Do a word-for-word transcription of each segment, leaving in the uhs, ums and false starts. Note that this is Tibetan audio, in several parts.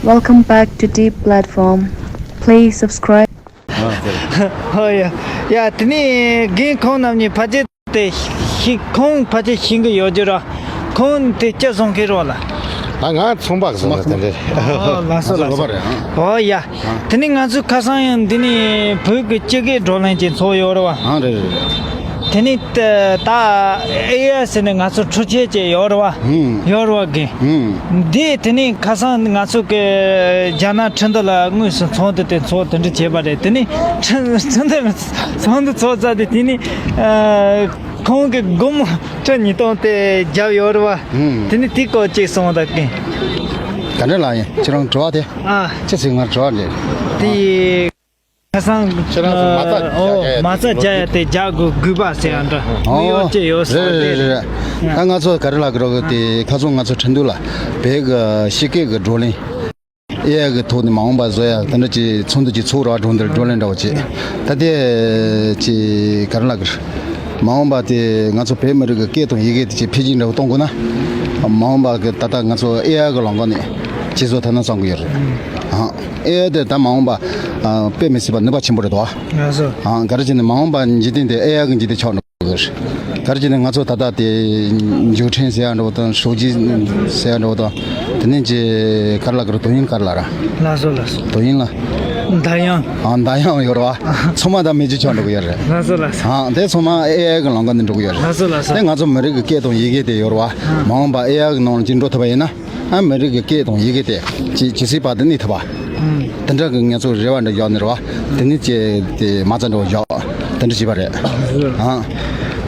Welcome back to Deep Platform. Please subscribe. ཨོ་ཡ། ཡ། དེ་ནས་རྒན་ཁོང་རྣམ་གཉིས་ཕལ་ཆེར་དེ་ཤེས། ཁོང་ཕལ་ཆེར་ཤེས་ཀྱི་ཡོད་རྒྱུ་ར། ཁོང་དེ་སྤྱི་བཟང་གི་རོགས་ལ། ཨ། ང་ཚོང་པ་གི་བཟང་ལ་དེ་འདྲ། ཨོ་ལགས་སོ་ལགས་སོ། ཨོ་ཡ། དེ་ནས་ང་ཚོས་ཁ་སང་ཡང་འདི་ནས་བོད་ཀྱི་སྤྱི་སྐད་བགྲོ་གླེང་ཅིག་ཚོགས་ཡོད་རེད་བ། ཨང་རེད་རེད། དེ་ནས་ད་ད་ཨེ་ཨའི་ཟེར་ནས་ང་ཚོ་འཕྲུལ་ཆས་ཅིག་ཡོད་རེད་བ། ཧུམ། ཡོད་རེད་བ་གི། ཧུམ། འདི་དེ་ནས་ཁ་སང་ང་ཚོ་གི་རྒྱ་ནག་ཁྲིན་ཏུ་ལ་དངོས་སུ་ཚོགས་འདུ་དེ་ཚོགས་དེ་འདྲ་བྱས་པ་རེད། དེ་ནས་ཁྲིན་ཁྲིན་ཏུ་ཚོགས་འདུ་ཚོགས་ཚར་དུས་དེ་ནས་ཨ་ཁོང་གི་སྒོར་མོ་ཁྲི་ཉིས་སྟོང་དེ་བརྒྱབ་ཡོད་རེད་བ། ཧུམ། དེ་ནས་དེའི་སྐོར་ཅིག་གསུངས་དང་གི། ག་འདྲ་ལ་ཡིན། ཁྱེད་རང་དྲི་བ་དེ། ཨ། ཅི་ཟེར་ང་དྲི་བ་འདྲི། དེ་ཁ་སང་ཁྱེད་རང་ཚོ་མ་རྩ། ཨོ། རྒྱག་ཡ་མ་རྩ་དེ་རྒྱག་ཡ་དེ་རྒྱག་དགོས་དགོས་པ་ཟེར་ཡ་འདྲ། ཨོ། དངུལ་གཡོག་ཅིག་ཡོད་ས་རེད་རེད་རེད་རེད། ད་ང་ཚོ་ག་རེ་ལབ་ཀྱི་རེད་དེ། ཁ་སང་ང་ཚོ་ཁྲིན་ཏུ་ལ་བོད་ཀྱི་སྤྱི་སྐད་ཀྱི་བགྲོ་གླེང་ཨེ་ཨའི་གི་ཐོག་ནས་མ་འོངས་པ་བཟོ་ཡ་དེ་འདྲ་ཅིག་ཚོགས་འདུ་ཅིག་ཚོགས་ར། བགྲོ་འདིར་བགྲོ་གླེང་འདྲ་བོ་ཅིག་ད་དེ་ཅིག་ག་རེ་ལབ་ཀྱི་རེད། མ་འོངས་པ་དེ་ང་ཚོ་བོད་མི་རིགས་ཀྱི་སྐད་དང་ཡི་གེ་དེ་ཅིག་འཕེལ་རྒྱས་འདྲ་བོ་གཏོང་དགོས་ན། མ་འོངས་པ་གི་ད་ལྟ་ང་ཚོ་ཨེ་ཨའི་གི་ལམ་ཁ་ནས་ཅིག་བཟོ་ཐུབ་ན་བསམ་གྱི་ཡོད་རེད། ཨང་། ཨེ་ཨའི་དེ་ད་མ་འོངས་པ་ཨ་དཔེ་མི་སྲིད་པ་ནུས་པ་ཆེན་པོ་རེད་དོ། ལགས་སོ། ཨང་། ག་རེ་བྱས་ནས་མ་འོངས་པ་འཇིག་རྟེན་དེ་ཨེ་ཨའི་གི་འཇིག་རྟེན་ཆགས་འགྲོ་གི་རེད། ག་རེ་བྱས་ནས་ང་ཚོ་ད་ལྟ་དེ་མགྱོགས་འཕྲིན་ཟེར་ཡ་འདྲ་བོ་དང་། ཧྲོ་ཇི་ཟེར་ཡ་འདྲ་བོ་དང་། དེ་ནས་ཅིག་ག་རེ་ལབ་ཀྱི་རེད། དོ་དབྱིངས་ག་རེ་ལབ་ར། ལགས་སོ་ལགས་སོ། དོ་དབྱིངས་ལ། མདའ་ཡང་། ཨང་། མདའ་ཡང་ཡོད་རེད་བ། ཚང་མ་ད་མེད་རྒྱུ་ཆགས་འགྲོ་གི་ཡོད་རེད། ལགས་སོ་ལགས་སོ། ཨང་། དེ་ཚང་མ་ཨེ་ཨའི་གི་ལམ་ཁ་ནས་འགྲོ་གི་ཡོད་རེད། ལགས་སོ་ལགས་སོ། དེ་ང་ཚོ་མི་རིགས་ཀྱི་སྐད་དང་ཡི་གེ་དེ་ཡོད་རེད་བ། མ་འོངས་པ་ཨེ་ཨའི་གི་ནང་ལ་ཅིག་འགྲོ་ཐུབ་པ་ཡིན་ན། ཨ། མི་རིགས་ཀྱི་སྐད་དང་ཡི་གེ་དེ་ཇི་ཇི་སྲིད་བར་དུ་གནས་ཐུབ་པ། ཨང་། དེ་འདྲ་གི་ང་ཚོ་རེ་བ་འདྲ་བཞག་ནས་རེད་བ། དེ་ནས་ཅིག་དེ་མ་རྩ་འདྲ་བོ་བཞག་དེ་འདྲ་བྱས་པ་རེད། ཨང་།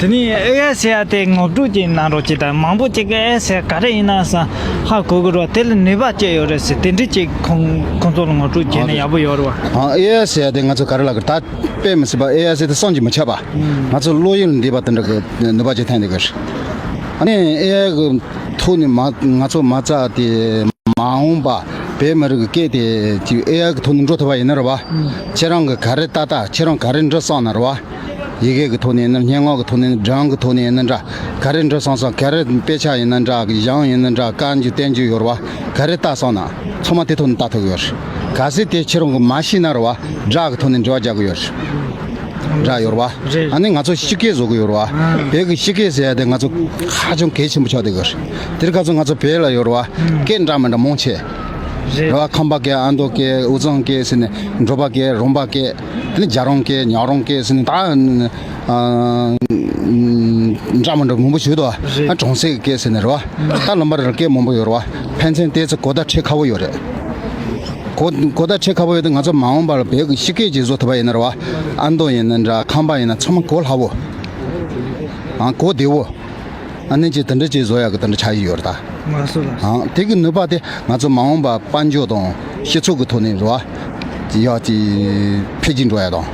དེ་ནས་ཨེ་ཨའི་ཟེར་ཡ་དེ་ངོ་སྤྲོད་ཅིག་གནང་རོགས་གྱིས་དང་། མང་པོ་ཅིག་གིས་ཨེ་ཨའི་ཟེར་ཡ་ག་རེ་ཡིན་ན་བསམ་ཧ་གོ་གི་རེད་བ། དེ་ལ་ནུས་པ་ཅི་ཡོད་རེད་ཟེར། དེ་འདྲ་ཅིག་ཁོང་ཁོང་ཚོ་ལ་ངོ་སྤྲོད་བྱས་ན་ཡག་པོ་ཡོད་རེད་བ། ཨང་། ཨེ་ཨའི་ཟེར་ཡ་དེ་ང་ཚོ་ག་རེ་ལབ་ཀྱི་རེད། ད་དཔེ་མི་སྲིད་པ་ཨེ་ཨའི་ཟེར་དེ་བསམ་གྱིས་མི་ཁྱབ་པ། ང་ཚོ་བློ་ཡུལ་ལ་འདས་པ་དེ་འདྲ་གི་ནུས་པ་ཅིག་ཐོན་བསྡད་ཀྱི་རེད། ཨ་ནི་ཨེ་ཨའི་གི་ཐོག་ནས་མ་ང་ཚོ་མ་རྩ་དེ་མ་འོངས་པ་བོད་མི་རིགས་ཀྱི་སྐད་དེ་ཅིག་ཨེ་ཨའི་གི་ཐོག་ནས་འགྲོ་ཐུབ་པ་ཡིན་ན་རེད་བ། ཁྱེད་རང་གི་ག་རེ་ལྟ་ལྟ། ཁྱེད་རང་ག་རེ་འབྲི་བསམ་ན་རེད་བ། ཡི་གེ་གི་ཐོག་ནས་ཡིན་ན། སྙན་ངག་གི་ཐོག་ནས་ཡིན་ན། སྒྲུང་གི་ཐོག་ནས་ཡིན་ན་འདྲ། ག་རེ་འབྲི་བསམ་བསམ། ག་རེ་དཔེ་ཆ་ཡིན་ན་འདྲ། གཞུང་ཡིན་ན་འདྲ། བཀའ་འགྱུར་བསྟན་འགྱུར་ཡོད་རེད་བ། ག་རེ་ལྟ་བསམ་ན་ཚང་མ་དེ་ཐོག་ནས་ལྟ་ཐུབ་ཀྱི་ཡོད་རེད། གལ་སྲིད་དེ་ཁྱེད་རང་གིས་མ་ཤེས་ན་རེད་བ། སྒྲ་གི་ཐོག་ནས་འབྲེལ་བ་རྒྱག་གི་ཡོད་རེད། སྒྲ་ཡོད་རེད་བ། རེད། ཨ་ནི་ང་ཚོ་སྤྱི་སྐད་བཟོ་གི་ཡོད་རེད་བ། ཨ། བོད་ཀྱི་སྤྱི་སྐད་ཟེར་ཡ་དེ་ང་ཚོ་ཧ་ཅང་གལ་ཆེན་པོ་ཆགས་བསྡད་ཀྱི་རེད། དེར་ཁ་སང་ང་ཚོ་བོད་ལ་ཡོད་རེད་བ། ཨ། སྐད་འདྲ་མི་འདྲ་མང་ཆེ་རེད། རེད་བ། ཁམས་པ་སྐད། ཨ་མདོ་སྐད། དབུས་གཙང་སྐད་ཟེར་ནས། འབྲོག་པ་སྐད། རོང་པ་སྐད། དེ་ནས་རྒྱ་རོང་སྐད། ཉག་རོང་སྐད་ཟེར་ནས། ད་ཨ་འདྲ་མི་འདྲ་མང་པོ་ཞིག་འདུག་བ། རེད། ཨ། གྲོང་གསེབ་སྐད་ཟེར་ནས་རེད་བ། ཨ། ད་ལམ་བར་སྐད་མང་པོ་ཡོད་རེད་བ། ཕན་ཚུན་དེ་ཚོ་གོ་བརྡ་འཕྲོད་ཁག་པོ་ཡོད་རེད། གོ་གོ་བརྡ་འཕྲོད་ཁག་པོ་ཡོད་དུས། ང་ཚོ་མ་འོངས་པ་ལ་བོད་ཀྱི་སྤྱི་སྐད་ཅིག་བཟོ་ཐུབ་པ་ཡིན་ན་རེད་བ། ཨ་མདོ་ཡིན་ན་འདྲ། ཁམས་པ་ཡིན་ན། ཚང་མ་གོ་སླ་བོ། ཨང་། གོ་བདེ་བོ། ཨ་ནི་ཅིག་དེ་འདྲ་ཅིག་བཟོ་ཡག་གི་དེ་འདྲ་ཆགས་ཀྱི་ཡོད་རེད་ད། ལགས་སོ་ལགས་སོ། ཨང་། དེ་གི་ནུས་པ་དེ་ང་ཚོ་མ་འོངས་པ་དཔལ་འབྱོར་དང་སྤྱི་ཚོགས་ཀྱི་ཐོག་ནས་རེད་བ། ཡག་ཅིག་འཕེལ་རྒྱས་འགྲོ་ཡ་དང་།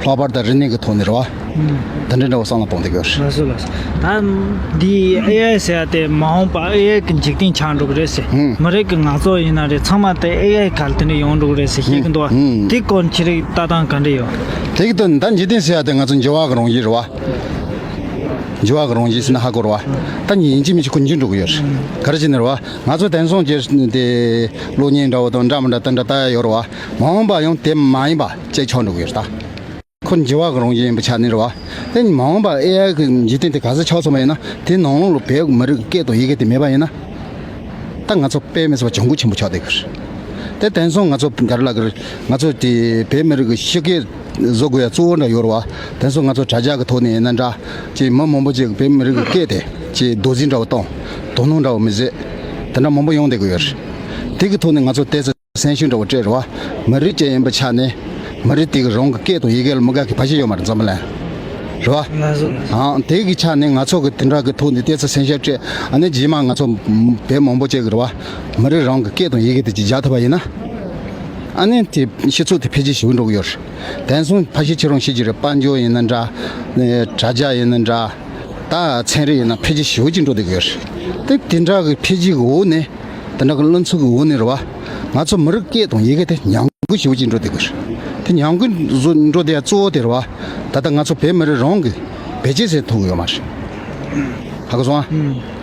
ལྷག་པར་དུ་རིག་གནས་ཀྱི་ཐོག་ནས་རེད་བ། ཨང་། དེ་འདྲ་འདྲ་བོ་བསམ་བློ་གཏོང་བསྡད་ཀྱི་ཡོད་རེད། ལགས་སོ་ལགས་སོ། ད་འདི་ཨེ་ཨའི་ཟེར་ཡ་དེ་མ་འོངས་པ་ཨེ་ཨའི་གི་འཇིག་རྟེན་ཆགས་འགྲོ་གི་རེད་ཟེར། ཨང་། མི་རིགས་ཀྱི་ངག་རྩོལ་ཡིན་ན་རེད། ཚང་མ་དེ་ཨེ་ཨའི་ག་ལ་དེ་འདྲ་ཡོང་འགྲོ་གི་རེད་ཟེར་བཤད་ཀྱི་འདུག་བ། ཨང་། དེ་སྐོར་ཁྱེད་རང་ལྟ་སྟངས་ག་འདྲ་ཡོད། དེ་གི་དོན་ད་འཇིག་རྟེན་ཟེར་ཡ་དེ་ང་ཚོ་འགྱུར་བ་གི་རང་བཞིན་རེད་བ། འགྱུར་བ་གི་རང་བཞིན་ཟེར་ན་ཧ་གོ་རེད་བ། ད་ཡིན་གཅིག་མིན་གཅིག་ཁོ་འགྱུར་འགྲོ་གི་ཡོད་རེད། ག་རེ་བྱས་ནས་རེད་བ། ང་ཚོ་དེང་སང་གི་དེ་གློག་བརྙན་འདྲ་བོ་དང་འདྲ་མི་འདྲ་དེ་འདྲ་ལྟ་ཡ་ཡོད་རེད་བ། མ་འོངས་པ་ཡང་དེ་མ་ཡིན་པ་ཅིག་ཆགས་འགྲོ་གི་ཡོད་རེད་ད། ཁོ་འགྱུར་བ་གི་རང་བཞིན་ཡིན་པའི་ཆ་ནས་རེད་བ། དེ་མ་འོངས་པ་ཨེ་ཨའི་གི་འཇིག་རྟེན་དེ་ག་ཚོད་ཆགས་སོང་བ་ཡིན་ན། དེ་ནང་ལོགས་ལ་བོད་མི་རིགས་ཀྱི་སྐད་དང་ཡི་གེ་དེ་མེད་པ་ཡིན་ན། ད་ང་ཚོ་དཔེ་མི་སྲིད་པ་གྱོང་གུད་ཆེན་པོ་ཆགས་བསྡད་ཀྱི་རེད། དེ་དེང་སང་ང་ཚོ་ག་རེ་ལབ་ཀྱི་རེད། ང་ཚོ་དེ་བོད་མི་རིགས་ཀྱི་སྤྱི་སྐད་བཟོ་དགོས་ཡ་གཙོ་བོ་འདྲ་ཡོད་རེད་བ། དེང་སང་ང་ཚོ་དྲ་རྒྱ་གི་ཐོག་ནས་ཡིན་ན་འདྲ། ཅིག་མི་མང་པོ་ཅིག་བོད་མི་རིགས་ཀྱི་སྐད་དེ་ཅིག་རྡོག་རྫིས་འདྲ་བོ་བཏང་། དོ་སྣང་འདྲ་བོ་མི་བྱེད། དེ་འདྲ་མང་པོ་ཡོང་བསྡད་ཀྱི་ཡོད་རེད། དེ་གི་ཐོག་ནས་ང་ཚོ་ཏོག་ཙམ་སེམས་ཤུགས་འདྲ་བོ་སྤྲད་རེད་བ། མི་རིགས་གཅིག་ཡིན་པའི་ཆ་ནས་མི་རིགས་དེ་གི་རང་གི་སྐད་དང་ཡི་གེ་ལ་མི་དགའ་གི་ཕལ་ཆེར་ཡོད་མ་རེད། འཛམ་བུ་གླིང་། རེད་བ། ལགས་སོ། ཨང་། དེ་གི་ཆ་ནས་ང་ཚོ་གི་དེ་འདྲ་གི་ཐོག་ནས་ཏོག་ཙམ་སེམས་ཤུགས་སྤྲད། ཨ་ནི་རྗེས་མ་ང་ཚོ་བོད་མང་པོ་ཅིག་གི་རེད་བ། མི་རིགས་རང་གི་སྐད་དང་ཡི་གེ་དེ་ཅིག་རྒྱག་ཐུབ་པ་ཡིན་ན། ཨ་ནི་དེ་སྤྱི་ཚོགས་དེ་འཕེལ་རྒྱས་ཞེ་པོ་འགྲོ་གི་ཡོད་རེད། དེང་སང་ཕལ་ཆེར་ཁྱེད་རང་ཤེས་ཀྱི་རེད། དཔལ་འབྱོར་ཡིན་ན་འདྲ། དྲ་རྒྱ་ཡིན་ན་འདྲ། ད་ཚན་རིག་ཡིན་ན་འཕེལ་རྒྱས་ཞེ་པོ་ཅིག་འགྲོ་བསྡད་ཀྱི་ཡོད་རེད། དེ་དེ་འདྲ་གི་འཕེལ་རྒྱས་ཀྱི་འོག་ནས། དེ་འདྲ་གི་བློ་འཚབ་ཀྱི་འོག་ནས་རེད་བ། ང་ཚོ་མི་རིགས་སྐད་དང་ཡི་གེ་དེ་ཉམས་རྒུད་ཞེ་པོ་ཅིག་འགྲོ་བསྡད་ཀྱི་རེད། དེ་ཉམས་རྒུད་བཟོ་འགྲོ་བསྡད་ཡ་གཙོ་བོ་དེ་རེད་བ། ད་ལྟ་ང་ཚོ་བོད་མི་རིགས་རང་གི་བེད་སྤྱོད་བྱེད་ཐུབ་ཀྱི་ཡོད་མ་རེད། ཧ་གོ་སོང་ཨ།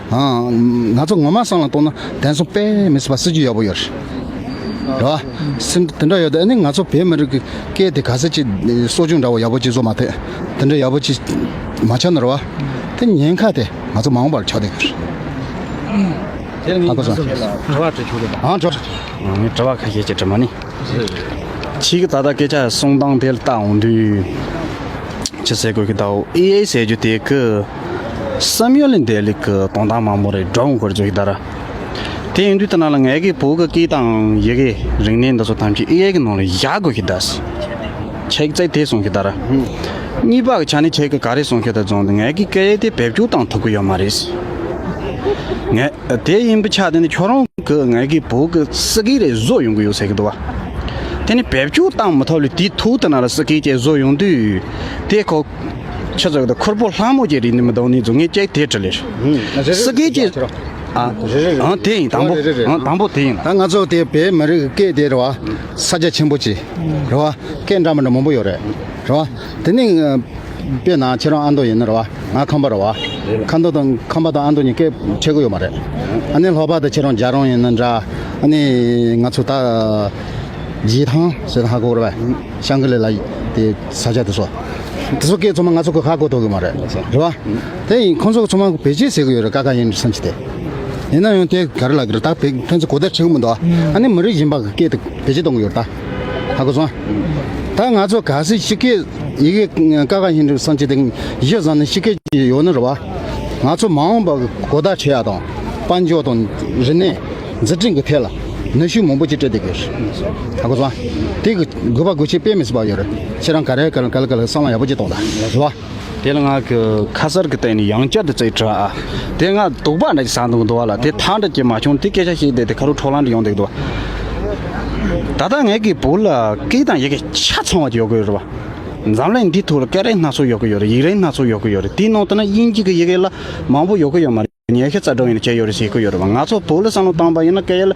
ཨང་། ང་ཚོ་ངོ་མ་བསམ་བློ་གཏོང་ན་དེང་སང་དཔེ་མི་སྲིད་པ་སྲིད་ཇུས་ཡག་པོ་ཡོད་རེད། རེད་བ། སེམས་དེ་འདྲ་ཡོད་དེ། ཨ་ནི་ང་ཚོ་བོད་མི་རིགས་ཀྱི་སྐད་དེ་ག་ཚོད་ཅིག་གསོ་སྐྱོང་འདྲ་བོ་ཡག་པོ་ཅིག་བཟོ་མ་ཐེ་དེ་འདྲ་ཡག་པོ་ཅིག་མ་ཆགས་ན་རེད་བ། དེ་ཉེན་ཁ་དེ་ང་ཚོ་མ་འོངས་པར་ཆགས་བསྡད་ཀྱི་རེད། དེ་ལ་ངས་ཨ་ཁོ་ཚོ་དྲི་བ་དྲི་ཆོག་རེད་པ། ཨང་དྲི་བ་དྲི་ཆོག་ངས་དྲི་བ་ཁ་ཤས་ཅིག་དྲི་མ་ནི། ཁྱེད་ཀྱི་ད་ལྟ་སྐད་ཆ་གསུང་སྟངས་དེ་ལ་ལྟ་འོང་དུས། ཅི་ཟེར་དགོས་ཀྱི་ད་འོ་ཨེ་ཨའི་ཟེར་རྒྱུ་དེ་གི་བསམ་ཡུལ་ལས་འདས་ལེགས་ཀྱི་དོན་དག་མང་པོ་རེད་འགྲོ་འོང་ཁོར་བརྗོད་ཀྱི་ད་ར། དེ་ཡིན་དུས་ད་ན་ལ་ངའི་གི་བོད་ཀྱི་སྐད་དང་ཡི་གེ་རིག་གནས་འདི་ཚོ་ཐམས་ཅད་ཨེ་ཨའི་གི་ནང་ལ་བཞག་དགོས་ཀྱི་ད་སི། ཁྱེད་ཀྱིས་དེ་གསུང་གི་ད་ར། གཉིས་པ་གི་ཆ་ནས་ཁྱེད་ཀྱིས་ག་རེ་གསུང་གི་ད་རྫོང་དུ་ངའི་གི་སྐད་དེ་བེད་སྤྱོད་བཏང་ཐུབ་ཀྱི་ཡོད་མ་རེད་སི། ངས་དེ་ཡིན་པའི་ཆ་དེ་ནི་ཁྱོད་རང་གི་ངའི་གི་བོད་ཀྱི་སི་ཀི་རེ་བཟོ་ཡོང་གི་ཡོད་ཟེར་གི་འདུག་བ། དེ་ནི་བེད་སྤྱོད་བཏང་མི་ཐུབ་ལ་དེའི་ཐོག་ཏུ་ན་ལ་སི་ཀི་ཅེ་བཟོ་ཡོང་དུས། དེ་ཁོ་ཆི་ཟེར་གི་འདུག་ཁུར་པོ་ལྷ་མོ་ཅེ་རིག་ནི་མི་འདུག་ནི་ཚོ་ངས་ཅེ་དེ་དྲི་ལེ། སི་ཀི་ཅེ། ཨ། རེ་རེ་རེ། ཨང་དེ་ཡིན་དང་པོ། རེ་རེ་རེ། ཨང་དང་པོ་དེ་ཡིན། ད་ང་ཚོ་དེ་བོད་མི་རིགས་སྐད་དེ་རེད་བ། ས་རྒྱ་ཆེན་པོ་ཅིག་རེད་བ། སྐད་འདྲ་མི་འདྲ་མང་པོ་ཡོད་རེད། རེད་བ། དེ་ནི། དཔེར་ན་ཁྱེད་རང་ཨ་མདོ་ཡིན་ན་རེད་བ། ང་ཁམས་པ་རེད་བ། ཁམས་མདོ་དང་ཁམས་པ་དང་ཨ་མདོ་གཉིས་སྐད་ཁྱད་གི་ཡོད་མ་རེད། ཨ་ནི་ལྷོ་པ་དང་ཁྱེད་རང་རྒྱལ་རོང་ཡིན་ན་འདྲ། ཨ་ནི་ང་ཚོ་ད་རྗེས་ཐང་ཟེར་ཧ་གོ་རེད་བ། ཤང་གི་ལེ་ལ་དེ་ས་ཆ་དེ་ཚོ། དེ་ཚོ་སྐད་ཚང་མ་ང་ཚོ་གི་ཧ་གོ་ཐུབ་གི་མ་རེད། རེད་བ། དེ་ཡིན་ཁོང་ཚོ་ཚང་མ་བེད་སྤྱོད་བྱེད་གི་ཡོད་རེད། ཀ་ཁ་ཡིན་སམ་ཅི་དེ། ཡིན་ན་ཡང་དེ་ག་རེ་ལབ་གི་རེད། ད་བེད་ཕན་ཚུན་གོ་བརྡ་འཕྲོད་གི་མི་འདུག་ཨ་ནི་མི་རིགས་གཞན་པ་གི་སྐད་དེ་བེད་སྤྱོད་གཏོང་གི་ཡོད་རེད་ད། ཧ་གོ་སོང་། ད་ང་ཚོ་གལ་སྲིད་ཕྱི་སྐད་ཡི་གེ་ཀ་ཁ་ཧིན་རུ་སང་ཅི་དེ་གཞི་བཟང་ནས་ཕྱི་སྐད་ཅིག་ཡོད་ན་རེད་བ། ང་ཚོ་མ་འོངས་པ་གི་གོ་བརྡ་འཕྲོད་ཡ་དང་། དཔལ་འབྱོར་དང་རིག་གནས་འཛུགས་སྐྲུན་གི་ཐད་ལ་ནུས་ཤུགས་མང་པོ་ཅིག་སྤྲད་བསྡད་དགོས། ཧ་གོ་སོང་། དེ་གི་དགོས་པ་དགོས་ཆེད་དཔེ་མི་སྲིད་པ་ཡོད་རེད། ཁྱེད་རང་ག་རེ་ག་ལ་ག་ལ་ག་ལ་བསམ་བློ་ཡག་པོ་ཅིག་གཏོང་དང་རེད་བ། དེ་ལ་ང་གི་ཁ་གསར་གི་སྟེང་ནས་ཡང་བསྐྱར་དུ་བརྩད་དྲི་ཨ། དེ་ང་དོགས་པ་འདྲ་ཞིག་ཟ་འདུག་འདུག་བ་ལ། དེ་ཐག་འདྲ་ཅིག་མ་བྱུང་། དེ་སྐད་ཆ་བཤད་བསྡད་དེ་ཁ་རུ་འཕྲོ་ལངས་འདྲ་ཡོང་བསྡད་འདུག་ད་ལྟ་ངས་གི་བོད་ལ་སྐད་དང་ཡི་གེ་ཆ་ཚང་བ་ཅིག་ཡོད་གི་ཡོད་རེད་བ། འཛམ་གླིང་འདིའི་ཐོག་ལ་སྐད་རིགས་སྣ་ཚོགས་ཡོད་གི་ཡོད་རེད། ཡིག་རིགས་སྣ་ཚོགས་ཡོད་གི་ཡོད་རེད། དེའི་ནང་དུ་ན་དབྱིན་ཇི་གི་ཡི་གེ་ལ་མང་པོ་ཡོད་གི་ཡོད་མ་རེད། ཉི་ཤུ་རྩ་དྲུག་ཡིན་ན་ཁྱད་ཡོད་རེད་ཟེར་གི་ཡོད་རེད་བ། ང་ཚོ་བོད་ལ་བསམ་བློ་བཏང་པ་ཡིན་ན་སྐད་ཡིག་ལ་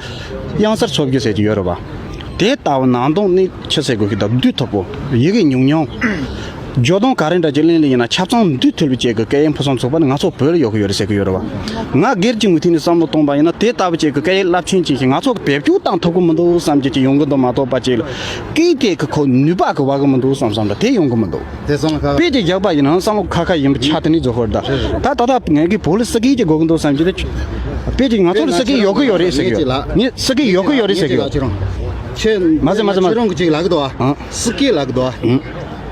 དབྱངས་གསལ་འཚོལ་རྒྱུ་ཟེར་གྱི་ཡོད་རེད་བ། དེ་ལྟ་བུ་ནང་དོན་ནི་ཆི་ཟེར་དགོས་ཀྱི་འདུག་བསྡུ་ཐུབ་པོ། ཡི་གེ་ཉུང་ཉུང་། སྦྱོར་སྡོམ་ག་རེ་འདྲ་ཅིག་ལེན་ལེ་ཡིན་ན་ཆ་ཚང་འདུས་ཐུབ་པའི་ཅིག་གི་སྐད་ཡིག་ཕུན་སུམ་ཚོགས་པ་ནི་ང་ཚོ་བོད་ལ་ཡོད་གི་ཡོད་རེད་ཟེར་གི་ཡོད་རེད་བ། ང་སྒེར་གྱི་ངོས་ཐད་ནས་བསམ་བློ་གཏོང་པ་ཡིན་ན་དེ་ལྟ་བུ་ཅིག་གི་སྐད་ཡིག་རླབས་ཆེན་ཅིག་ཞིག་ང་ཚོ་བེད་སྤྱོད་བཏང་ཐུབ་གི་མི་འདུག་བསམ་གྱི་ཅིག་ཡོང་གི་འདུག་མ་གཏོགས་པ་ཅིག་ལ་སྐད་དེ་གི་ཁོ་ནུས་པ་གི་བ་གི་མི་འདུག་བསམ་བསམ་འདྲ་དེ་ཡོང་གི་མི་འདུག་དེ་སོང་ལ་ཁ། དཔེ་ཅིག་རྒྱག་པ་ཡིན་ན་བསམ་བློ་ཁ་ཁ་ཡིན་པ་ཆ་དེ་ནས་རྫོགས་ཧོར་ད། ད་ད་ལྟ་ངས་གི་བོད་ལ་སི་ཀི་ཅིག་དགོས་གི་འདུག་བསམ་གྱི་དེ། དཔེ་ཅིག་ང་ཚོ་ལ་སི་ཀི་ཡོད་གི་ཡོད་རེད་ཟེར་གི་ཡོད། ངས་སི་ཀི་ཡོད་གི་ཡོད་རེད་ཟེར་གི་ཡོད། ཁྱེད་མ་ཟེར་མ་ཟེར་མ་ཁྱེད་རང་གི་ཅིག་ལབ་གི་འདུག་ཨ། ཨང་། སི་ཀི་ལབ་གི་འདུག་ཨ།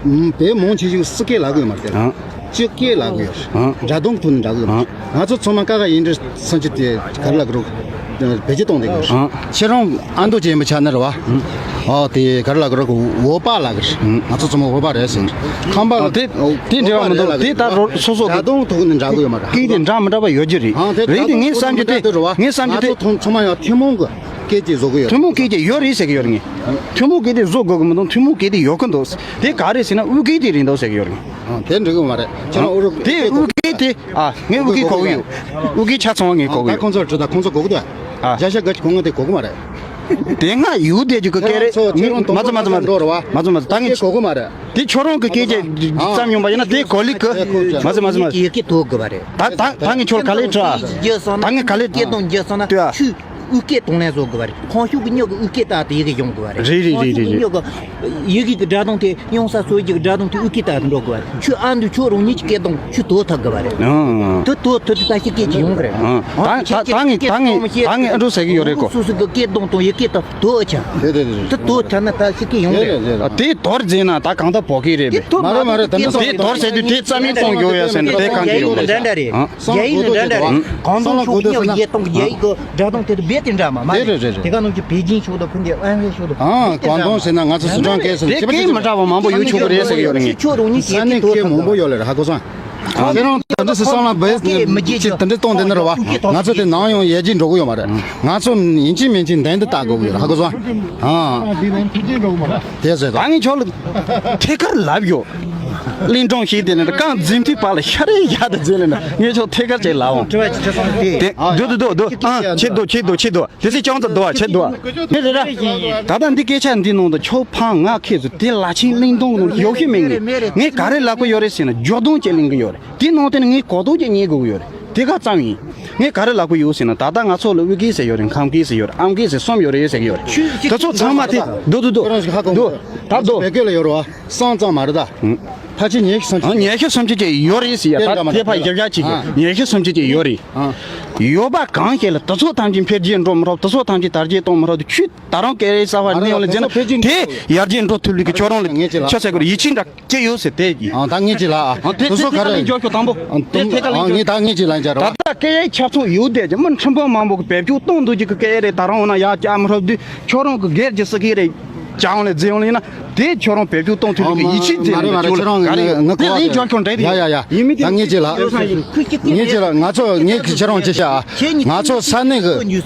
ཨང་། བོད་མང་ཆེ་ཤོས་སི་ཀི་ལབ་གི་ཡོད་མ་རེད། ཨང་། སྤྱི་སྐད་ལབ་གི་ཡོད། ཨང་། སྒྲ་གདངས་ཐོག་ནས་འདྲ་གི་ཡོད། ཨང་། ང་ཚོ་ཚང་མ་ཀ་ཁ་ཡིན་འདྲ་སང་ཆུ་དེ་ག་རེ་ལབ་གི་རོགས། བེད་སྤྱོད་གཏོང་བསྡད་གི་ཡོད། ཨང་། ཁྱེད་རང་ཨ་མདོ་ཅན་ཡིན་པ་ཆ་ནི་རེད་བ། ཨང་། ཨོ་དེ་ག་རེ་ལབ་གི་རོགས། བོད་པ་ལབ་གི་རེད། ཨང་། ང་ཚོ་ཚང་མ་བོད་པ་རེད་ཟེར། ཁམས་པ། ཨ་དེ་དེ་འབྲེལ་བ་མི་འདུག་དེ་ད་རོ་སོ་སོ་གི་སྒྲ་གདངས་ཐོག་ནས་འདྲ་གི་ཡོད་མ་རེད། སྐད་དེ་འདྲ་མི་འདྲ་བ་ཡོད་ཀྱི་རེད། ཨང་། དེ་རེད་དེ་ངས་བསམ་རྒྱུ་དེ་ངས་བསམ་རྒྱུ་དེ། ང་ཚོ་ཚང་མ་ཡང་ཐུན་མོང་གི་སྐད་ཅིག་བཟོ་གི་ཡོད། ཐུན་མོང་སྐད་ཅིག་ཡོད་རེད་ཟེར་གི་ཡོད་རེད། ངས་ཐུན་མོང་སྐད་དེ་བཟོ་དགོས་གི་མི་འདུག་ཐུན་མོང་སྐད་དེ་ཡོད་གི་འདུག་དེ་ག་རེ་ཟེར་ན་དབུས་སྐད་དེ་རེད་འདུག་ཟེར་གི་ཡོད་རེད། ཨ་དེ་འགྲིག་གི་མ་རེད། ཁྱེད་རང་ཨུ་རུ་དེ་དབུས་སྐད་དེ། ཨ་ངས་དབུས་སྐད་གོ་གི་ཡོད། དབུས་སྐད་ཆ་ཚང་བ་ངས་གོ་གི་ད་ཡོད། ཁོང་ཚོར་དྲི་ད་ཁོང་ཚོ་གོ་གི་འདུག་ཨ། བརྒྱ་ཆ་བརྒྱ་ཁོང་ཚོ་དེ་གོ་གི་མ་རེད། དེ་སྔ་ཡུལ་དེ་ཅིག་གི་སྐད་རེད། ཁྱེད་རང་ཚོ་ཁྱེད་རང་མ་ཚོ་མ་ཚོ་མ་ཚོ་མ་ཚོ་མ་ཚོ་མ་ཚོ་ད་ངས་གོ་གི་མ་རེད། དེ་ཁྱོད་རང་གི་སྐད་ཆ་ཙམ་ཡོང་པ་ཡིན་ན་དེ་གོ་ལིག་གི་མ་ཚོ་མ་ཚོ་མ་ཚོ། ཡི་གེ་དོ་གི་བ་རེད། ད་ད་ད་ངས་ཁྱོད་ག་ལེ་དྲི། ད་ངས་ག་ལེ་སྐད་གཏོང་རྒྱུ་སོང་ན་ལྟོས་ཨ། ཆུ། དབུས་སྐད་གཏོང་ལེན་བཟོ་དགོས་པ་རེད། ཁོང་ཕྱོགས་ཀྱི་མྱི་གི་དབུས་སྐད་ལྟར་དུ་ཡི་གེ་ཡོང་དགོས་པ་རེད། རེད་རེད་རེད་རེད། ཁོང་ཕྱོགས་ཀྱི་མྱི་གི་ཡི་གེ་གི་སྒྲ་གདངས་དེ་ཡོང་ས་སོ་ཡི་གི་སྒྲ་གདངས་དེ་དབུས་སྐད་ལྟར་དུ་འགྲོ་དགོས་པ་རེད། ཁྱོད་ཨ་འདུ་ཁྱོད་རང་ཉིད་ཀྱི་སྐད་གདངས་ཁྱོད་དོ་ཐག་དགོས་པ་རེད། ཨང་། དེ་དོ་ཐག་དུས་ད་ཕྱི་སྐད་ཅིག་ཡོང་གི་རེད། ཨང་། ད་ད་ད་ངས་ད་ངས་ད་ངས་ཨ་འགྲོ་ཟེར་གི་ཡོད་རེད་གོ། སོ་སོ་གི་སྐད་གདངས་དང་ཡི་གེ་དང་དོ་ཨ་ཆ། རེད་རེད་རེད། དེ་དོ་ཐག་ན་ད་ཕྱི་སྐད་ཡོང་གི་རེད། རེད་རེད། དེ་དོར་རྫས་ན་ད་གང་ལྟར་བོད་སྐད་རེད་པས། མ་རེད་མ་རེད། ད་ནི་དེ་དོར་ཟེར་དུས་དེ་རྩ་མེད་གཏོང་རྒྱུ་ཡོད་ཟེར་ན་དེ་གང་གི་ཡོད་རེད། འདྲ་འདྲ་རེད། ཨང་། རྒྱ་ཡིག་ནི་འདྲ་འདྲ་རེད། ཀོང་ཏུང་ཕྱོགས་ཀྱི་མྱི་གི་ཡེ་སྟོང་གི་རྒྱ་ཡིག་གི་སྒྲ་གདངས་དེ་དང་རྦད་དེ་འདྲ་མ་མ་རེད། རེད་རེད་རེད། དེ་ག་ནང་གི་པེ་ཅིན་ཕྱོགས་དང་ཕུན་ཏེ་ཨན་ཧུའེ་ཕྱོགས་དང་ཨང་། ཀོང་ཏུང་ཟེར་ན་ང་ཚོ་སི་ཁྲོན་སྐད་ཟེར་ན་དེ་ཁྱད་པར་ཅིག་མ་རེད། སྐད་མི་འདྲ་བ་མང་པོ་ཡོད་ཆོག་གི་རེད་ཟེར་གི་ཡོད་རེད། ངས་ཁྱོད་རང་ཉིད་ས་གནས་སྐད་མང་པོ་ཡོད་ལེ་རེད། ཧ་གོ་སོང་། ཁྱེད་རང་ད་འདྲ་སི་སང་ལ་བས་ཅིག་དེ་འདྲ་གཏོང་དེ་ནི་རེད་བ། ང་ཚོ་དེ་ནང་ཡོང་ཡལ་གྱི་འགྲོ་གི་ཡོད་མ་རེད། ང་ཚོ་ཡིན་གཅིག་མིན་གཅིག་འདན་དུ་བཏགས་དགོས་ཀྱི་ཡོད་རེད། ཧ་གོ་སོང་། ཨང་། དེ་ཟེར་ད། ད་ངས་ཁྱོད་ལ་ཐད་ཀར་ལབ་ཡོད། གླིང་སྒྲུང་ཞིག་དེ་ནི་རྐང་འཛིན་མཐུད་པ་ལ་ཤ་རེ་ཡག་ཏུ་འཛིན་ལེ་ན་ངས་ཁྱོད་ཐད་ཀར་ཅིག་ལབ་འོང་། དྲི་བ་ཅིག་དྲི་སོང་། དེ་འདུག་འདུག་འདུག་འདུག་ཨང་། ཆེ་འདུག་ཆེ་འདུག་ཆེ་འདུག་དེ་ཚེ་ཅང་ཙམ་འདུག་ཨ། ཆེ་འདུག་ཨ། དེ་རེད་ར། ད་ལྟ་འདི་སྐད་ཆ་འདི་ནང་དུ་ཁྱོད་ཕ་ང་ཁྱེད་ཚོ་དེ་ལ་ཆེན་གླིང་སྒྲུང་ནང་ཡོད་ཤེས་མེད་ངས་ངས་ག་རེ་ལབ་གི་ཡོད་རེད་ཟེར་ན་སྦྱོར་སྡོམ་ཅིག་གླེང་གི་ཡོད་རེད། དེ་ནང་དེ་ནི་ངས་གོ་རྟོགས་ཅིག་རྙེད་དགོས་ཀྱི་ཡོད་རེད། དེ་ག་ཙམ་ཡིན། ངས་ག་རེ་ལབ་ཀྱི་ཡོད་ཟེར་ན། ད་ལྟ་ང་ཚོ་ལ་དབུས་སྐད་ཟེར་ཡོད་རེད། ཁམས་སྐད་ཟེར་ཡོད་རེད། ཨམ་སྐད་ཟེར་གསུམ་ཡོད་རེད་ཟེར་གྱི་ཡོད་རེད། དེ་ཚོ་ཚང་མ་དེ་འདུག་འདུག་འདུག་ཁྱོད་རང་ཞིག་ཧ་གོ་འདུག་ད་འདུག་བོད་སྐད་ལ་ཡོད་རེད་བ། སང་ཙང་མ་རེད་ད། ཕལ་ཆེར་ཉི་ཤུ་སུམ་ཅུ། ཨ། ཉི་ཤུ་སུམ་ཅུ་ཅིག་ཡོད་རེད་ཟེར་ཡ། ད་དེ་ཕར་ཞིབ་ཆ་ཅིག་ཡོད། ཉི་ཤུ་སུམ་ཅུ་ཅིག་ཡོད་རེད། ཡོད་པ་གང་ཞིག་ལ་དེ་ཚོ་ཐམས་ཅད་འཕེལ་རྒྱས་འགྲོ་མི་ཐུབ། དེ་ཚོ་ཐམས་ཅད་དར་རྒྱས་གཏོང་མི་ཐུབ། ཁྱོད་ད་རུང་སྐད་ཡིག་གསར་པ་ནས་ཡོང་ལ་འཛིན་དེ་ཡར་རྒྱས་འགྲོ་ཐུབ་ལུགས་ཀྱི་ཁྱོད་རང་ལ་ཆ་ཚད་ཀྱི་ཡིད་ཆེས་འདྲ་སྐྱེ་ཡོད་ཟེར་དེ་གི། ཨ། ད་ངས་ཅིག་ལ། ཨ། དེ་དེ་ཚོ་ག་རེ། ལན་འཇོག་ཤོག་དང་པོ། དེ་ཐད་ཀ་ལན་འཇོག་ངས་ད་ངས་ཅིག་ལན་འཇོག་རོགས། ད་ལྟ་སྐད་ཡིག་ཁྱབ་ཚུགས་ཡོད་དེ་ཀྱི་མི་ཁྲིམས་དཔོན་མང་པོ་གི་བེད་སྤྱོད་གཏོང་འདུག་ཀྱི་གི་སྐད་ཡིག་རེད། ད་རུང་འོ་ན་ཡར་བསྐྱར་མི་ཐུབ་དུས་ཁྱོད་རང་གི་སྒེར་གྱི་སྲིད་སྐད་རེད། ཅང་ལས་རྫས་ཡོང་ལ་ཡིན་ན་དེ་ཁྱོད་རང་བེད་སྤྱོད་གཏོང་ཐུབ་ལུགས་ཀྱི་ཡིད་ཆེས་རྫས་ཡོང་ལ་ཁྱོད་རང་ག་རེ་ཡིན་ན་དེ་ལན་འཇོག་ཁྱོད་འདྲ་དེ། ཡ་ཡ་ཡ། ཡིན་མིན་དེ། ད་ངས་ཅིག་ལ། ངས་ཅིག་ལ། ང་ཚོ་ངས་ཁྱེད་རང་ཅིག་བཤད་ཨ། ང་ཚོ་ས་གནས་གི།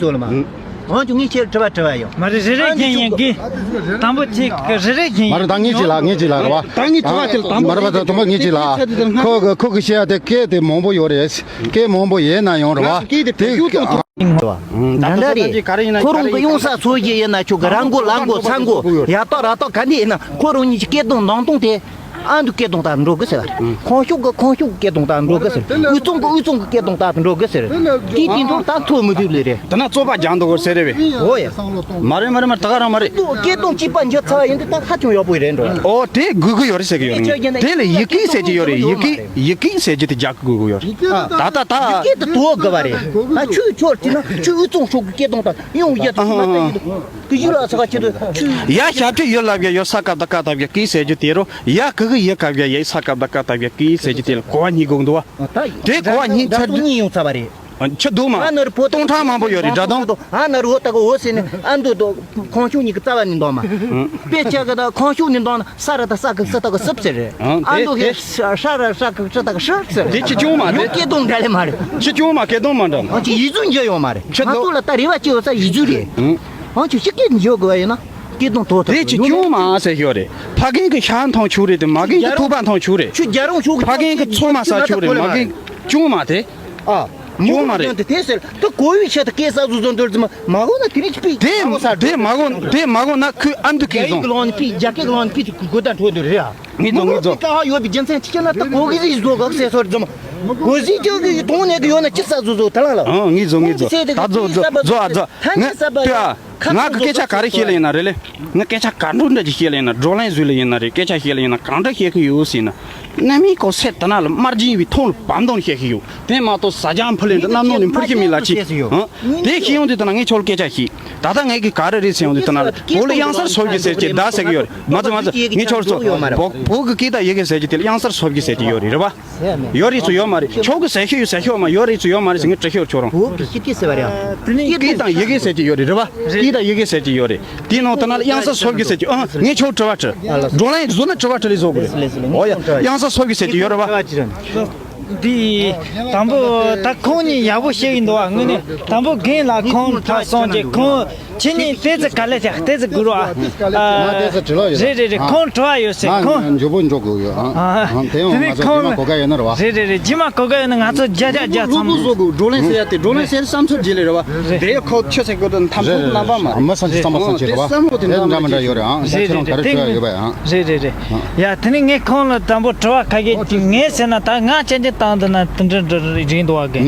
འོན་ཀྱང་ངས་ཁྱེད་དྲི་བ་དྲི་བ་ཡོད། མ་རེད། རེ་རེ་བཞིན་ཡིན་གི། དང་པོ་ཅིག་རེ་རེ་བཞིན་མ་རེད། ད་ངས་ཅིག་ལ། ངས་ཅིག་ལ་རེད་བ། ད་ངས་དྲི་བ་དེ་ལ་དང་པོ། མ་རེད་བ། ད་དང་པོ་ངས་ཅིག་ལ། ཁོ་གི་ཁོ་གི་བཤད་ཡ་དེ་སྐད་དེ་མང་པོ་ཡོད་རེད། སྐད་མང་པོ་ཡོད་ན་ཡང་རེད་བ། སྐད་དེ་བེད་སྤྱོད་གཏོང་ཐུབ། ད་ད་ད་ཅིག་ག་རེ་ཡིན་ན་ཁོ་རང་གི་གཡུང་ས་ཚོ་བཞི་ཡིན་ན་ཆོག་གི། ར་མགོ་ལ་མགོ་ས་མགོ་ཡ་ཏོག་ར་ཏོག་ག་འདི་ཡིན་ན་ཁོ་རང་གཉིས་ཀྱི་སྐད་གདངས་ནང་སྟོང་དེ། ཨ་འདུ་སྐད་གདངས་དང་འགྲོ་གི་ཟེར། ཁོང་ཤུག་གི་ཁོང་ཤུག་གི་སྐད་གདངས་དང་འགྲོ་གི་ཟེར། དབུས་གཙང་གི་དབུས་གཙང་གི་སྐད་གདངས་དང་འགྲོ་གི་ཟེར། དེའི་དེ་འདྲ་ད་ཐོ་མི་ཐུབ་ལེ་རེད། དེ་ན་རྩོད་པ་རྒྱག་འདུག་གོ་ཟེར་རེད་བས། འོ་ཡ། མ་རེད་མ་རེད་མ་རེད། ད་ག་རང་མ་རེད། སྐད་གདངས་གཅིག་པ་འཇོག་ཚར་བ་ཡིན་དུས་ད་ཧ་ཅང་ཡག་པོ་རེད་འགྲོ། ཨོ་དེ་དགོས་ཀྱི་ཡོད་རེད་ཟེར་གྱི་ཡོད་རེད། དེ་ལ་ཡི་གེ་ཟེར་གྱི་ཡོད་རེད། ཡི་གེ་ཡི་གེ་ཟེར་གྱི་དེ་རྒྱག་གི་དགོས་ཀྱི་ཡོད་རེད། ད་ད་ད། ཡི་གེ་དེ་དོ་དགོས་པ་རེད། ད་ཆུ་ཆོར་དེ་ན་ཆུ་དབུས་གཙང་ཕྱོགས་ཀྱི་སྐད་གདངས་དང་ཡང་ཡ་ད་མ་ད་ཡིན་དུས། གི་ཡུལ་ལ་ས་ཁ་ཆེ་དུ་ཆུ། ཡ་ཞབས་ཀྱུ་ཡུ་ལ་བཞག་ཡོ་ས་ཀ་བཏགས་སྐ་ད་བཞག་སྐད་ཟེར་རྒྱུ་དེ་རོ། ཡ་གི་གི་ཡི་ག་བཞག་ཡ་ས་ཀ་བཏགས་སྐ་ད་བཞག་སྐད་ཟེར་རྒྱུ་དེ་ལ་གོ་བ་གཉིས་དགོས་འདུག་བ། དེ་གོ་བ་གཉིས་ཚར་དུས་གཉིས་ཡོང་ཚར་བ་རེད། ཆུ་འདུག་མ། ཨ་ནི་རི་ཕོ་སྟོང་ཕྲག་མང་པོ་ཡོད་རེད། སྒྲ་གདངས། ཨ་ནི་རི་འོ་ད་གོ་འོ་ཟེར་ནས་ཨ་འདུ་དོ། ཁོང་ཤུགས་གཉིས་ཀྱི་རྩ་བ་ནས་འདོགས་མ། དཔེ་ཆ་གི་ད་ཁོང་ཤུགས་ནས་འདོགས་ན་ས་ར་ད་ས་གི་ས་ད་གི་སུབ་ཟེར་རེད། ཨ་འདུ་གི་ས་ར་ས་གི་ས་ད་གི་ཧྲི་ཟེར། དེ་ཆུ་ཆུང་མ་རེད། སྐད་གདངས་འདྲ་ལེ་མ་རེད། ཆུ་ཆུང་མ་སྐད་གདངས་མ་འདྲ་མ། ཨ་ཅི་ཡིག་གཟུགས་འཇོག་ཡོང་མ་རེད། ཆུ་ང་ཚོ་ལ་ད་རེ་བ་ཅི་ཡོད་ས་ཡིག་གཟུགས་རེད། ཨང་། ཨང་ཆུ་ཤི་སྐད་འཇོག་དགོས་ཡིན་ན་སྐད་གདངས་དོ་དོ་དེ་ཅི་ཡོང་ཆུང་མ་ཟེར་ཤོག་རེད། ཕ་རྒན་གི་ཤ་མཐོང་ཆུ་རེད་དེ། མ་རྒན་གི་ཐུག་པ་མཐོང་ཆུ་རེད། ཆུ་རྒྱ་རོང་ཆུ་གི་ཕ་རྒན་གི་ཚོ་མ་ས་ཆུ་རེད། མ་རྒན་ཆུང་མ་དེ། ཨ། ཆུང་མ་དེ། དེ་ཟེར་ད་གོ་བའི་ཆེད་དུ་སྐད་ས་བཟོ་བཟོ་འདོར་ཙམ་མ་གོ་ན་དེ་རིགས་པི་དེ་མ་གོ་ས་དེ་མ་གོ་དེ་མ་གོ་ན་ཁོས་ཨ་འདུ་རྒྱ་ཡིག་གི་ལོང་ནི་པི་རྒྱ་སྐད་གི་ལོང་ནི་པི་དེ་གོ་ད་འཕྲོ་འདོར་རེད་ཨ། ངེས་རྫོང་ངེས་རྫོང་། ཀ་ཧ་ཡོད་པའི་རྒྱུ་མཚན་ཅི་ན་ད་གོ་གི་རིགས་བཟོ་གག་སེ་སོར་ཙམ། གོ་ཟི་ཅོ་གི་གཏོང་ནས་གི་ཡོད་ན་ཅི་ས་བཟོ་བཟོ་ད་ལ་ལ། ཨང་ངེས་རྫོང་ངེས་རྫོང་། ད་རྫོགས་རྫོགས་རྫོགས་ཨ་རྫོགས། ཐ་ན་ས་པ་ཡ། ང་གི་སྐད་ཆ་ག་རེ་བཤད་ལ་ཡིན་ན་རེད་ལེ། ང་སྐད་ཆ་ག་འདྲ་འདྲ་ཅིག་བཤད་ལ་ཡིན་ན། བགྲོ་གླེང་བཟོས་ལ་ཡིན་ན་རེད། སྐད་ཆ་བཤད་ལ་ཡིན་ན་གང་འདྲ་བཤད་གི་ཡོད་ཟེར་ན། གནམ་མིག་གོ་སེར་དེ་ན་ལ་དམར་རྗེན་བའི་ཐོང་ལ་བམ་དོང་བཤད་གི་ཡོད། དེ་མ་གཏོགས་ཟ་ཅང་ཕུ་ལེན་དུ་གནམ་ནོ་ནས་འཕུར་གི་མི་ལ་ཅི། ཧང་། དེ་ཤེས་ཡོང་དུས་དེ་ན་ངས་ཁྱོད་ལ་སྐད་ཆ་ཤིག་ད་ལྟ་ངས་གི་ག་རེ་རེད་ཟེར་ཡོང་དུས་དེ་ན་ལ་བོད་ལ་གཡང་གཟར་སོབ་གི་ཟེར་གྱི་ད་ཟེར་གི་ཡོད་རེད། མ་ཚོ་མ་ཚོ་ངས་ཁྱོད་ལ་ཚོ་བོད་བོད་གི་སྐད་དང་ཡི་གེ་ཟེར་གྱི་དེ་ལ་གཡང་གཟར་སོབ་གི་ཟེར་གྱི་ཡོད་རེད། རེད་པ། ཡོད་རེད་ཚོ་ཡོད་མ་རེད། ཁྱོད་གི་ཟེར་ཤེས་ཡོད་ཟེར་ཤེས་མ་ཡོད་རེད་ཚོ་ཡོད་མ་རེད་ཟེར་ངས་དྲི་ཤེས་ཡོད་ཁྱོད་རང་། བོད་གི་སྐད་དེ་ཟེར་བ་རེད་ཨ། སྐད་དང་ཡི་གེ་ཟེར་གྱི་ཡོད་རེད། རེད་པ། སྐད་དང་ཡི་གེ་ཟེར་གྱི་ཡོད་རེད། དེའི་ནང་དུ་ན་ལ་གཡང་གཟར་སོབ་གི་ཟེར་གྱི་ཨང་། ངས་ཁྱོད་དྲི་བ་དྲི། བགྲོ་གླེང་བཟོ་ན་དྲི་བ་དྲི་ལས་བཟོ་དགོས་རེད། འོ་ཡ། གཡང་གཟར་སོབ་གི་ཟེར་གྱི་ཡོད་རེད་པ། འདི། དང་པོ་ད་ཁོང་གཉིས་ཡག་པོ་བཤད་ཀྱི་འདུག་ཨ། དངོས་གནས་དང་པོ་རྒན་ལགས་ཁོང་ཕར་སོང་རྗེས་ཁོང་ཁྱེད་གཉིས་ཏོག་ཙམ་ག་ལེ་བྱ་ཏོག་ཙམ་སྒུག་རོགས་ཨ། ང་ཏོག་ཙམ་དྲི་ལོག་ཡོད། རེད་རེད་རེད། ཨ། ཁོང་དྲི་བ་ཡོད་ཟེར་ང་ཁོང་། མགྱོགས་པོ་འགྲོ་དགོས་ཡོད་ཨ། ཨ། ཨ། དེ་ཡང་དེ་ནས་ང་ཚོ་ཁོང་རྗེས་མ་གོ་སྐབས་ཡོད་ན་རེད་བ། རེད་རེད་རེད། རྗེས་མ་གོ་སྐབས་ཡོད་ན་ང་ཚོ་བརྒྱ་ཆ་བརྒྱ་ཚང་མ། བགྲོ་གླེང་ཟེར་ཡ་དེ་བགྲོ་གླེང་ཟེར་བསམ་ཚུལ་རྗེས་ལས་རེད་བ། རེད། དེ་ཡ་ཁོ་ཆོས་ཟེར་གོ་དོན་ཐམས་ཅད་རྣམ་པ་མ་རེད། མི་བསམ་ཚུལ་བསམ་པ་བསམ་ཚུལ་རེད་བ། དེ་བསམ་བློ་དེ་འདྲ་མི་འདྲ་ཡོད་རེད་ཨ། ད་ཁྱེད་རང་ག་རེ་དྲི་བ་ཡོད་པ་ཨ། རེད་རེད་རེད། ཡ་དེ་ནས་ངས་ཁོང་ལ་དང་པོ་དྲི་བ་ཁ་ཤས་ཅིག་ངས་ཟེར་ན་ད་ང་ཅན་ཅན་བཏང་འདི་ན་དེ་འདྲ་འདྲ་རིག་འདུག་བ་གི།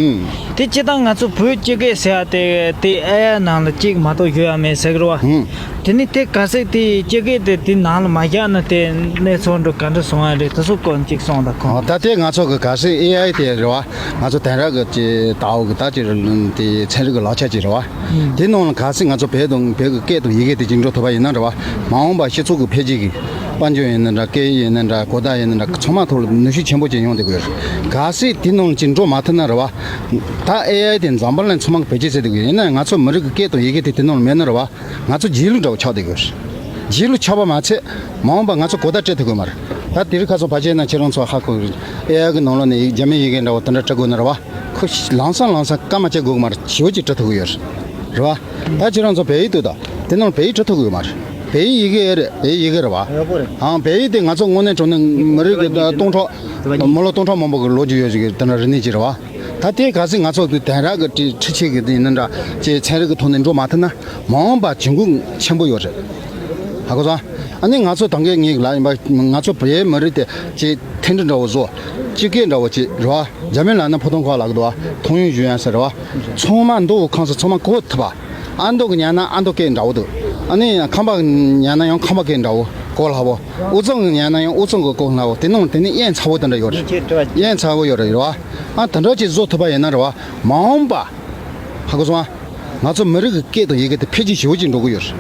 དེ་སྤྱིར་བཏང་ང་ཚོ་བོད་སྤྱི་སྐད་ཟེར་ཡ་དེ་དེ་ཨེ་ཡ་ནང་ལ་གཅིག་མ་གཏོགས་ཡོད་ཡ་མེད་ཟེར་གི་རེད་བ། དེ་ནས་དེ་ག་ཟེ་དེ་སྤྱི་སྐད་དེ་དེ་ནང་ལ་མ་བཞག་ན་དེ་གནས་ཚུལ་འདྲ་ག་འདྲ་སོང་ཡ་རེད། དེ་ཚོ་སྐོར་གཅིག་གསུངས་དང་ཁོང་། ད་དེ་ང་ཚོ་གི་ག་ཟེ་ཨེ་ཨའི་དེ་རེད་བ། ང་ཚོ་དེང་རབས་ཀྱི་ཅིག་ལྟ་བ་གི་ད་ཅིག་དེ་ཚན་རིག་གི་ལག་ཆ་ཅིག་རེད་བ། དེ་ནང་ལ་གལ་སྲིད་ང་ཚོ་བོད་དང་བོད་ཀྱི་སྐད་དང་ཡི་གེ་དེ་ཅིག་འགྲོ་ཐུབ་པ་ཡིན་ན་རེད་བ། མ་འོངས་པ་སྤྱི་ཚོགས་ཀྱི་འཕེལ་རྒྱས་ཀྱི་དཔལ་འབྱོར་ཡིན་ན་འདྲ། སྐད་ཡིག་ཡིན་ན་འདྲ། གོ་བརྡ་ཡིན་ན་འདྲ། ཚང་མ་ཐོག་ལ་ནུས་ཤུགས་ཆེན་པོ་ཅིག་ཡོང་བསྡད་ཀྱི་ཡོད་རེད། གལ་སྲིད་དེ་ནང་ལ་ཅིག་འགྲོ་མ་ཐུབ་ན་རེད་བ། ད་ཨེ་ཨའི་དེ་འཛམ་བུ་གླིང་ཚང་མ་གི་བེད་སྤྱོད་བྱེད་བསྡད་ཀྱི་ཡོད། ཡིན་ན་ཡང་ང་ཚོ་མི་རིགས་ཀྱི་སྐད་དང་ཡི་གེ་དེ་དེ་ནང་ལ་མེད་ན་རེད་བ། ང་ཚོ་རྗེས་ལུས་འདྲ་བོ་ཆགས་བསྡད་ཀྱི་ཡོད་རེད། རྗེས་ལུས་ཆགས་པ་མ་ཚད། མ་འོངས་པ་ང་ཚོ་གོ་བརྡ་སྤྲད་ཐུབ་ཀྱི་མ་རེད། ད་དེ་རིང་ཁ་སང་ཕལ་ཆེར་ན་ཁྱེད་རང་ཚོ་ཧ་གོ་གི་རེད། ཨེ་ཨའི་གི་ནང་ལོགས་ནས་ཡིག་རྒྱ་མིའི་ཡི་གེ་འདྲ་བོ་དེ་འདྲ་སྤྲད་དགོས་ན་རེད་བ། ཁོ་ལམ་སང་ལམ་སང་སྐར་མ་གཅིག་འགོར་གི་མ་རེད། ཞེ་པོ་ཅིག་སྤྲད་ཐུབ་ཀྱི་ཡོད་རེད། རེད་བ། ད་ཁྱེད་རང་ཚོ་བལ་ཡིག་འདུག་ད་དེ་ནང་བལ་ཡིག་སྤྲད་ཐུབ་ཀྱི་ཡོད་མ་རེད། བལ་ཡིག་ཡི་གེ་རེད། བལ་ཡིག་ཡི་གེ་རེད་བ། ཡག་པོ་རེད། ཨང་། བལ་ཡིག་དེ་ང་ཚོ་དངོས་གནས་དྲང་གནས་མི་རིགས་ཀྱི་སྟོང་ཕྲག་མི་ལོ་སྟོང་ཕྲག་མང་པོ་གི་ལོ་རྒྱུས་ཡོད་ཅིག་གི་དེ་འདྲ་རིག་གནས་ཅིག་རེད་བ། ད་དེ་གལ་སྲིད་ང་ཚོ་གི་དེང་རབས་ཀྱི་འཕྲུལ་ཆས་ཀྱི་དེ་ཡིན་ན་འདྲ་ཅིག་ཚན་རིག་གི་ཐོག་ནས་འགྲོ་མ་ཐུབ་ན་མ་འོངས་པ་གྱོང་གུད་ཆེན་པོ་ཡོད་རེད། ཧ་གོ་སོང་། ཨ་ནི་ང་ཚོ་ད་གིན་ངས་ལབ་ཡིན་པ། ང་ཚོ་བོད་མི་རིགས་དེ་ཅིག་མཐུན་སྒྲིལ་འདྲ་བོ་བཟོ། སྤྱི་སྐད་འདྲ་བོ་ཅིག་རེད་བ། འཇར་མན་ལབ་ན་普通话ལབ་གི་འདུག་བ། 通用语言ཟེར་རེད་བ། ཚང་མ་མདོ་དབུས་ཁམས་གསུམ་ཚང་མ་གོ་ཐུབ་པ། ཨ་མདོ་གི་ཉན་ན་ཨ་མདོ་སྐད་འདྲ་བོ་འདུག་ཨ་ནི་ཁམས་པ་གི་ཉན་ན་ཡང་ཁམས་པ་སྐད་འདྲ་བོ་གོ་སླ་བོ། དབུས་གཙང་གི་ཉན་ན་ཡང་དབུས་གཙང་གི་གོ་སླ་བོ། དེ་ནང་དེ་ནི་དབྱེ་མཚར་བོ་དེ་འདྲ་ཡོད་རེད། དབྱེ་མཚར་བོ་ཡོད་རེད་རེད་བ། ཨ་དེ་འདྲ་ཅིག་བཟོ་ཐུབ་པ་ཡིན་ན་རེད་བ། མ་འོངས་པ། ཧ་གོ་སོང་ཨ། ང་ཚོ་མི་རིགས་ཀྱི་སྐད་དང་ཡི་གེ་དེ་འཕེལ་རྒྱས་ཞེ་པོ་ཅིག་འགྲོ་གི་ཡོད་རེད།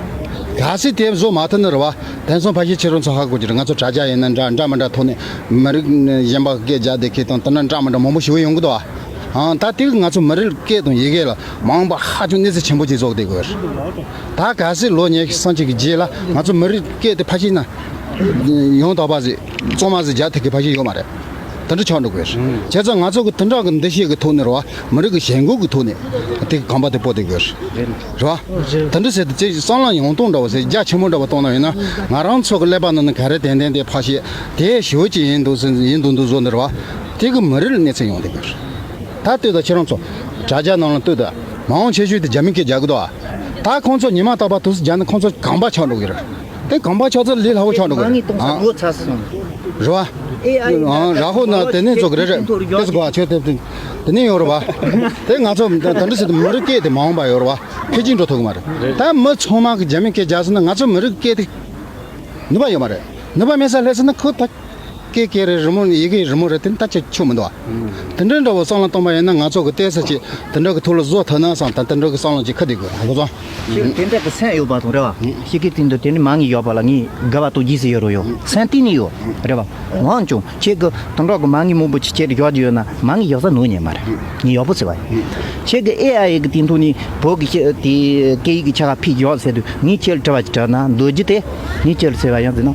གལ་སྲིད་དེ་བཟོ་མ་ཐུབ་ན་རེད་བ། དེང་སང་ཕལ་ཆེར་ཁྱེད་རང་ཚོ་ཧ་གོ་གི་རེད། ང་ཚོ་དྲ་རྒྱ་ཡིན་ན་འདྲ་འདྲ་མི་འདྲ་ཐོག་ནས་མི་རིགས་གཞན་པ་སྐད་རྒྱག་བསྡད་མཁན་དང་དེ་འདྲ་འདྲ་མི་འདྲ་མང་པོ་ཞེ་པོ་ཡོང་གི་འདུག་ཨ། ཨང་ད་དེ་ང་ཚོ་མི་རིགས་སྐད་དང་ཡི་གེ་ལ་མ་འོངས་པ་ཧ་ཅང་གནོད་འཚེ་ཆེན་པོ་ཅིག་བཟོ་གི་བསྡད་དགོས་རེད། ད་གལ་སྲིད་ལོ་ཉི་ཤུ་སུམ་ཅུ་གི་རྗེས་ལ་ང་ཚོ་མི་རིགས་སྐད་དེ་ཕལ་ཆེར་ན་ཡང་དག་པ་ཟིག་གཙང་མ་ཟིག་རྒྱག་ཐུབ་མཁན་ཕལ་ཆེར་ཡོད་མ་རེད། དེ་འདྲ་ཆགས་འགྲོ་གི་རེད། བྱས་ཙང་ང་ཚོ་གི་དེ་འདྲ་གི་འདུ་ཤེས་ཀྱི་ཐོག་ནས་རེད་བ། མི་རིགས་ཀྱི་ཞེན་ཁོག་གི་ཐོག་ནས་དེ་གི་གོམ་པ་དེ་སྤོ་བསྡད་དགོས་རེད། རེད་བ། དེ་འདྲ་ཟེར་དུས་ཅིག་བསམ་བློ་ཡོང་སྟངས་འདྲ་བོ་ཟེར་རྒྱ་ཆེན་པོ་འདྲ་བོ་གཏོང་ན་ཡིན་ན། ང་རང་ཚོ་གི་ཀླད་པ་ནང་ནས་ག་རེ་ཏན་ཏན་དེ་ཕར་བཤད་དེ་ཞེ་པོ་ཅིག་ཡིན་འདུག་ཟེར་ཡིན་འདུག་འདུག་བཟོ་འདི་རེད་བ། དེ་གི་མི་རིགས་ལ་གནོད་འཚེ་ཡོང་བསྡད་དགོས་རེད། ད་ལྟོས་དང་ཁྱེད་རང་ཚོ་དྲ་རྒྱ་ནང་ལ་ལྟོས་དང་། མ་འོངས་ཆེ་ཤོས་དེ་རྒྱ་མི་སྐད་རྒྱག་གི་འདུག་ཨ། ད་ཁོང་ཚོ་ཉི་མ་རྟག་པར་དུས་སུ་རྒྱག་ན་ཁོང་ཚོ་གོམ་པ་ཆགས་འགྲོ་གི་རེད། དེ་གོམ་པ་ཆགས་ཚུལ་ལས་སླ་བོ་ཆགས་འགྲོ་གི་མ་རེད། ངས་གཏོང་ས་ཨ། ལོ་ཚར་སོང་། རེད་བ། ཨེ་ཨའི་ཨང་ར་ཧོ་ན་དེ་ནས་ཚོ་གི་རེད་རེད། དེ་ཚོ་གོ་ཨ་ཆོས་དེ་དེ་ནས་ཡོང་རེད་བ། དེ་ང་ཚོ་ད་ད་འདྲ་ཟེར་དུས་མི་རིགས་སྐད་དེ་མ་འོངས་པ་ཡོད་རེད་བ། འཕེལ་རྒྱས་འགྲོ་ཐུབ་གི་མ་རེད། ད་མི་ཚང་མ་གི་རྒྱ་མི་སྐད་རྒྱག་སོང་ན་ང་ཚོ་མི་རིགས་སྐད་དེ་ནུས་པ་ཡོད་མ་རེད། ནུས་པ་མེད་ས་སླེབས་སོང་ན་ཁོ་ད་སྐད་སྐད་རེད། རི་མོ་ཡི་གེ་རི་མོ་རེད། དེ་ད་ཅིག་ཆོ་མི་འདུག་བ། དེ་འདྲ་འདྲ་བོ་བསམ་བློ་གཏོང་པ་ཡིན་ན་ང་ཚོ་གི་བལྟས་ས་ཅིག་དེ་འདྲ་གི་ཐོག་ལ་བཟོ་ཐུབ་ན་བསམ། ད་དེ་འདྲ་གི་བསམ་བློ་ཅིག་ཁ་བསྡད་དགོས། ཧ་གོ་སོང་། ཞིག་དེ་འདྲ་གི་སེམས་ཡོད་པ་དང་རེད་བ། ཞིག་གི་སྟེང་དུ་དེ་ནི་མ་ངི་ཡོད་པ་ལ་ངས་དགའ་བ་དང་རྗེས་སུ་ཡི་རང་ཡོད། སེམས་གཏིང་ནས་ཡོད་རེད་བ། འོན་ཀྱང་ཁྱེད་ཀྱི་དེ་འདྲ་གི་མ་ངི་མང་པོ་ཅིག་ཁྱེད་ཀྱི་ཡོད་ཀྱི་ཡོད་ན་མ་ངི་ཡོད་ས་ནོར་ཉན་མ་རེད། ངས་ཡག་པོ་ཟེར་བ་ཡིན། ཁྱེད་ཀྱི་ཨེ་ཨའི་གི་སྟེང་ཐོག་ནས་བོད་ཀྱི་ཤེས་དེ་སྐད་ཡིག་གི་ཆ་ག་ཕིག་ཡོད་ཟེར་དུས་ངས་ཁྱེད་ལ་དྲི་བ་ཅིག་དྲིས་ན་འདོད་རྒྱུ་དེ། ངས་ཁྱེད་ལ་ཟེར་བ་ཡང་ཟེར་ན།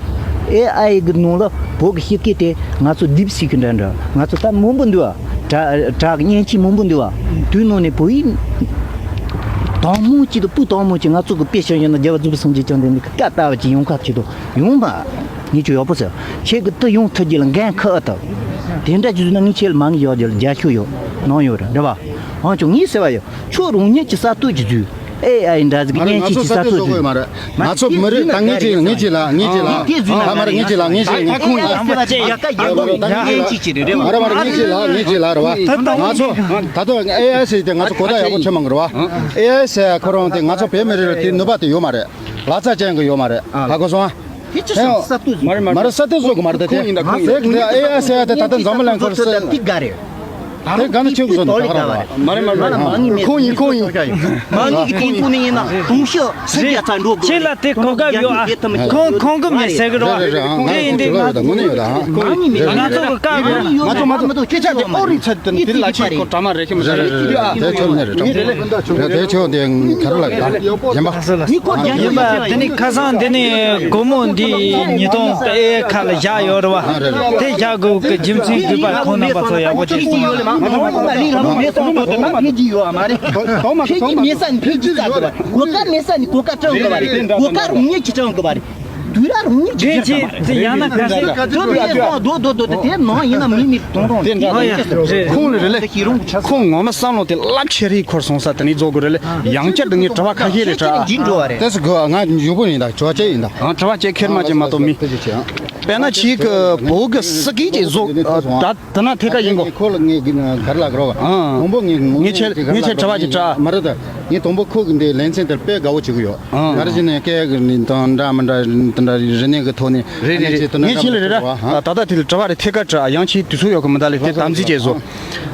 ཨེ་ཨའི་གི་ནང་ལ་བོད་ཀྱི་སྐད་དེ་ང་ཚོ་ཌིབ་སི་ཀི་འདྲ་འདྲ་ང་ཚོ་ད་མང་པོ་འདུག་ཨ། དྲ་དྲ་གི་མཉེན་ཆས་མང་པོ་འདུག་ཨ། དུས་ནང་ནས་བོད་ཡིག་དང་མོ་གཅིག་དང་སྤུ་དང་མོ་གཅིག་ང་ཚོ་གི་དཔེ་བཤད་ཡོད་ན་རྒྱལ་བ་རྫོགས་པའི་སངས་རྒྱས་བཅོམ་ལྡན་འདས་ཀྱི་བཀའ་ལྟ་བུ་གཅིག་ཡོང་ཁ་གཅིག་ཏུ་ཡོང་མ། ངས་ཁྱོད་ཡག་པོ་ཟེར། ཁྱེད་ཀྱི་དུ་ཡོང་ཐུབ་རྒྱུ་ལ་འགན་ཁུར་ཨ་ཐུབ། དེ་འདྲ་ཅིག་བཟོས་ན་ངས་ཁྱེད་ལ་མ་ངི་ཡག་རྒྱུ་ལ་རྒྱ་ཤོག་ཡོད་ནང་ཡོད་རེད་བ། འོན་ཀྱང་ངས་ཟེར་བ་ཡོད། ཁྱོད་རང་ཉིད་ཀྱི་གསར་གཏོད་ཀྱི་དུས། ཨེ་ཨའི་འདྲ་ཟིག་ང་རང་ང་ཚོ་གསར་གཏོད་བཟོ་དགོས་ཡོད་མ་རེད། ང་ཚོ་མི་རིགས་ད་ངེད་ཀྱི་ངེད་ཀྱི་ལ་ངེད་ཀྱི་ལ་དེ་བཟོས་ན་ཨ་མ་རེད། ངེད་ཀྱི་ལ་ངེད་ཀྱི་ད་ཁོང་ཡིན་ད་ཡ་ཀ་ཡ་ཀ་ཡ་ཀ་ཡ་ཀ་ཅིག་ཅིག་རེད་རེད་བ། ཨ་མ་རེད། ངེད་ཀྱི་ལ་ངེད་ཀྱི་ལ་རེད་བ། ང་ཚོ་ད་དུང་ཨེ་ཨའི་ཟེར་དེ་ང་ཚོ་གོ་བརྡ་ཡག་པོ་ཁྲིད་མང་གི་རེད་བ། ཨེ་ཨའི་ཟེར་ཁོ་རང་དེ་ང་ཚོ་བོད་མི་རིགས་ལ་དེ་ནུས་པ་དེ་ཡོད་མ་རེད། ལག་རྩལ་ཅན་གྱི་ཡོད་མ་རེད། ཧ་གོ་སོང་ཨ། དེ་ཅི་སོང་གསར་གཏོད་བཟོ། མ་རེད་མ་རེད། མ་རེད་གསར་གཏོད་བཟོ་གི་མ་རེད། ད་དེ་ཁོང་ཡིན་ད་ཁོང་ཡིན། དེ་ཨེ་ཨའི་ཟེར་ཡ་དེ་ད་ལྟ་འཛམ་བུ་གླིང་ཁོར་ཟེར། དེ་ག་རེད། དེ་ག་ནས་ཁྱོད་ཀྱི་བཟོ་ནས་ད་ག་རེད་བ། མ་རེད་མ་རེད་མ་རེད། ཁོང་ཡིན་ཁོང་ཡིན། མ་ངི་གི་དེ་ཁོང་ནས་ཡིན་ན་དུང་ཤོག་སུ་རྒྱ་ཚ་འགྲོ་དགོས། ཁྱེད་ལ་དེ་གོ་སྐབས་ཡོད་ཨ། ཁོང་ཁོང་གི་མི་ཟེར་གི་རེད་བ། དེ་ཡིན་དུས་ང་ཚོ་གི་བཀའ་ང་ཚོ་མ་ཚོ་མི་འདུག་ཁྱེད་ཅག་དེ་ཨོ་རིག་ཚད་དེ་དེ་ལ་ཆེ་ཁོ་གྲ་མ་རེད་ཁྱེད་མི་ཟེར་རེད་རེད། དེ་ཆོ་ནས་རེད། དེ་ཆོ་དེ་ག་རེ་ལ་གདའ་ཡིན་པ། ནི་ཁོ་རྒྱ་ཡིན་པ་དེ་ནི་ཁ་སང་དེ་ནི་སྒོར་མོ་འདི་ཉིས་སྟོང་ཨེ་ཁ་ལ་བཞག་ཡོད་རེད་བ། དེ་བཞག་དགོས་ཀྱི་རྒྱུ་མཚན་གུས་པ་ཁོང་རྣམ་པ་ཚོ་ཡག་པོ་ཅིག་གསུངས། ཕེབས་ཀྱི་ཡོད་མ་རེད། ཕེབས་ཀྱི་མེད་ས་ནས་ཕེབས་ཀྱི་ས་དགོས་པ་རེད། གོ་སྐབས་མེད་ས་ནས་གོ་སྐབས་སྤྲད་དགོས་པ་རེད། གོ་སྐབས་རང་ཉིད་ཀྱིས་སྤྲད་དགོས་པ་རེད། དུས་རབས་རང་ཉིད་ཀྱི་རྒྱུ་ཆ་མ་རེད། དེ་ཡང་ན་ག་ཚོད་ག་ཚོད་ཡ་ཚོད་རྡོ་རྡོ་རྡོ་དེ་དེ་ནང་ཡིན་ན་མི་མི་དོང་དོང་དེ་འདྲ་རེད། ཁོང་ལ་རེད་ལེ། ཁོང་ངོ་མ་བསམ་བློ་དེ་རླབས་ཆེ་རིགས་འཁོར་སོང་ས་དེ་ནས་རྫོགས་དགོས་རེད་ལེ། ཡང་བསྐྱར་དུ་ངས་དྲི་བ་ཁ་ཤས་རེ་དྲ། འཇིག་འགྲོ་བ་རེད། དེ་སུ་དགོས་ང་མགྱོགས་པོ་ཡིན་ད་དྲི་བ་བཅད་ཡིན་ད། ཨང་དྲི་བ་བཅད་ཁེར་མ་བཅད་མ་གཏོགས་མི། དཔེར་ན་ཆིག་གི་བོད་གི་སི་ཀི་ཅེ་བཟོ་ད་དེ་ན་ཐད་ཀ་ཡིན་གོ། ཁོ་ལ་ངས་ག་རེ་ལབ་རོགས། ཨང་། དང་པོ་ངས་ངས་ཆེ་ངས་ཆེ་དྲི་བ་ཅིག་དྲ། མ་རེད་ད། ངས་དང་པོ་ཁོ་གི་འདི་ལེ་ཚན་དེར་དཔེ་དགའ་བོ་བྱེད་གི་ཡོད། ཨང་། ག་རེ་བྱས་ནས་སྐད་གི་ནི་དང་འདྲ་མི་འདྲ་དེ་འདྲ་རིག་གནས་གི་ཐོག་ནས་རེད་རེད་རེད། ངས་ཆེ་ལ་རེད་ར། ད་ལྟ་དེ་ལ་དྲི་བ་རེ་ཐད་ཀ་དྲ་ཡང་ཆེ་དུས་ཚོད་ཡོད་གི་མི་འདུག་ལེ། དེ་དམ་འཛིན་བྱས་བཟོ།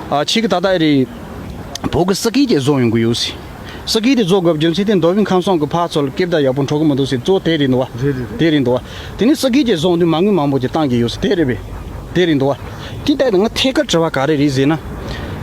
ཨ་ཆིག་གི་ད་ལྟ་ཨེ་རེད། བོད་གི་སི་ཀི་ཅེ་བཟོ་ཡོང་གི་ཡོད་སི། སི་ཀི་དེ་བཟོ་དགོས་རྒྱུ་མཚན་དེ་མདོ་དབུས་ཁམས་གསུམ་གི་ཕར་ཚུར་སྐད་བརྡ་ཡག་པོ་འཕྲོད་གི་མི་འདུག་ཟེར་གཙོ་བོ་དེ་རེད་འདུག་བ། རེད་རེད། དེ་རེད་འདུག་བ། དེ་ནས་སི་ཀི་ཅེ་བཟོ་དུས་མ་དངུལ་མང་པོ་ཅིག་བཏང་གི་ཡོད་ཟེར་དེ་རེད་པས། དེ་རེད་འདུག་བ། དེ་ལྟ་ཡིན་ང་ཐད་ཀར་དྲི་བ་ག་རེ་རེད་ཟེར་ན།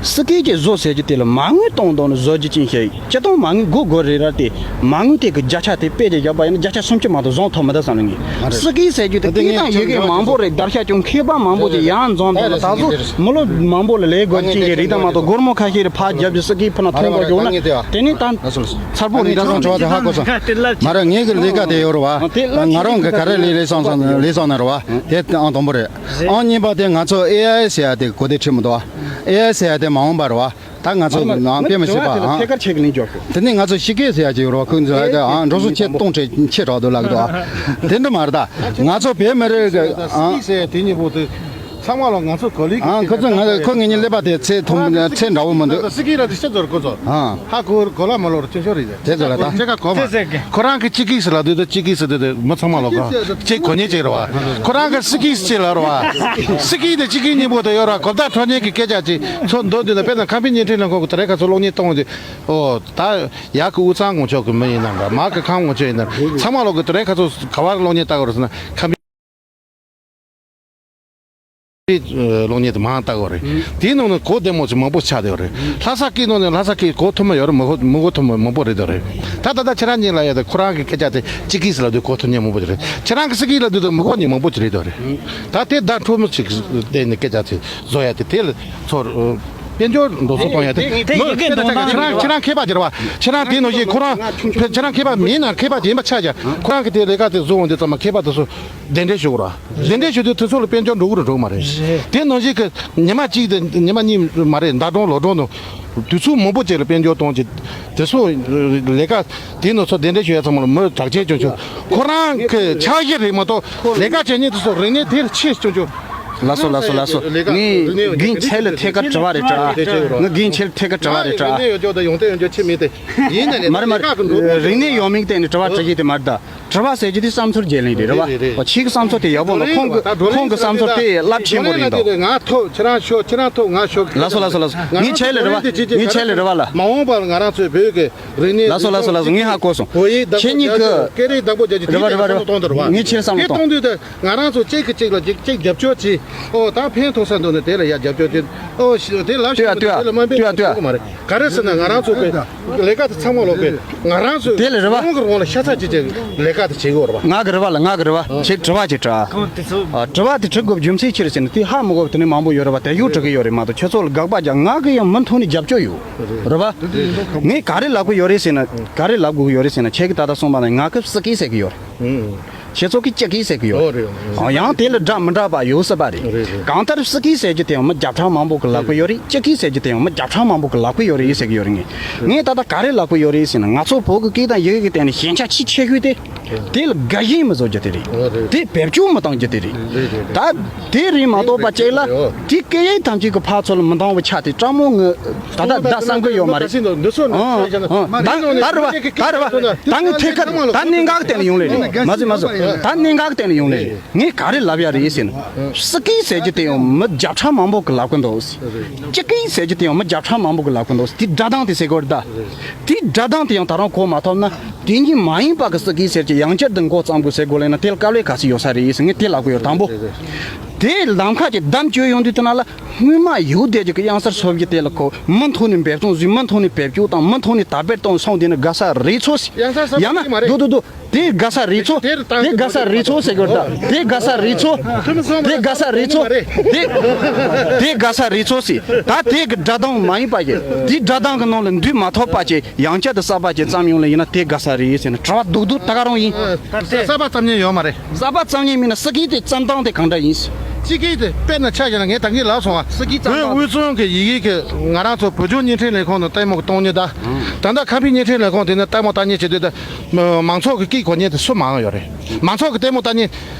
སི་ཀི་ཅེ་བཟོ་ཟེར་རྒྱུ་དེ་ལ་མ་དངུལ་གཏོང་གཏོང་ནས་བཟོ་རྒྱུ་ཅན་ཞིག་ཡིན། སྤྱིར་བཏང་མ་དངུལ་དགོས་དགོས་རེད་ར་དེ། མ་དངུལ་དེ་གི་བརྒྱ་ཆ་དེ་དཔེ་ཅིག་བཞག་པ་ཡིན་ན་བརྒྱ་ཆ་སུམ་ཅུ་མ་གཏོགས་བཟང་ཐོབ་མི་འདུག་བསམ་ལ་ངས། སི་ཀི་ཟེར་རྒྱུ་དེ་སྐད་དང་ཡི་གེ་མང་པོ་རེད། བརྡར་ཤ་ཅུང་མཁས་པ་མང་པོ་ཅིག་ཡང་འཛོམས་དང་ད་གཟོད་མི་ལོ་མང་པོ་ལ་ལས་དགོས་ཅན་གྱི་རིགས་དང་མ་གཏོགས་སྒོར་མོ་ཁ་ཤས་རེ་ཕར་རྒྱབ་ཀྱི་སི་ཀི་ཕུ་ན་ཐོན་དགོས་བྱུང་ན་དེ་ནི་ད་ཚར་པོ་རེད། ད་སོང་དྲི་བ་དེ་ཧ་གོ་སོང་། མ་རེད། ངེད་ཀྱི་ལས་ཀ་དེ་ཡོད་རེད་བ། ང་རང་གི་ག་རེ་ལས་ལས་སོང་སོང་ལས་སོང་ན་རེད་བ། དེ་ཨང་དང་པོ་རེད། ཨང་གཉིས་པ་དེ་ང་ཚོ་ཨེ་ཨའི་ཟེར་ཡ་དེ་གོ་བདེ་ཁྲིད་མི་འདུག་བ། ཨེ་ཨའི་ཟེར་ཡ་དེ་མ་འོངས་པ་རེད་བ། ད་ང་ཚོ་ནང་དཔེ་མི་སྲིད་པ་ཨང་། ཐད་ཀར་ཆེ་གི་ལིང་འཇོག་ཤོག་དེ་ནས་ང་ཚོ་ཤི་སྐད་ཟེར་ཡ་ཅིག་ཡོད་རེད་བ། ཁོང་ཚོ་ཨ་འགྲོ་སོང་ཆེ་གཏོང་ཆེ་ཆེ་དྲག་འདུག་ལབ་གི་འདུག་ཨ། དེ་འདྲ་མ་རེད་ད། ང་ཚོ་བོད་མི་རིགས་ཀྱི་ཨང་། ཟེར་དེ་གཉིས་པོ་དེ་ ཚང་མ་ལ་ང་ཚོ་གོ་ལིག་ཨང་ཁོ་ཚོ་ང་ཁོ་ངེད་གཉིས་ཀླད་པ་དེ་ཚེ་ཐུང་ཚེ་འདྲ་བོ་མི་འདུག་སི་ཀི་ར་དེ་ཤེས་ཚོར་ཁོ་ཚོ། ཨང་ཧ་གོ་གོ་ལ་མ་ལོར་ཅུང་ཤོར་རེད། དེ་ཚོ་ལ་ད་ཁྱེད་ཀ་གོ་མ། ཁོ་རང་གི་སྤྱི་སྐད་ཟེར་ལ་དུས་དུ་སྤྱི་སྐད་ཟེར་དུས་དུ་མི་ཚང་མ་ལོ་ག་ཅིག་གོ་ཉེ་ཅིག་རེད་བ། ཁོ་རང་གི་སི་ཀི་ཟེར་ལ་རེད་བ། སི་ཀི་དེ་སྤྱི་སྐད་སྙན་པོ་དུ་ཡོད་ར་གོ་བརྡ་འཕྲོད་ཉེ་གི་སྐད་ཆ་ཅིག་ཚོ་འདོད་དུས་ན་དཔེར་ན་ཁམས་པའི་བརྙན་འཕྲིན་ལ་ཁོ་གི་དེ་རེ་ཁ་ཚོ་གློག་བརྙན་གཏོང་དུས་ཨོ་ད་ཡག་གི་དབུས་གཙང་ངོ་ཅོག་གི་མི་ཡིན་ན་འདྲ་མ་གི་ཁམས་ངོ་ཅོག་ཡིན་ན་ཚང་མ་ལོ་གི་དེ་རེ་ཁ་ཚོ་ག་བར་གློག་བརྙན་ལྟ་གི་རེད་ཟེར་ན་ཁམས་པའི་གློག་བརྙན་དུ་མང་ལྟ་གོ་རེད། དེའི་ནང་ནས་གོ་བདེ་མོ་ཞིག་མང་པོ་ཆགས་བསྡད་ཡོད་རེད། ལྷ་ས་སྐད་ནང་ནས་ལྷ་ས་སྐད་གོ་ཐུབ་མ་ཡོད་རེད། མི་གོ་མི་གོ་ཐུབ་མ་མང་པོ་རེད་དོ་རེད། ད་ད་ལྟ་ཁྱེད་རང་གཉིས་ལ་ཡོད་དེ་ཁོ་རང་གི་སྐད་ཆ་དེ་སྤྱི་སྐད་ལ་དུས་གོ་ཐུབ་མཁན་མང་པོ་ཅིག་རེད། ཁྱེད་རང་གི་སི་ཀི་ལ་དུས་དུ་མི་གོ་མཁན་མང་པོ་ཅིག་རེད་དོ་རེད། ད་དེ་བརྡ་འཕྲོད་མོ་ཞིག་བལྟས་ནས་སྐད་ཆ་དེ་བཟོ་ཡ་དེ་དེ་ལ་ཚོར། དཔལ་འབྱོར་འགྲོ་སོང་གཏོང་ཡ་དེ་དེ་དེ་མི་ཡི་གེ་འདོན་སྟངས་ཁྱེད་རང་ཁྱེད་རང་མཁས་པ་རྒྱལ་བ་ཁྱེད་རང་དེ་ནང་བཞིན་ཁོ་རང་ཁྱེད་རང་མཁས་པ་མིན་ན་མཁས་པ་ཡིན་པ་ཆ་བཞག་ཁོ་རང་གི་དེ་ལས་ཀ་དེ་བཟོ་འོང་དུས་ཙམ་མ་མཁས་པ་དེ་ཚོ་གདན་འདྲེན་ཞུ་དགོས་ར། གདན་འདྲེན་ཞུ་དུས་དེ་ཚོ་ལ་དཔལ་འབྱོར་འགྲོ་གི་རེད་འགྲོ་མ་རེད། དེ་ནང་བཞིན་གི་ཉི་མ་གཅིག་དེ་ཉི་མ་གཉིས་མ་རེད། ཟླ་གྲོང་ལོ་གྲོང་དུ་དུས་ཚོད་མང་པོ་ཅིག་ལ་དཔལ་འབྱོར་གཏོང་ཅིག་དེ་ཚོ་ལས་ཀ་དེ་ནང་ཚོ་གདན་འདྲེན་ཞུ་ཡ་ཚང་མ་ལ་མི་གྲགས་ཅན་ཅུང་ཆུང་ཁོ་རང་གི་འཆར་གཞི་རེད་མ་གཏོགས་ལས་ཀ་བྱེད་མཁན་དེ་ཚོ་རིག་གནས་དེ་ལ་ཆེ་ཅུང་ཆུང་། ལགས་སོ་ལགས་སོ་ལགས་སོ། ངས་རྒན་ཁྱེད་ལ་ཐད་ཀར་དྲི་བ་རེ་དྲི་ཨ། ངས་རྒན་ཁྱེད་ལ་ཐད་ཀར་དྲི་བ་རེ་དྲི་ཨ། རིག་གནས་ཡོད་ཅོག་དང་ཡོང་དོན་ཡོད་ཅོག་ཆེ་མིན་ཏེ། ཡིན་ན་ལས་མ་རེད་མ་རེད། རིག་གནས་ཡོད་མིན་སྟེང་ནས་དྲི་བ་དྲི་གི་དེ་མ་རེད་ད། དྲི་བ་ཟེར་གྱི་དེ་བསམ་ཚུལ་བརྗེ་ལེན་རེད་རེད་བ། རེད་རེད། ཁྱེད་ཀྱི་བསམ་ཚུལ་དེ་ཡག་པོ་འདུག་ཁོང་གི་ཁོང་གི་བསམ་ཚུལ་དེ་རླབས་ཆེན་པོ་རེད་འདུག་ང་ཐོབ་ཁྱེད་རང་ཤོག་ཁྱེད་རང་ཐོབ་ང་ཤོག་ལགས་སོ་ལགས་སོ་ལགས་སོ། ངས་ཁྱེད་ལ་རེ་བ་ངས་ཁྱེད་ལ་རེ་བ་ལ། མ་འོངས་པར་ང་རང་ཚོའི་བོད་ཀྱི་རིག་གནས། ལགས་སོ་ལགས་སོ་ལགས་སོ། ངས་ཧ་གོ་སོང་། སྐད་རིགས་བདག་པོ་རྒྱག་རྒྱུ། སྐད་རིགས་བདག་པོ་རྒྱག་རྒྱུ་དེ་ལ་བསམ་བློ་གཏོང་དགོས་རེད་བ། ངས་ཁྱེད་བསམ་བློ་གཏོང་། དེ་གཏོང་དུས་དེ་ང་རང་ཚོ་གཅིག་གིས་གཅིག་ལ་གཅིག་གཅིག་རྒྱབ་སྐྱོར་བྱེད། ཨོ་ད་ཕན་ཐོགས་ས་འདུག་ནས་དེ་ལ་ཡ་རྒྱབ་སྐྱོར་བྱེད། ཨོ་ཤི་དེ་ལབ་ཤེས་མི་འདུག་དེ་ལ་དམའ་འབེབས་བྱེད་དགོས་མ་རེད། ག་རེ་ཟེར་ན་ང་རང་ཚོ་གི་ལས་ཀ་དེ་ཚང་མ་ལོག་པས་ང་རང་ཚོ་དེ་ལ་རེ་བ། རང་གི་རང་ལ་ཤ་ཚ་ཅིག་ཅིག་ལས་ཀ་དེ་བྱེད་དགོས་རེད་བ། ང་གི་རེ་བ་ལ་ང་གི་རེ་བ་ཞིག་དྲི་བ་ཅིག་དྲི། ཨ། དྲི་བ་དེ་དྲི་དགོས་རྒྱུ་མཚན་ཅི་རེད་ཟེར་ན་དེ་ཧ་མི་གོ་བ་དེ་ནི་མང་པོ་ཡོད་རེད་བ། དེ་ཡོད་དྲི་གི་ཡོད་རེད་མ་གཏོགས་ཁྱོད་ཚོ་ལ་དགག་པ་རྒྱག་ང་གི་ཡང་མུ་མཐུད་ནས་རྒྱབ་སྐྱོར་ཡོད་རེད་བ། ངས་ག་རེ་ལབ་གི་ཡོད་རེད་ཟེར་ན་ག་རེ་ལབ་དགོས་ཀྱི་ཡོད་རེད་ཟེར་ན་ཁྱེད་ཀྱིས་ད་ལྟ་གསུངས་པ་ནང་ང་གི་སི་ཀི་ཟེར་གི་ཡོད་རེད། ཁྱེད་ཚོ་གིས་སྤྱི་སྐད་ཟེར་གི་ཡོད་རེད། ཡང་དེ་ལ་འདྲ་མི་འདྲ་བ་ཡོད་སྲིད་པ་རེད། གང་ལྟར་སི་ཀི་ཟེར་རྒྱུ་དེ་ཡང་མི་བརྒྱ་ཕྲག་མང་པོ་གི་ལབ་གི་ཡོད་རེད། སྤྱི་སྐད་ཟེར་རྒྱུ་དེ་ཡང་མི་བརྒྱ་ཕྲག་མང་པོ་གི་ལབ་གི་ཡོད་རེད་ཟེར་གི་ཡོད་རེད། ངས་ངས་ད་ལྟ་ག་རེ་ལབ་གི་ཡོད་རེད་ཟེར་ན་ང་ཚོ་བོད་ཀྱི་སྐད་དང་ཡི་གེ་གི་སྟེང་ནས་ཞན་ཆ་ཆེས་ཆེ་ཤོས་དེ་དེ་ལ་དགའ་ཞེན་མི་བཟོ་རྒྱུ་དེ་རེད། དེ་བེད་སྤྱོད་མི་གཏང་རྒྱུ་དེ་རེད། ད་དེ་རིང་མ་གཏོགས་པ་ཅིག་ལ་དེ་སྐད་ཡིག་ཐམས་ཅད་ཀྱི་ཕར་ཚུར་ལ་མི་འདང་བ་ཆགས་ཏེ་སྤྲང་མོ་ངོ་ད་ལྟ་བསྡད་བསམ་གི་ཡོད་མ་རེད། ཨང་ཨང་། ད་ད་རེད་བ། ད་རེད་བ། ད་ངས་ཐད་ཀར་ད་གནད་འགག་གི་སྟེང་ནས་ཡོང་ལེ་རེད། མ་ཟེར་མ་ཟེར། ད་གནད་འགག་གི་སྟེང་ནས་ཡོང་ལེ་རེད། ངས་ག་རེ་ལབ་ཡ་རེད་ཟེར་ན། སི་ཀི་ཟེར་རྒྱུ་དེ་ཡང་མི་བརྒྱ་ཕྲག་མང་པོ་གི་ལབ་གི་འདུག་སྤྱི་སྐད་ཟེར་རྒྱུ་དེ་ཡང་མི་བརྒྱ་ཕྲག་མང་པོ་གི་ལབ་གི་འདུག་དེ་སྒྲ་གདངས་དེ་ཟེར་དགོས་རེད་ད། དེ་སྒྲ་གདངས་དེ་ཡང་ད་རུང་གོ་མ་ཐོབ་ན་དེ་གཉིས་མ་ཡིན་པ་གི་སི་ཀི་ཟེར་གྱི་ཡང་བསྐྱར་དུ་མགོ་བརྩམ་དགོས་ཟེར་དགོས་ལེ་ན་དེ་ལ་དཀའ་ལས་ག་ཚོད་ཡོད་ས་རེད་ཟེར། ངས་དེ་ལབ་གི་ཡོད་དང་པོ། དེ་ལམ་ཁ་གྱི་བདམས་བཅོས་ཡོང་དུས་དེ་ན་ལ་སྔོན་མ་ཡོད་བསྡད་ཀྱི་གི་གཡང་གཟར་སོབ་ཀྱི་དེ་ལ་ཁོ་མུ་མཐུད་ནས་འབད་བརྩོན་བཟོས། མུ་མཐུད་ནས་བེད་སྤྱོད་བཏང་། མུ་མཐུད་ནས་དར་སྤེལ་གཏོང་སོང་དེ་ནི་དགའ་ས་རེད་ཚོ་ཟེར། ཡང་ས་ས་ཡང་ན་མ་རེད། དུ་དུ་དུ་དེ་དགའ་ས་རེད་ཚོ། དེ་དེ་དགའ་ས་རེད་ཚོ་ཟེར་གི་རེད་ད། དེ་དགའ་ས་རེད་ཚོ། དེ་དགའ་ས་རེད་ཚོ། དེ་དེ་དགའ་ས་རེད་ཚོ་ཟེར། ད་དེ་གི་སྒྲ་གདངས་མ་ཡིན་པ་ཡིན། དེ་སྒྲ་གདངས་གི་ནང་ལ་འདུས་མ་ཐུབ་པ་ཅིག་ཡང་བསྐྱར་དུ་གསར་པ་ཅིག་བརྩམས་ཡོང་ལེ་ཡིན་ན་དེ་དགའ་ས་རེད་ཟེར་ན་དྲི་བ་རྡོག་རྡོག་ད་ག་རང་ཡིན། གསར་པ་བརྩམས་མཁན་ཡོད་མ་རེད། གསར་པ་བརྩམས་མཁན་མིན་ན་སི་ཀི་དེ་བརྩམས་སྟངས་དེ་གང་འདྲ་ཡིན། སི་ཀི་དེ་དཔེར་ན་ཆ་བཞག་ན་ངས་ད་གིན་ལབ་སོང་ང་། སི་ཀི་བརྩམས་སྟངས་དབུས་གཙང་གི་ཡི་གེ་གི་ང་རང་ཚོ་བོད་ལྗོངས་བརྙན་འཕྲིན་ལས་ཁུངས་ནང་ལྟད་མོ་གི་གཏོང་མཁན་ད། ད་ལྟ་ཁམས་པའི་བརྙན་འཕྲིན་ལས་ཁུངས་དེ་ནི་ལྟད་མོ་ལྟ་མཁན་བྱེད་དུས་ད་མང་ཚོགས་ཀྱི་སྐད་གོ་མཁན་དེ་སུ་མང་ཡོད་རེད། མང་ཚོགས་ཀྱི་ལྟད་མོ་ལྟ་མཁན།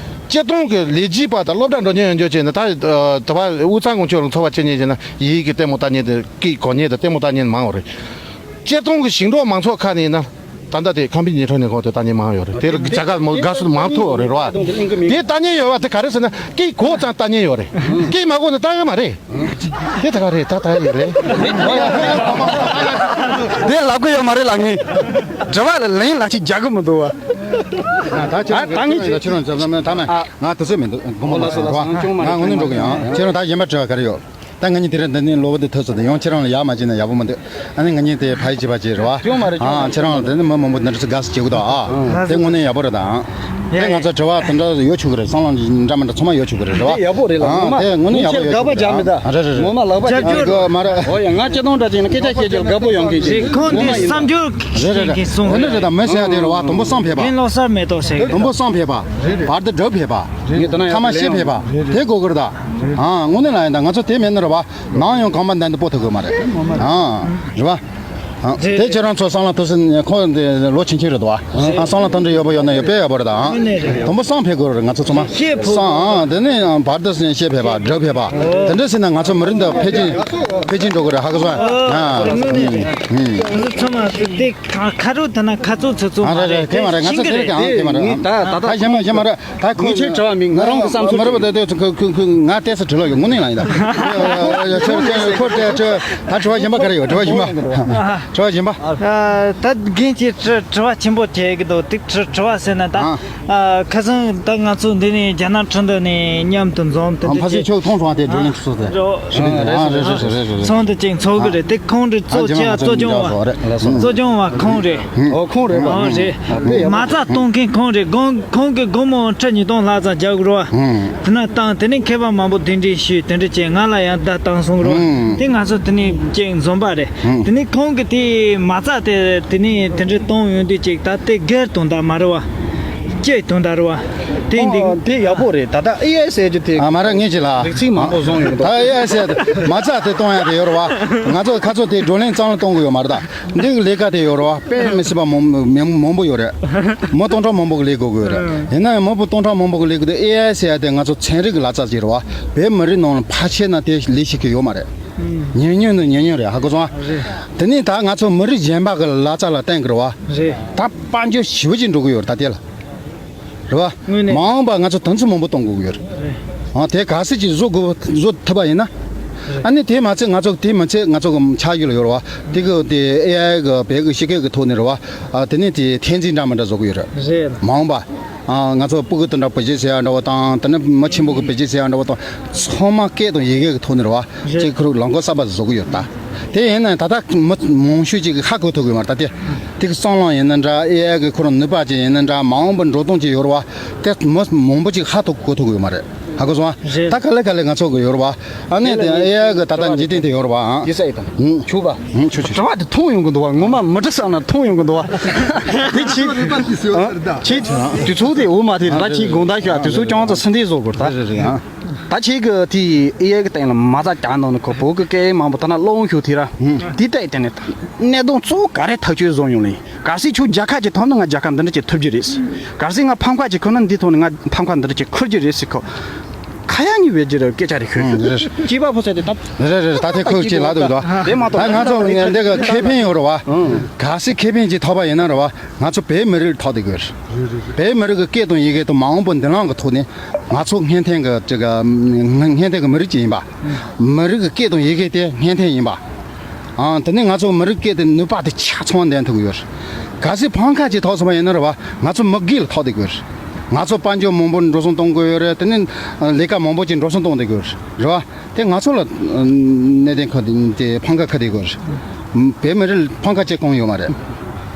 སྤྱིར་བཏང་གི་ལས་བྱེད་པ་དང་སློབ་གྲྭ་འགྲོ་མཁན་ཡོད་འགྱོ་བྱས་ནས་ད་ད་བར་དབུས་གཙང་གི་ཆོས་ལ་འཚོ་བ་སྐྱེལ་མཁན་བྱས་ན་ཡི་གེ་གི་ལྟད་མོ་ལྟ་མཁན་དེ་སྐད་གོ་མཁན་དང་ལྟད་མོ་ལྟ་མཁན་མང་བ་རེད། སྤྱིར་བཏང་གི་ཞིང་འབྲོག་མང་ཚོགས་ཁག་ནས་ཡིན་ན། ད་ལྟ་དེ་ཁམས་པའི་བརྙན་འཕྲིན་ལས་ཁུངས་དེ་ལྟ་མཁན་མང་ཡོད་རེད། དེ་ལ་བྱ་དགའ་མོ་དགའ་བསུ་མང་ཐོབ་རེད་རོ། དེ་ལྟ་མཁན་ཡོད་པ་དེ་ག་རེ་ཟེར་ན་སྐད་གོ་ཙང་ལྟ་མཁན་ཡོད་རེད། སྐད་མ་གོ་ན་ལྟ་གི་མ་རེད། དེ་ད་ག་རེད། ད་ལྟ་ཡོད་རེད། དེ་ལབ་གི་ཡོད་མ་རེད་ལབ་ངེས། དྲི་བ་ལ་ལན་ལབ་ཅིག་རྒྱག་གི་མི་འདུག་བ། ད་ད་ངེས་ཁྱེད་རང་ཚོ་ད་མེད་ང་དུ་ཚོད་མི་འདུག་དགོངས་པ་ལ་སོགས་ང་ངོ་ནས་འགྲོ་གི་ཡང་ཁྱེད་རང་ད་གཞན་པ་དྲི་བ་ག་རེ་ཡོད། ད་ང་གཉིས་དེ་རིང་འདི་ནས་ལོ་བ་འདི་ཐོས་ཚོད་དེ་ཡང་ཁྱེད་རང་ལ་ཡག་མ་བྱས་ན་ཡག་པོ་མི་འདུག་ཨ་ནི་ང་གཉིས་དེ་ཕ་ཡི་བྱེད་པ་བྱེད་རེད་བ། ཡོང་མ་རེད། ཨ་ཁྱེད་རང་ལ་དེ་ནི་མི་མང་པོ་འདི་འདྲ་ཚོ་དགའ་སུ་བྱེད་གི་འདུག་ཨ། དེ་དངོས་གནས་ཡག་པོ་རེད་ད། དེ་ང་ཚོ་དྲི་བ་དེ་འདྲ་ཡོད་ཆོག་གི་རེད། བསམ་བློ་འདྲ་མི་འདྲ་ཚང་མ་ཡོད་ཆོག་གི་རེད་རེད་བ། དེ་ཡག་པོ་རེད་ལ་ངོ་མ་དེ་དངོས་གནས་ཡག་པོ་ཡོད་ཆོག་གི་རེད། རེད་རེད་རེད། ངོ་མ་ལག་པ་རྒྱབ་སྐྱོར་མ་རེད། ཨོ་ཡ་ང་སྤྱི་སྟོང་འདྲ་ཅིག་ན་སྐད་ཆ་བཤད་རྒྱུ་ལ་དགའ་པོ་ཡོང་གི་ཞིག་ཁོང་དེ་བསམ་འཆར་རེད་རེད་རེད། དེ་ལོ་གསར་མེད་དོ་ཟེར། དེ་ལོ་གསར་མེད་དོ་ཟེར། དུམ་བུ་གསུམ་ཕེབས་པ། བར་དུ་དྲུག་ཕེབས་པ། ཐ་མ་བཞི་ཕེབས་པ། དེ་དགོས་ཀྱི་རེད་ད། ཨ་དངོས་གནས་ལ་ཡིན་ད་ང་ཚོ་དེ་མེད་ན་རེད་བ། ནང་ཡང་གང་མ་འདན་དུ་པོ་ཐུག་གི་མ་རེད། ཨ་རེད་བ། ཨ། དེ་ཁྱེད་རང་ཚོ་བསམ་བློ་ཐོབ་སྲིད་ཁོང་དེ་ལོ་ཆུང་ཆུང་རེད་དོ། ཨ། བསམ་བློ་ཐོབ་འདྲ་ཡོད་པ་ཡོད་ན་ཡོད་པས་ཡོད་པ་རེད་ད། ཨ། དང་པོ་བསམ་ཕེབས་དགོས་རེད། ང་ཚོ་ཚང་མ་བསམ། ཨ། དེ་ནས་བར་དུ་བཤད་ཕེབས་པ་སྒྲུབ་ཕེབས་པ་དེ་འདྲ་བྱས་ན་ང་ཚོ་མི་རིགས་འདི་འཕེལ་རྒྱས་འཕེལ་རྒྱས་འགྲོ་གི་རེད། ཧ་གོ་སོང་། ཨ། ཨ། ང་ཚོ་ཚང་མ་དེ་ཁ་རོག་ད་ན་ཁ་ཚོ་ཚོ་ཚོ་མ་རེད། དེ་མ་རེད། ང་ཚོ་དེ་རེད་ཀྱང་དེ་མ་རེད། ད་ད་ད་གཞན་མ་གཞན་མ་རེད། ད་ཁོང་ངས་ཁྱེད་དྲི་བ་མིན། ང་རང་གི་བསམ་ཚུལ། མ་རེད་པ། ད་ད་ཁོ་ཁོ་ཁོ་ང་ལྟས་སུ་དྲི་ལོག་ཡོད་དངོས་གནས་ལ་ཡིན་ད། ཁོ་ཁོ་ཁོ་ད་དྲི་བ་གཞན་པ་ག་རེ་ཡོད། དྲི་བ་གཞན་པ། དྲི་བ་གཞན་པ། ད་རྒན་གྱིས་དྲི་དྲི་བ་ཆེན་པོ་བྱེད་ཀྱི་འདུག་དེ་དྲི་དྲི་བ་ཟེར་ན་ད། ཁ་སང་ད་ང་ཚོ་འདི་ནས་རྒྱ་ནག་ཁྲིན་ཏུ་ནས་མཉམ་དུ་འཛོམས་དེ་འདྲ་ཕ་སི་བྱས། ཁྱོད་མཐོང་སོང་ཨ། དེ་བགྲོ་གླེང་ཚོགས་ཏེ། རེད་རེད་རེད་རེད། ཚོགས་འདུ་ཅིག་ཚོགས་ཀྱི་རེད། དེ་ཁོང་རེད། གཙོ་ཆེ་བ་གཙོ་སྐྱོང་བ། གཙོ་སྐྱོང་བ་ཁོང་རེད། ཨོ་ཁོང་རེད་པ། ཨོ་རེད། མ་རྩ་གཏོང་མཁན་ཁོང་རེད། དགོང་ཁོང་གིས་སྒོར་མོ་ཁྲི་ཉིས་སྟོང་ལྷག་ཙམ་རྒྱག་དགོས་རེད་པ། དེ་ན་བཏང་། དེ་ནས་མཁས་པ་མང་པོ་གདན་འདྲེན་ཞུས། དེ་འདྲ་བྱས་ང་ལ་ཡང་བརྡ་བཏང་སོང་རེད་པ། དེ་ང་ཚོ་དེ་ནས་ཅིག་འཛོམས་པ་རེད། དེ་ནས་ཁོང་གིས་དེ་མ་རྩ་དེ་དེ་ནས་དེ་འདྲ་གཏོང་ཡོང་དུས་ཅིག་ད་དེ་སྒེར་དོན་དག་མ་རེད་པ། སྐྱེས་དོན་དག་རེད་པ། དེ་འདི། ཨོ་དེ་ཡག་པོ་རེད། ད་ལྟ་ཨེ་ཨའི་ཟེར་རྒྱུ་དེ། ཨ། མ་རེད། ངས་ཅིག་ལ། རིགས་ཚིག་མང་པོ་བཟུང་ཡོང་གི་འདུག་ད་ཨེ་ཨའི་ཟེར་མ་རྩ་དེ་གཏོང་ཡ་དེ་ཡོད་རེད་པ། ང་ཚོ་ཁ་ཚོ་དེ་བགྲོ་གླེང་རྩ་ལ་གཏོང་གི་ཡོད་མ་རེད་ད། འདི་གི་ལས་ཀ་དེ་ཡོད་རེད་པ། དཔེ་མི་སྲིད་པ་མང་མང་མང་པོ་ཡོད་རེད། མི་སྟོང་ཕྲག་མང་པོ་གི་ལས་དགོས་ཀྱི་ཡོད་རེད། ཡིན་ན་ཡང་མི་སྟོང་ཕྲག་མང་པོ་གི་ལས་དགོས་དུས་ཨེ་ཨའི་ཟེར་ཡ་དེ་ང་ཚོ་ཚན་རིག་གི་ལག་རྩལ་ཅིག་རེད་པ། བོད་མི་རིགས་ནང་ལ་ཕལ་ཆེར་ན་དེ་ལས་ཤེས་ཀྱི་ཡོད་མ་རེད། ཉུང་ཉུང་ནས་ཉུང་ཉུང་རེད། ཧ་གོ་སོང་ཨ། རེད། དེ་ནས་ད་ང་ཚོ་མི་རིགས་གཞན་པ་གི་ལག་རྩལ་ལ་བརྟེན་གི་རེད་པ། རེད། ད་དཔལ་འབྱོར་ཞེ་པོ་ཅིག་འགྲོ་གི་ཡོད་རེད་ད་དེ་ལ། རེད་པ། དངོས་གནས། མ་འོངས་པ་ང་ཚོ་དུས་ཚོད་མང་པོ་གཏོང་དགོས་ཀྱི་ཡོད་རེད། རེད། ཨ། དེ་གལ་སྲིད་ཅིག་བཟོ་དགོས་བཟོ་ཐུབ་པ་ཡིན་ན། རེད། ཨ་ནི་དེ་མ་ཚད་ང་ཚོ་དེ་མ་ཚད་ང་ཚོ་གི་ཆ་ཡུལ་ལ་ཡོད་རེད་པ། དེ་གི་དེ་ཨེ་ཨའི་གི་བོད་གི་སྤྱི་སྐད་གི་ཐོག་ནས་རེད་པ། ཨ། དེ་ནས་དེ་འཐེན་འཛིན་འདྲ་མི་འདྲ་བཟོ་གི་ཡོད་རེད། རེད། མ་འོངས་པ། ཨ། ང་ཚོ་སྤུ་གུ་དེ་འདྲ་བེད་སྤྱོད་བྱེད་ཡ་འདྲ་བོ་དང་། དེ་ནས་མི་ཆེན་པོ་གི་བེད་སྤྱོད་བྱེད་ཡ་འདྲ་བོ་དང་། ཚང་མ་སྐད་དང་ཡི་གེ་གི་ཐོག་ནས་རེད་པ། རེད། ཅིག་ཁོ་རང་ལམ་ཁ་གསར་པ་བཟོ་གི་ཡོད་ད། དེ་ཡིན་ན་ད་ལྟ་མི་མང་ཤོས་ཅིག་གིས་ཧ་གོ་ཐུབ་ཀྱི་ཡོད་མ་རེད་ད། དེ་དེ་གི་བསམ་བློ་ཡིན་ན་འདྲ། ཨེ་ཨའི་གི་ཁོ་རང་ནུས་པ་ཅིག་ཡིན་ན་འདྲ། མ་འོངས་པར་འགྲོ་སྟངས་ཅིག་ཡོད་རེད་པ། དེ་མི་མང་པོ་ཅིག་ཧ་ཐུབ་གོ་ཐུབ་ཀྱི་ཡོད་མ་རེད། ཧ་གོ་སོང་ཨ། རེད། ད་ག་ལེ་ག་ལེ་ང་ཚོ་གི་ཡོད་རེད་པ། ཨ་ནི་དེ་ཨེ་ཨའི་གི་ད་ལྟ་འཇིག་རྟེན་དེ་ཡོད་རེད་པ། ཨང་། ཡིན་ས་ཡིན་ད། ཨང་། ཆུ་བ། ཨང་། ཆུ་ཆུ། དྲི་བ་དེ་མཐོང་ཡོང་གི་འདུག་པ། ངོ་མ་མི་འདྲི་བསམ་ན་མཐོང་ཡོང་གི་འདུག་པ། དེ་ཁྱེད་ཁྱེད་དུས་ཚོད་དེ་འོ་མ་དེ་ད་ཁྱེད་དགོངས་དག་ཞུ། དུས་ཚོད་ཅུང་ཙམ་སུན་ཏེ་བཟོ་དགོས་ད། རེད་རེད། ཨང་། ད་ཁྱེད་ཀྱི་དེ་ཨེ་ཨའི་གི་སྟེང་ལ་མ་རྩ་རྒྱག་གནང་ནས་ཁོ་བོད་ཀྱི་སྐད་ཡིག་མང་པོ་ད་ན་སློབ་ཡོན་ཞུ་དེ་ར། ཨང་། དེ་ལྟ་ཡི་དེ་ནས་གནད་དོན་གཙོ་བོ་ག་རེ་ཐག་གཅོད་བཟོ་ཡོང་ལེ། གལ་སྲིད་ཁྱོད་རྒྱལ་ཁབ་ཅིག་ཐོབ་ན་ང་རྒྱལ་ཁབ་འདི་འདྲ་ཅིག་ཐོབ་རྒྱུ་རེད། གལ་སྲིད་ང་ཕམ་ཁ་ཅིག་ཁུར་ན་འདི་ཐོབ་ན་ང་ཕམ་ཁ་འདི་འདྲ་ཅིག་ཁུར་རྒྱུ་རེད་ཟེར་ཁོ། ཁ་ཡ་ངའི་བེད་སྤྱོད་སྐད་ཆ་རེད་ཤོད། ཨང་། རེད། སྐྱེས་པ་ཕོ་ཚད་དེ་ད། རེད་རེད། ད་དེ་ཁོས་ཅིག་ལབ་འདུག་ད། དེ་མ་གཏོགས་ད་ང་ཚོ་འདི་ག་ཁེ་ཕན་ཡོད་རེད་པ། ཨང་། གལ་སྲིད་ཁེ་ཕན་ཅིག་ཐོབ་པ་ཡིན་ན་རེད་པ། ང་ཚོ་བོད་མི་རིགས་ཐོབ་བསྡད་དགོས་རེད། བོད་མི་རིགས་ཀྱི་སྐད་དང་ཡི་གེ་དང་མ་འོངས་པ་མདུན་ལམ་གྱི་ཐོག་ནས་ང་ཚོ་སྔོན་ཐོན་གྱི་ཅིག་སྔོན་ཐོན་གྱི་མི་རིགས་ཅིག་ཡིན་པ། མི་རིགས་ཀྱི་སྐད་དང་ཡི་གེ་དེ་སྔོན་ཐོན་ཡིན་པ། ཨང་། དེ་ནས་ང་ཚོ་མི་རིགས་སྐད་དེ་ནུས་པ་དེ་ཆ་ཚང་ལྡན་ཐུབ་ཀྱི་ཡོད་རེད། གལ་སྲིད་ཕམ་ཁ་ཅིག་ཐོབ་སོང་བ་ཡིན་ན་རེད་པ། ང་ཚོ་མི་སྒེར་ལ་ཐོབ་བསྡད་དགོས་རེད། ང་ཚོ་དཔལ་འབྱོར་མང་པོ་འགྲོ་སོང་གཏོང་དགོས་ཡོད་རེད། དེ་ནས་ལས་ཀ་མང་པོ་ཅིག་འགྲོ་སོང་གཏོང་བསྡད་དགོས་རེད། རེད་པ། དེ་ང་ཚོ་ལ་གནད་དོན་ཁ་དེ་ཕམ་ཁ་ཁ་དེ་དགོས་རེད། བོད་མི་རིགས་ལ་ཕམ་ཁ་ཅིག་གང་ཡོད་མ་རེད།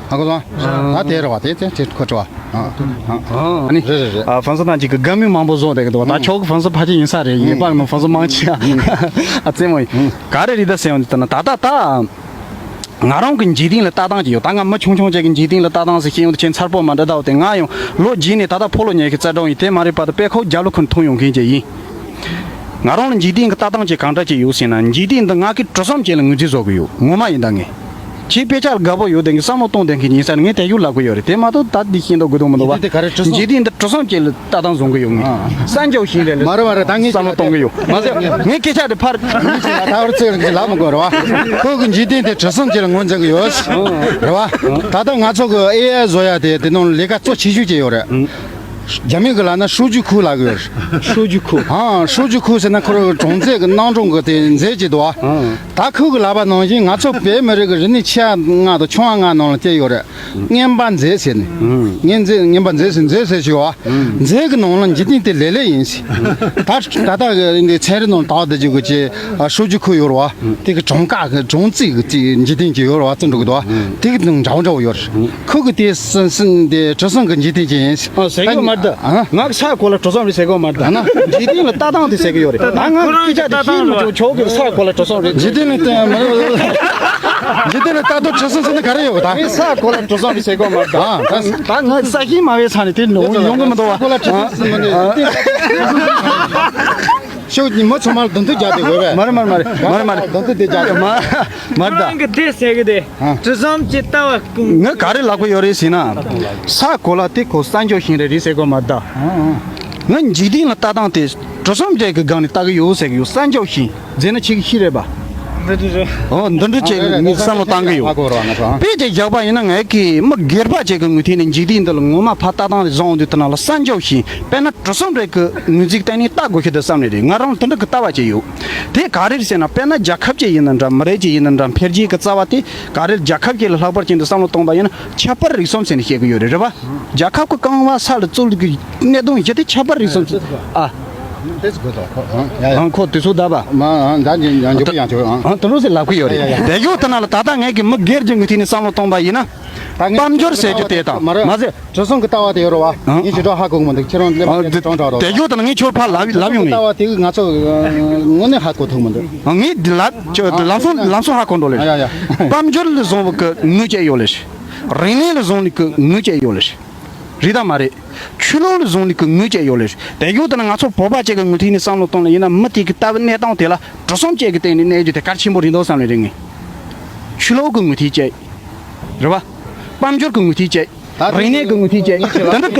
ཧ་གོ་སོང་། ད་དེ་རེད་པ། དེ་དེ་དེ་ཁོ་དྲི་བ། ཨ། ཨ་ནི། རེད་རེད་རེད། ཨ། ཧྥན་སི་ནང་ཅིག་གི་དགའ་མོས་མང་པོ་བཟོ་བསྡད་ཀྱི་འདུག་ད་ཨང་། ཁྱོད་ཀྱི་ཧྥན་སི་ཕལ་ཆེར་ཡིན་ས་རེད། ཡིན་པ་ནང་ཧྥན་སི་མང་ཆེ་བ། ཨ། རྩེད་མོ་ཡིན། ག་རེ་རེད་ད་ཟེར་ཡོང་དུས་ད་ན་ད་ལྟ་ད། ང་རང་གི་འཇིག་རྟེན་ལ་ལྟ་སྟངས་ཅིག་ཡོད། ད་ང་མི་ཆུང་ཆུང་ཅིག་གི་འཇིག་རྟེན་ལ་ལྟ་སྟངས་ཟེར་ཤེས་ཡོང་དུས་ཁྱེད་མཚར་པོ་མ་འདྲ་ད། འོ་དེ་ང་ཡང་ལོ་རྒས་ནས་ད་ལྟ་ཕོ་ལོ་ཉལ་གི་རྩེ་གྲོགས་ཡིན། དེ་མ་རེད་པ། ད་དཔེ་ཁོ་རྒྱབ་ལོགས་ཁུར་མཐོང་ཡོང་མཁན་ཅིག་ཡིན། ང་རང་ལ་འཇིག་རྟེན་གྱི་ལྟ་སྟངས་ཅིག་གང་འདྲ་ཅིག་ཡོད་ཟེར་ན། འཇིག་རྟེན་འདི་ང་གི་གྲུ་གསུམ་ཅིག་ལ་ངོས་འཛིན་བཟོ་གི་ཡོད། ངོ་མ་ཡིན་ད། ངས་ཁྱེད་དཔེ་ཆ་ལ་དགའ་པོ་ཡོད་དེ་ངས་བསམ་བློ་གཏོང་བསྡད་མཁན་ཡིན་ས་ནི་ངས་དེ་ཞུ་ལབ་གི་ཡོད་རེད། དེ་མ་གཏོགས་ད་འདི་ཤེས་མདོག་དགོས་མདོག་མི་འདུག་པ། འཇིག་རྟེན་དེ་ག་རེ་གྲུ་གསུམ། འཇིག་རྟེན་འདི་གྲུ་གསུམ་ཅིག་ལ་ལྟ་སྟངས་བཟུང་གི་ཡོད། ངས་ཨ། གསར་འཇོག་ཤིང་རེད་ལ། མ་རེད་མ་རེད། ད་ངས་བསམ་བློ་གཏོང་གི་ཡོད། མ་ཟད་ངས་སྐད་ཆ་དེ་ཕར་ངས་ད་བར་ཚོད་ལབ་མི་དགོས་རེད་པ། ཁོ་གི་འཇིག་རྟེན་དེ་གྲུ་གསུམ་ཅིག་ལ་ངོས་འཛིན་གི་ཡོད། རེད་པ། ད་ལྟ་ང་ཚོ་གི་ཨེ་ཨའི་བཟོ་ཡ་དེ་དེ་ནང་ལས་ཀ་གཙོ་ཆེ་ཤོས་ཅིག་ཡོད་རེད། རྒྱ་མི་གི་ལབ་ན་数据库ལབ་གི་ཡོད་རེད། 数据库། ཨ། 数据库ཟེར་ན་ཁོ་རང་གྲངས་ཚད་གི་རྣམ་གྲངས་གི་དེ་མཛོད་ཅིག་འདུག་པ། ད་ཁོ་གི་ལབ་པ་ནང་བཞིན་ང་ཚོ་བོད་མི་རིགས་གི་རིག་གནས་ཆེ་བ་ལྔ་དང་ཆུང་བ་ལྔ་ནང་ལ་བསྐྱལ་ཡོད་རེད། ཨ། རྔན་པ་མཛོད་ཟེར་ནས། ཨ། རྔན་མཛོད། རྔན་པ་མཛོད་ཟེར། མཛོད་ཟེར་ཞུ་བ། ཨ། མཛོད་གི་ནང་ལ་འཇིག་རྟེན་དེ་ལེ་ལེ་ཡིན་ཟེར། ད་ད་ལྟ་གི་འདི་ཚན་རིག་ནང་དག་བསྡད་རྒྱུ་གི་ཅིག་数据库ཡོད་རེད་པ། དེ་གི་གྲངས་ཀ་གི་གྲངས་རྩིས་གི་ཅིག་འཇིག་རྟེན་ཅིག་ཡོད་རེད་པ། བརྩི་འགྲོ་གི་འདུག་པ། དེ་གི་དང་འདྲ་བོ་འདྲ་བོ་ཡོད་རེད། ཁོ་གི་དེ་སུན་སུན་དེ་གྲུ་གསུམ་གི་འཇིག་རྟེན་ཅིག་ཡིན་ཟེར། ཨ། ཟེར་གི་ཡོད་མ་རེད་ད། ཨ། ང་གི་ས་གོ་ལ་གྲུ་གསུམ་རེད་ཟེར་གི་ཡོད་མ་རེད་ད། ཨ་ན། འཇིག་རྟེན་ལ་ལྟ་སྟངས་དེ་ཟེར་གི་ཡོད་རེད། ད་ང་གི་སྐད་ཆ་དེ་ཤེས་མ་བྱུང་། ཁྱོད་གི་ས་གོ་ལ་གྲུ་གསུམ་རེད། འཇིག་རྟེན་ལ་ལྟ། མ་རེད། འཇིག་རྟེན་ལ་ལྟ་སྟངས་གྲུ་གསུམ་ཟེར་ན་ག་རེ་ཡོད་གི་ད། ངའི་ས་གོ་ལ་གྲུ་གསུམ་རེད་ཟེར་གི་ཡོད་མ་རེད་ད། ཨ། ད་ད་ང་ས་ཤེས་མ་བྱས་ས་ནས་དེ་ནོར་ཡོང་གི་མི་འདུག་པ། ས་གོ་ལ་གྲུ་གསུམ་ཟེར་ན་ནི། ཁྱོད་ཀྱིས་མི་ཚང་མ་ལ་དོན་དུ་རྒྱག་དེ་དགོས་པས། མ་རེད་མ་རེད་མ་རེད་མ་རེད་མ་རེད། དོན་དུ་དེ་རྒྱག་དེ། མ་མ་རེད་ད། ཁོང་གི་དེ་ཟེར་གི་དེ། ཨ། དྲི་ཟམ་གྱི་ལྟ་བ་ཀུན། ངས་ག་རེ་ལབ་གི་ཡོད་རེད་ཟེར་ན། ས་གོ་ལ་དེ་ཁོ་ས་འཇོག་ཤིང་རེད་རེད་ཟེར་གོ་མ་ད། ཨ་ཨ། ང་འཇིག་རྟེན་ལ་ལྟ་སྟངས་དེ་དྲི་ཟམ་འདྲ་གི་སྒང་ནས་ལྟ་གི་ཡོད་ཟེར་གི་ཡོད། ས་འཇོག་ཤིང་ཟེར་ན་ཆེ་གི་ཤི་རེད་པ། འདི་འདྲ་རེད། ཨོ་འདི་འདྲ་ཅིག་ངས་བསམ་བློ་བཏང་གི་ཡོད། ཧ་གོ་ར་ང་ཚོ། དཔེ་དེ་རྒྱག་པ་ཡིན་ན་ངས་ཀྱི་མི་སྒེར་པ་ཅིག་གི་ངོས་ཐད་ནས་འཇིག་རྟེན་འདི་ལ་ངོ་མ་ཕར་ལྟ་སྟངས་རེ་བཟུང་འདུག་དེ་ནང་ལ་ས་འཇོག་ཤིང་དཔེར་ན་དྲི་ཟམ་འདྲ་གི་ངོས་འཛིན་གཏན་ནས་ལྟ་དགོས་ཤེས་འདུག་བསམ་ནས་རེད། ང་རང་ལ་དེ་འདྲ་གི་ལྟ་བ་ཅིག་ཡོད། དེ་ག་རེ་རེད་ཟེར་ན། དཔེར་ན་རྒྱལ་ཁབ་ཅིག་ཡིན་ན་འདྲ། མི་རིགས་ཅིག་ཡིན་ན་འདྲ། འཕེལ་རྒྱས་ཀྱི་རྩ་བ་དེ་ག་རེ་རེད། རྒྱལ་ཁབ་ཅིག་ལ་ལྷག་པར་ཅན་དུ་བསམ་བློ་གཏོང་པ་ཡིན་ན་ཁྱད་པར་རིག་གསུམ་ཟེར་ནས་བཤད་གི་ཡོད་རེད། རེད་པ། རྒྱལ་ཁབ་ཀྱི་རྐང་པ་ས་ལ་བཙུགས་ཀྱི་གནད་དོན་བཞི་དེ་ཁྱད་པར་རིག་གསུམ་ཟེར། ཨ། དེ་ཚོ་དགོས་དོ། ཨང་། ཁོ་དེ་ཚོ་ད་པ། མ་ཨང་། ད་འཇོག་འཇོག་པ་ཡང་ཆོག་ཨང་། ཨང་། དེ་ལོ་ཟེར་ལབ་གི་ཡོད་རེད། ཡ་ཡ་ཡ། དེ་ཡོད་དེ་ན་ལ་ད་ལྟ་ངས་ཀྱི་མི་སྒེར་གྱི་ངོས་ཐད་ནས་བསམ་བློ་གཏོང་པ་ཡིན་ན། ད་ངས་དཔལ་འབྱོར་ཟེར་རྒྱུ་དེ་དང་མ་རེད། མ་ཟད། དྲི་ཟམ་གི་ལྟ་བ་དེ་ཡོད་རེད་པ། ཨང་། ངས་ཇི་འདྲ་ཧ་གོ་གི་མི་འདུག་ཁྱེད་རང་སླེབས་ཨང་། དེ་གྲོང་ཁྲ་རོ། དེ་ཡོད་དེ་ན་ངས་ཁྱོད་ཕར་ལབ་ལབ་ཡོང་ནི། ལྟ་བ་དེ་གི་ང་ཚོ་དངོས་གནས་ཧ་གོ་ཐུབ་མི་འདུག་ཨང་། ངས་འདི་ལབ་ཁྱོད་ལམ་སང་ལམ་སང་ཧ་གོ་འགྲོ་ལེ། ཡ་ཡ་ཡ། དཔལ་འབྱོར་ལ་བཟུང་བ་གི་ངོས་བཅད་ཡོད་ལེ། རིག་གནས་ལ་བཟུང་ནི་གི་ངོས་བཅད་ཡོད་ལེ། རེད་དང་མ་རེད། ཆོས་ལུགས་ལ་བཟུང་ནས་ཀྱི་ངོས་བཅད་ཡོད་ལེ། དེ་ཡོད་དེ་ན་ང་ཚོ་བོད་པ་ཅིག་གི་ངོས་ཐད་ནས་བསམ་བློ་གཏོང་ལེ་ཡིན་ན། མི་དེ་གི་ལྟ་བའི་གནས་སྟངས་དེ་ལ་དྲི་ཟམ་ཅིག་གི་སྟེང་ནས་གནས་རྒྱུ་དེ་གལ་ཆེན་པོ་རེད་འདུག་བསམ་ལེ་རེད་ངས། ཆོས་ལུགས་ཀྱི་ངོས་ཐད་བཅད། རེད་པ། དཔལ་འབྱོར་གྱི་ངོས་ཐད་བཅད། ད་རིག་གནས་ཀྱི་ངོས་ཐད་བཅད། དེ་འདྲ་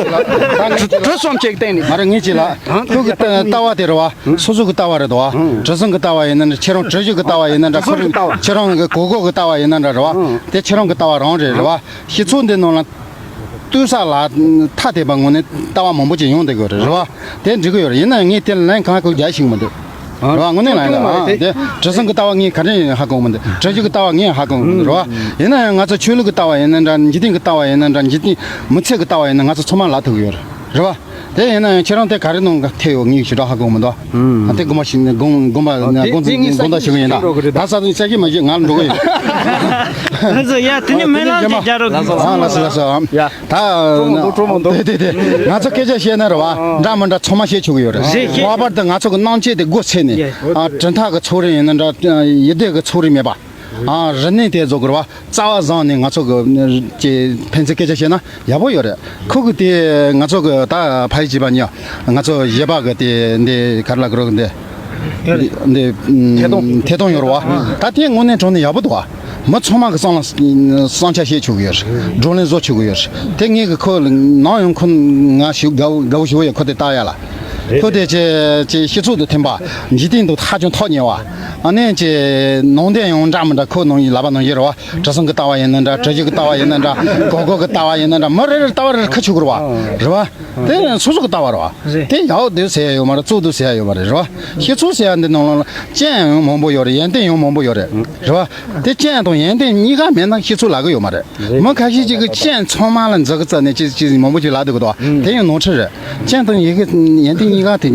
གི་དྲི་ཟམ་ཅིག་གི་སྟེང་ནས། མ་རེད། ངས་ཅིག་ལ་ཁོ་གི་ལྟ་བ་དེ་རེད་པ། སོ་སོ་གི་ལྟ་བ་རེད་དོ། དྲི་ཟམ་གི་ལྟ་བ་ཡིན་ན་འདྲ། ཁྱེད་རང་དྲི་ཟམ་གི་ལྟ་བ་ཡིན་ན་འདྲ། ཁོ་རང་ཁྱེད་རང་གི་གོ་གོ་གི་ལྟ་བ་ཡིན་ན་འདྲ་རེད་པ། དེ་ཁྱེད་རང་གི་ལྟ་བ་རང་རེད། རེད་པ། སྤྱི་ཚོགས་འདི་ནང་ལ། ལྟོས་ས་ལ་ཐ་དད་པ་ངོས་ནས་ལྟ་བ་མང་པོ་ཅིག་ཡོང་བསྡད་ཀྱི་ཡོད་རེད། རེད་པ། དེ་འགྲིག་གི་ཡོད་རེད། ཡིན་ན་ཡང་ངས་དེ་ལ་ལན་གང་ཡང་རྒྱག་ཤེས་ཀྱི་མི་འདུག་རེད་པ། དངོས་གནས་ལན་རེད། ཨ། དེ་དྲི་ཟམ་གྱི་ལྟ་བ་ངས་ག་འདྲ་ཡིན་ཧ་གོ་གི་མི་འདུག་དྲི་ཟམ་གྱི་ལྟ་བ་ངས་ཧ་གོ་གི་མི་འདུག་རེད་པ། ཡིན་ན་ཡང་ང་ཚོ་ཆོས་ལུགས་ཀྱི་ལྟ་བ་ཡིན་ན་འདྲ། འཇིག་རྟེན་གྱི་ལྟ་བ་ཡིན་ན་འདྲ། འཇིག་རྟེན་མི་ཚེ་གི་ལྟ་བ་ཡིན་ན་ང་ཚོ་ཚང་མ་ལབ་ཐུབ་ཀྱི་ཡོད་རེད། རེད་པ། དེ་ཡིན་ན་ཡང་ཁྱེད་རང་དེ་ག་རེ་ནང་ག་ཐེ་ཡོད་ངས་ཞེ་དྲག་ཧ་གོ་མི་འདུག་ཨ། དེ་དགོངས་པ་ཞིག་ནས་དགོངས་དགོངས་པ་ཨ། དེ་དགོངས་དེ་ངས་དགོངས་དག་ཞུ་གི་ཡིན་ད། ད་ས་དེ་ས་ཞིག་མ་ཞིག་ང་ལ་འགྲོ་གི་ཡིན། ལགས་སོ། ཡ། དེ་ནི་སྨོན་ལམ་ཅིག་རྒྱག་རོགས། ཨ། ལགས་སོ་ལགས་སོ། ཡ། ད་ཁྲོ་མོ་འདུག་ཁྲོ་མོ་འདུག་དེ་དེ་དེ། ང་ཚོ་སྐད་ཆ་བཤད་ན་རེད་པ། འདྲ་མི་འདྲ་ཚང་མ་བཤད་ཆོག་གི་ཡོད་རེད། རེད། ལྷག་པར་དུ་ང་ཚོ་གི་སྣང་བྱེད་དེ་སྒོ་ཕྱེ་ནས། ཡ། ཨ། གྲུབ་མཐའ་གི་ཚོགས་རིགས་ཡིན་ན་འདྲ། ཡིན་ཏེ་གི་ཚོགས་རིགས་མེད་པ། ཨ། རིག་གནས་དེ་བཟོ་དགོས་རེད་པ། རྩ་བ་བཟུང་ནས་ང་ཚོ་གི་ཀྱི་ཕན་ཚུན་སྐད་ཆ་བཤད་ན་ཡག་པོ་ཡོད་རེད། ཁོ་གི་དེ་ང་ཚོ་གི་ད་ཕ་ཡི་བྱིས་པ་ཉོ། ང་ཚོ་གཞས་པ་གི་དེ་འདི་ག་རེ་ལབ་དགོས་རེད་འདི། འདི་ཐད་གཏོང་ཐད་གཏོང་ཡོད་རེད་པ། ད་དེ་དངོས་གནས་དྲང་གནས་ཡག་པོ་འདུག་པ། མི་ཚང་མ་གི་བསམ་བློ་བསམ་འཆར་བཤད་ཆོག་གི་ཡོད་རེད། བགྲོ་གླེང་བཟོ་ཆོག་གི་ཡོད་རེད། དེ་ངས་གི་ཁོ་ལ་ནམ་ཡང་ཁོ་ང་ཞུ་དགའ་བོ་དགའ་བོ་ཞུ་བ་ཡོད། ཁོ་དེ་ལྟ་ཡ་ལ། ཁོ་དེ་ཅེ་ཅེ་སྤྱི་ཚོགས་དང་མཐུན་པ། འཇིག་རྟེན་དང་ཧ་ཅང་ཐག་ཉེ་བ། ཨ་ནི་ཅེ་ནང་བསྟན་ཡང་འདྲ་མི་འདྲ། ཁོ་ནང་ཡི་ལབ་པ་ནང་བཞིན་རེད་པ། གྲྭ་ཚང་གི་ལྟ་བ་ཡིན་ན་འདྲ། གྲྭ་རྒྱུན་གི་ལྟ་བ་ཡིན་ན་འདྲ། གོ་གོ་གི་ལྟ་བ་ཡིན་ན་འདྲ། མི་རེ་རེ་ལྟ་བ་རེ་རེ་ཁ་ཆུག་རེད་པ། རེད་པ། དེ་སོ་སོ་གི་ལྟ་བ་རེད་པ། རེད། དེ་ཡག་འདུག་ཟེར་ཡ་ཡོད་མ་རེད། བཙོག་འདུག་ཟེར་ཡ་ཡོད་མ་རེད། རེད་པ། སྤྱི་ཚོགས་ཟེར་ཡ་འདི་ནང་ལ་སྤྱན་ཡང་མང་པོ་ཡོད་རེད། ཡོན་ཏན་ཡང་མང་པོ་ཡོད་རེད། རེད་པ། དེ་སྤྱན་དང་ཡོན་ཏན་གཉིས་ཀ་མེད་ན་སྤྱི་ཚོགས་ལབ་གི་ཡོད་མ་རེད། མི་ཁ་ཤས་ཅིག་གིས་སྤྱན་ཚང་མ་ལ་འཛུགས་ཀྱི་རྩ་ནས་ཅི་ཅི་མང་པོ་ཅིག་ལབ་འདུག་གི་འདུག་དེ་ཡང་ནོར་འཁྲུལ་རེད། སྤྱན་དང་ཡི་གེ་ཡོན་ཏན་གཉིས་ཀ་དེ་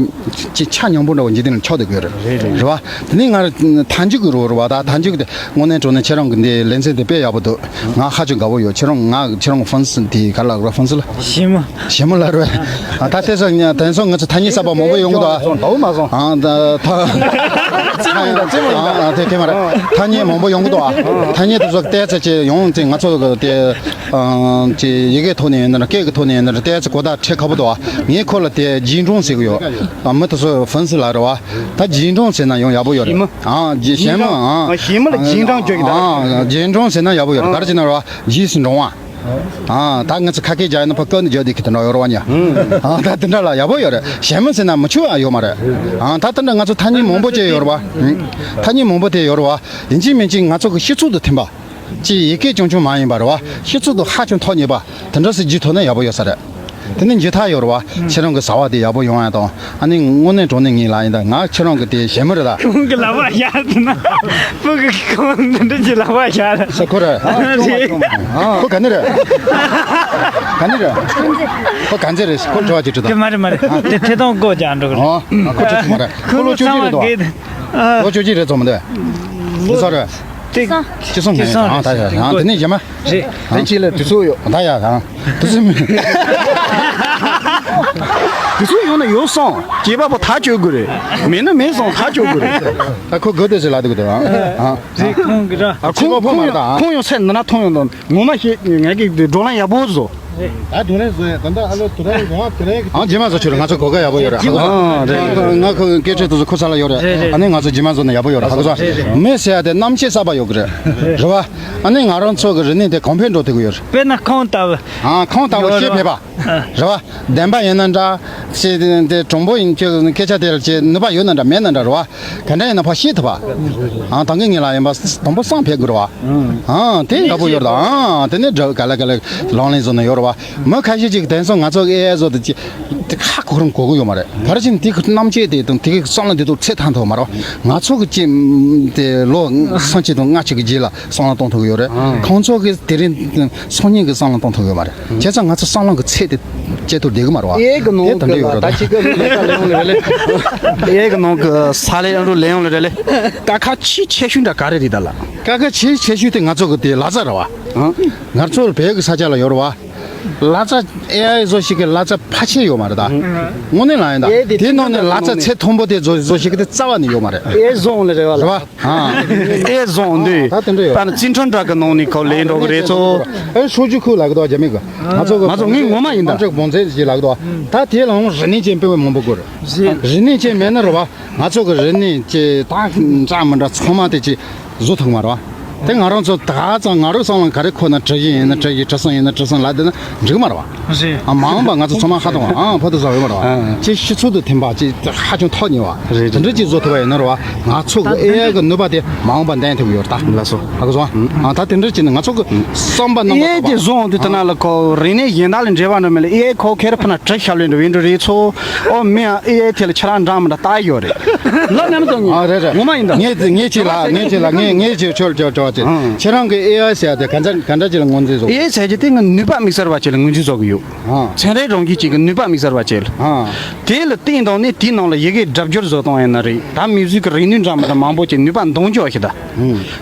ཅི་ཆ་སྙོམས་པོ་འདྲ་བོ་འཇིག་རྟེན་ལ་ཆགས་བསྡད་ཀྱི་ཡོད་རེད། རེད་པ། དེ་ནས་ང་རང་མཐའ་མཇུག་གི་རོགས་རེད་པ། ད་མཐའ་མཇུག་དེ་དངོས་གནས་དྲང་གནས་ཁྱེད་རང་གི་འདི་ལེ་ཚན་དེ་དཔེ་ཡག་པོ་འདུག་ང་ཧ་ཅང་དགའ་བོ་ཡོད། ཁྱེད་རང་ང་ཁྱེད་རང་གི་ཧྥན་སི་དེ་ག་ལ་རོ། ཧྥན་སི་ལ། ཞི་མོ། ཞི་མོ་ལ་རོ། ཨ། ད་དེ་ཚོ་ང་དེ་ཚོ་ང་ཚོ་ཐ་སྙད་གསར་པ་མང་པོ་ཡོང་གི་འདུག་ཨ། འདུག་མ་སོང་། ཨ། ད་རྩེད་མོ་ཡིན་ད། རྩེད་མོ་ཡིན་ད། ཨ། དེ་དེ་མ་རེད། ཐ་སྙད་མང་པོ་ཡོང་གི་འདུག་ཨ། ཐ་སྙད་དེ་ཚོ་ཏོག་ཙམ་ཅིག་ཡོང་ཙང་ང་ཚོ་གི་དེ། ཨ། ཅིག་ཡི་གེའི་ཐོག་ནས་ཡིན་ན་འདྲ། སྐད་ཀྱི་ཐོག་ནས་ཡིན་ན་འདྲ། ཏོག་ཙམ་གོ་བརྡ་འཕྲོད་ཁག་པོ་འདུག་ཨ། ངས་ཁོ་ལ་དེ་རྗེས་འབྲང་ཟེར་གི་ཡོད། ཨ། མི་དེ་ཚོ་ཧྥན་སི་ལ་རེད་པ། ད་རྗེས་འབྲང་ཟེར་ན་ཡང་ཡག་པོ་ཡོད་རེད། ཞི་མོ། ཨ། རྗེས་ཞི་མོ། ཨ། ཞི་མོ་ལ་རྗེས་འབྲང་བརྗོད་ཀྱི་ད། ཨ། རྗེས་འབྲང་ཟེར་ན་ཡག་པོ་ཡོད་རེད། ག་རེ་བྱས་ན་རེད་པ། རྗེས་སུ་འབྲང་བ། ཨ། ད་ང་ཚོ་ཁ་སྐད་རྒྱག་ཡིན་ན་ཕ་སྐད་ནས་རྒྱག་དེ་ཁི་དེ་འདྲ་ཡོད་རེད་པ་ཉ། ཨ། ད་དེ་འདྲ་ལ་ཡག་པོ་ཡོད་རེད། ཞི་མོ་ཟེར་ན་མི་ཆུ་ཡང་ཡོད་མ་རེད། ཨ། ད་དེ་འདྲ་ང་ཚོ་ཐ་སྙད་མང་པོ་ཅིག་ཡོད་རེད་པ། ཐ་སྙད་མང་པོ་དེ་ཡོད་རེད་པ། ཡིན་གཅིག་མིན་གཅིག་ང་ཚོ་གི་སྤྱི་ཚོགས་དང་མཐུན་པ། ཅིག་ཡི་གེ་རྐྱང་རྐྱང་མ་ཡིན་པ་རེད་པ། སྤྱི་ཚོགས་དང་ཧ་ཅང་ཐག་ཉེ་བ། དེ་འདྲ་ཟིག་བརྗོད་ཐུབ་ན་ཡག་པོ་ཡོད་ས་རེད། དེ་ནས་འཇུ་ཐག་ཡོད་རེད་པ། ཁྱེད་རང་གི་བྱ་བ་དེ་ཡག་པོ་ཡོང་ཡ་དང་། ཨ་ནི་དངོས་གནས་དྲང་གནས་ངས་ལབ་ཡིན་ད། ང་ཁྱེད་རང་གི་དེ་ཞི་མོ་རེད་ད། ཁོང་གི་ལག་པ་བཞག་ཟེར་ན། སྤུ་གུ་གི་ཁོང་འདི་འདྲ་གྱི་ལག་པ་བཞག་ཟེར། ཁོ་རེད། རེད། ཁོ་ག་ནས་རེད། ག་ནས་རེད། ཁོ་ག་ཚོད་རེད། ཁོ་དྲི་བ་ཅིག་དྲི་དང་། དེ་མ་རེད་མ་རེད། དེ་ཐད་གཏོང་སྒོ་རྒྱག་འགྲོ་གི་རེད། ཨོ། ཁོ་དྲི་ཐུབ་མ་རེད། ཁོ་ལོ་བཅོ་བརྒྱད་རེད་དོ། ལོ་བཅོ་བརྒྱད་རེད་ཙམ་མི་འདུག་ལོ་གསར་རེད། དེ་ཁྱི་སོང་ངས་ཨ། ད་ཡ་ཨ། དེ་ནས་གཞན་མ། རེད། དེ་ཁྱི་ལ་དུས་ཚོད་ཡོད། ད་ཡ་ཨ། དུས་ཚོད་མི། དུས་ཚོད་ཡོད་ན་ཡོད་སོང་། སྐྱེས་པ་པོ་ཐག་གཅོད་དགོས་རེད། མེད་ན་མེད་སོང་ཐག་གཅོད་དགོས་རེད། ད་ཁོ་དགོས་དེ་ཟེར་ལ་དུ་གི་དུ་ཨ། ཨ། རེད། ཁོང་གི་ར། ཨ། ཁོང་ཁོང་ཡང་ཁོང་ཡང་སེམས་འདི་ན་ཐོང་ཡོང་དང་ངོ་མ་ཤེས། ངས་ཀྱི་བགྲོ་གླེང་ཡག་པོ་བཟོ། ད་དུང་རེ་བཟོས་ད་ལྟ་ཨ་ལོ་དུ་རེ་རེ་བ་དུ་རེ་གི་ཨང་རྗེས་མ་བཟོ་ཆོག་རེད། ང་ཚོ་གོ་སྐབས་ཡག་པོ་ཡོད་རེད། ཧ་གོ་སོང་། ཨ་རེད་རེད། ང་ཁོ་སྐད་ཆ་དེ་ཚོ་ཁོ་ས་ལ་ཡོད་རེད། རེད་རེད། ཨ་ནི་ང་ཚོ་རྗེས་མ་བཟོ་ན་ཡག་པོ་ཡོད་རེད། ཧ་གོ་སོང་། རེད་རེད། མི་ཟེར་ཡ་དེ་རྣམ་ཤེས་གསར་པ་ཡོད་གི་རེད། རེད་བ། ཨ་ནི་ང་རང་ཚོ་གི་རིག་གནས་དེ་གོང་འཕེལ་འགྲོ་ཐུབ་ཀྱི་ཡོད་རེད། དཔེར་ན་ཁོང་ལྟ་བུ། ཨ་ཁོང་ལྟ་བུ་ཡོད་ཤེས་རེད་མེད་པ། ཨ། རེད་བ། བདེན་པ་ཡིན་ན་འདྲ། ཞེས་དེ་དྲང་པོ་ཡིན་གྱི་སྐད་ཆ་དེ་ལ་ཅེས་ནུས་པ་ཡོད་ན་འདྲ་མེད་ན་འདྲ་རེད་བ། ག་འདྲ་ཡིན་ན་ཕར་ཤེས་ཐུབ་པ། ཨང་ད་གིན་ངེད་ལ་ཡིན་པ་དང་པོ་སང་ཕེབས་དགོས་རེད་བ། ཨང་དེ་འདྲ་པོ་ཡོད་རེད། ཨང་དེ་ནས་འདྲ་ག་ལེ་ག་ལེ་ལང་ལེང་བཟོ་ནས་ཡོད་རེད་བ། མི་ཁ་ཤས་ཅིག་དེང་སང་ང་ཚོ་ཨེ་ཨའི་བཟོ་དེ་ཅི་དེ་ཧ་གོ་རང་གོ་གི་ཡོད་མ་རེད། ག་རེ་བྱས་ན་དེ་གི་རྣམ་དཔྱོད་དེ་དང་དེ་གི་བསམ་བློ་དེ་ཚོ་ཚད་ཐང་ཐོག་མ་རེད་བ། ང་ཚོ་གི་ཅི་དེ་ལོ་སུམ་ཅུ་དང་ལྔ་བཅུ་གི་རྗེས་ལ་བསམ་བློ་གཏོང་ཐུབ་ཀྱི་ཡོད་རེད། ཁོང་ཚོ་གི་དེ་རིང་སང་ཉིན་གི་བསམ་བློ་གཏོང་ཐུབ་ཡོད་མ་རེད། བྱས་ཙང་ང་ཚོ་བསམ་བློ་གི་ཚད་དེ་བཅད་ཐུབ་བསྡད་གི་མ་རེད་བ། ཨེ་གི་ནང་དེ་གི་དང་འདྲ་ལ་ཡོད་ད་རེད། ཅི་གི་ལས་ཀ་ལས་ཡོང་ལས་རེད་ལས། ཨེ་གི་ནང་གི་ས་ལས་ཡང་རུ་ལས་ཡོང་ལས་རེད་ལས། ཀ་ཁ་ཆེས་ཆེ་ཤོས་འདྲ་ག་རེ་རེད་ད་ལ། ཀ་ཁ་ཆེས་ཆེ་ཤོས་དེ་ང་ཚོ་གི་དེ་ལག་རྩལ་རེད་བ། ང་ཚོ་བོད་གི་ས་ཆ་ལ་ཡོད་རེད་བ། ལག་རྩལ་ཨེ་ཨའི་བཟོ་ཞིག་གི་ལག་རྩལ་ཕལ་ཆེར་ཡོད་མ་རེད་ད། དངོས་གནས་ལ་ཡིན་ད། ཨེ་དེ་དེ་ནང་ནས་ལག་རྩལ་ཚད་མཐོན་པོ་དེ་བཟོ་བཟོ་ཞིག་གི་དེ་རྩ་བ་ནས་ཡོད་མ་རེད། ཨེ་བཟོ་ལས་རེད་བ་ལ། རེད་བ། ཨེ་བཟོ་འདི། ད་དེ་འདྲ་ཡོད། པ་ན་ཙིན་ཁྲོན་འདྲ་གི་ནང་ནས་ཁོ་ལས་འགྲོ་གི་རེད་ཚོ། ཨེ་ཧྲུའུ་ཅི་ཁུ་ལ་གི་དོ་རྒྱ་མི་གི། ང་ཚོ་གི་ང་ཚོ་ངའི་ངོ་མ་ཡིན་ད། ཨམ་ཅོག་བོང་ཚེ་ཞིག་ལ་གི་དོ། ད་དེ་ལའང་རིག་གནས་ཅན་དཔེ་མང་པོ་དགོས་རེད། རིག་གནས་ཅན་མེད་ན་རེད་བ། ང་ཚོ་གི་རིག་གནས་ཀྱི་ད་འདྲ་མི་འདྲ་ཚང་མ་དེ་ཅི་བཟོ་ཐུབ་མ་རེད་བ། དེ་ང་རང་ཚོ་ད་ཙང་ང་རང་སང་ལ་ག་རེ་ཁོ་ན་དྲི་ཞིང་ཡིན་ན་དྲི་ཞིང་དྲི་སང་ཡིན་ན་དྲི་སང་ལ་དེ་ན་འགྲིག་མ་རེད་བ། རེད། ཨ་མ་འོངས་པ་ང་ཚོ་ཚང་མ་ཧ་ཏང་བ་ཨང་ཕོ་དུ་ཟ་བའི་མ་རེད་བ། ཅེས་སྤྱི་ཚོགས་དུ་ཐིམ་པ་ཅེས་ཧ་ཅང་ཐོག་ཉེ་བ། རེད། དེ་འདྲ་ཅིག་བཟོ་ཐུབ་པ་ཡིན་ན་རེད་བ། ང་ཚོ་གི་ཨེ་ཨའི་གི་ནུས་པ་དེ་མ་འོངས་པ་འདོན་ཐུབ་ཀྱི་ཡོད་རེད་ད། ལགས་སོ། ཧ་གོ་སོང་ཨ། ད་དེ་འདྲ་ཅིག་ནི་ང་ཚོ་གི་བསམ་པ་རྣམ་པ་ཨེ་དེ་བཟོ་འོང་དུས་དེ་ན་ལ་ཁོ་རིག་གནས་གཞན་དག་ལ་འབྲེལ་བ་འགྲོ་མེད་ལ་ཨེ་ཁོ་ཁེར་ཕུ་ན་བྲི་ཤ་ལོས་འགྲོ་བའི་འགྲོ་རེད་ཚོ། ཨོ་མི་ཨ་ཨེ་ཨེ་དེ་ལ་ཁྱེད་རང་འདྲ་མི་འདྲ་ལྟ་ཡོད་རེད། ལ་ནམ་དང་ངེ་ཨ་རེད་རེད། ངོ་མ་ཡིན་ད། ངེ་ངེ་ཅི་ལ་ངེ་ཅི་ལ་ངེ་ངེ་ཅི་ཆོལ་ཆོལ་ཆོལ་ཅི། ཁྱེད་རང་གི་ཨེ་ཨའི་ཟེར་ཡ་དེ་ག་འདྲ་ག་འདྲ་ཅི་ལ་ངོས་འཛིན་བཟོ། ཨེ་ཨའི་ཟེར་གྱི་དེ་ང་ནུས་པ་དམིགས་བསལ་བ་ཅིག་ལ་ངོས་འཛིན་བཟོ་གི་ཡོད། ཚན་རིག་རང་བཞིན་ཅིག་གི་ནུས་པ་དམིགས་བསལ་བ་ཅིག་ལ། དེ་ལ་བརྟེན་དང་ནི་དེའི་ནང་ལ་ཡི་གེ་སྒྲ་སྦྱོར་བཟོ་སྟངས་ཡིན་ན་རེད་ད་མི་གཟུགས་ཀྱི་རིག་ནུས་འདྲ་མི་འདྲ་མང་པོ་ཅིག་ནུས་པ་འདོན་རྒྱུ་ཞིག་ད།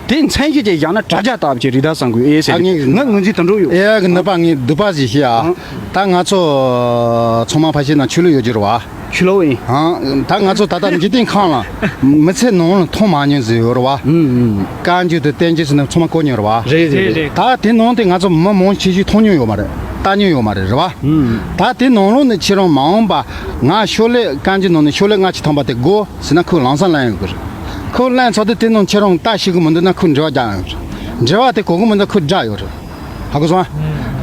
དེ་མཚན་གཞི་ཅིག་བཞག་ན་དྲ་རྒྱ་ལྟ་བུ་ཅིག་རེད་ད་བསམ་གི་ཨེ་ཟེར་ཨ་ངས་ང་ངོས་འཛིན་དུ་འགྲོ་ཡོད། ཨེ་གི་ནུས་པ་ངས་སྡུག་པ་ཞིག་ཤེས་ཨ། ད་ང་ཚོ་ཚང་མ་ཕ་ཤི་ན་ཆོས་ལུགས་ཡོད་རྒྱུ་རེད་བ། ཆོས་ལུགས་ཡིན། ཨ་ད་ང་ཚོ་ད་ལྟ་འཇིག་རྟེན་ཁམས་ལ་མི་ཚེ་ནང་ལ་མཐོང་མ་མྱོང་ཟིག་ཡོད་རེད་བ། བཀའ་འགྱུར་དང་བསྟན་འགྱུར་ཟེར་ན་ཚང་མ་གོ་མྱོང་རེད་བ། རེད་རེད་རེད། ད་དེ་ནང་དེ་ང་ཚོ་མི་མང་ཆེ་ཤོས་མཐོང་མྱོང་ཡོད་མ་རེད། ལྟ་མྱོང་ཡོད་མ་རེད་རེད་བ། ད་དེ་ནང་ལོགས་ནས་ཁྱེད་རང་མ་འོངས་པ་ང་ཤོ་ལེ་བཀའ་འགྱུར་ནང་ནས་ཤོ་ལེ་ལྔ་བཅུ་ཐམ་པ་དེ་དགོས་ཟེར་ན་ཁོས་ལམ་སང་ལེན་ཡོང་གི་རེད། ཁོས་ལེན་ཚར་དུས་དེ་ནང་ཁྱེད་རང་ལྟ་ཤེས་གི་མི་འདུག་ན་ཁོས་འགྲེལ་བ་རྒྱག་ཡོང་གི་རེད། འགྲེལ་བ་དེ་གོ་གི་མི་འདུག་ཁོས་བསྒྲགས་ཡོད་རེད། ཧ་གོ་སོང་ཨ།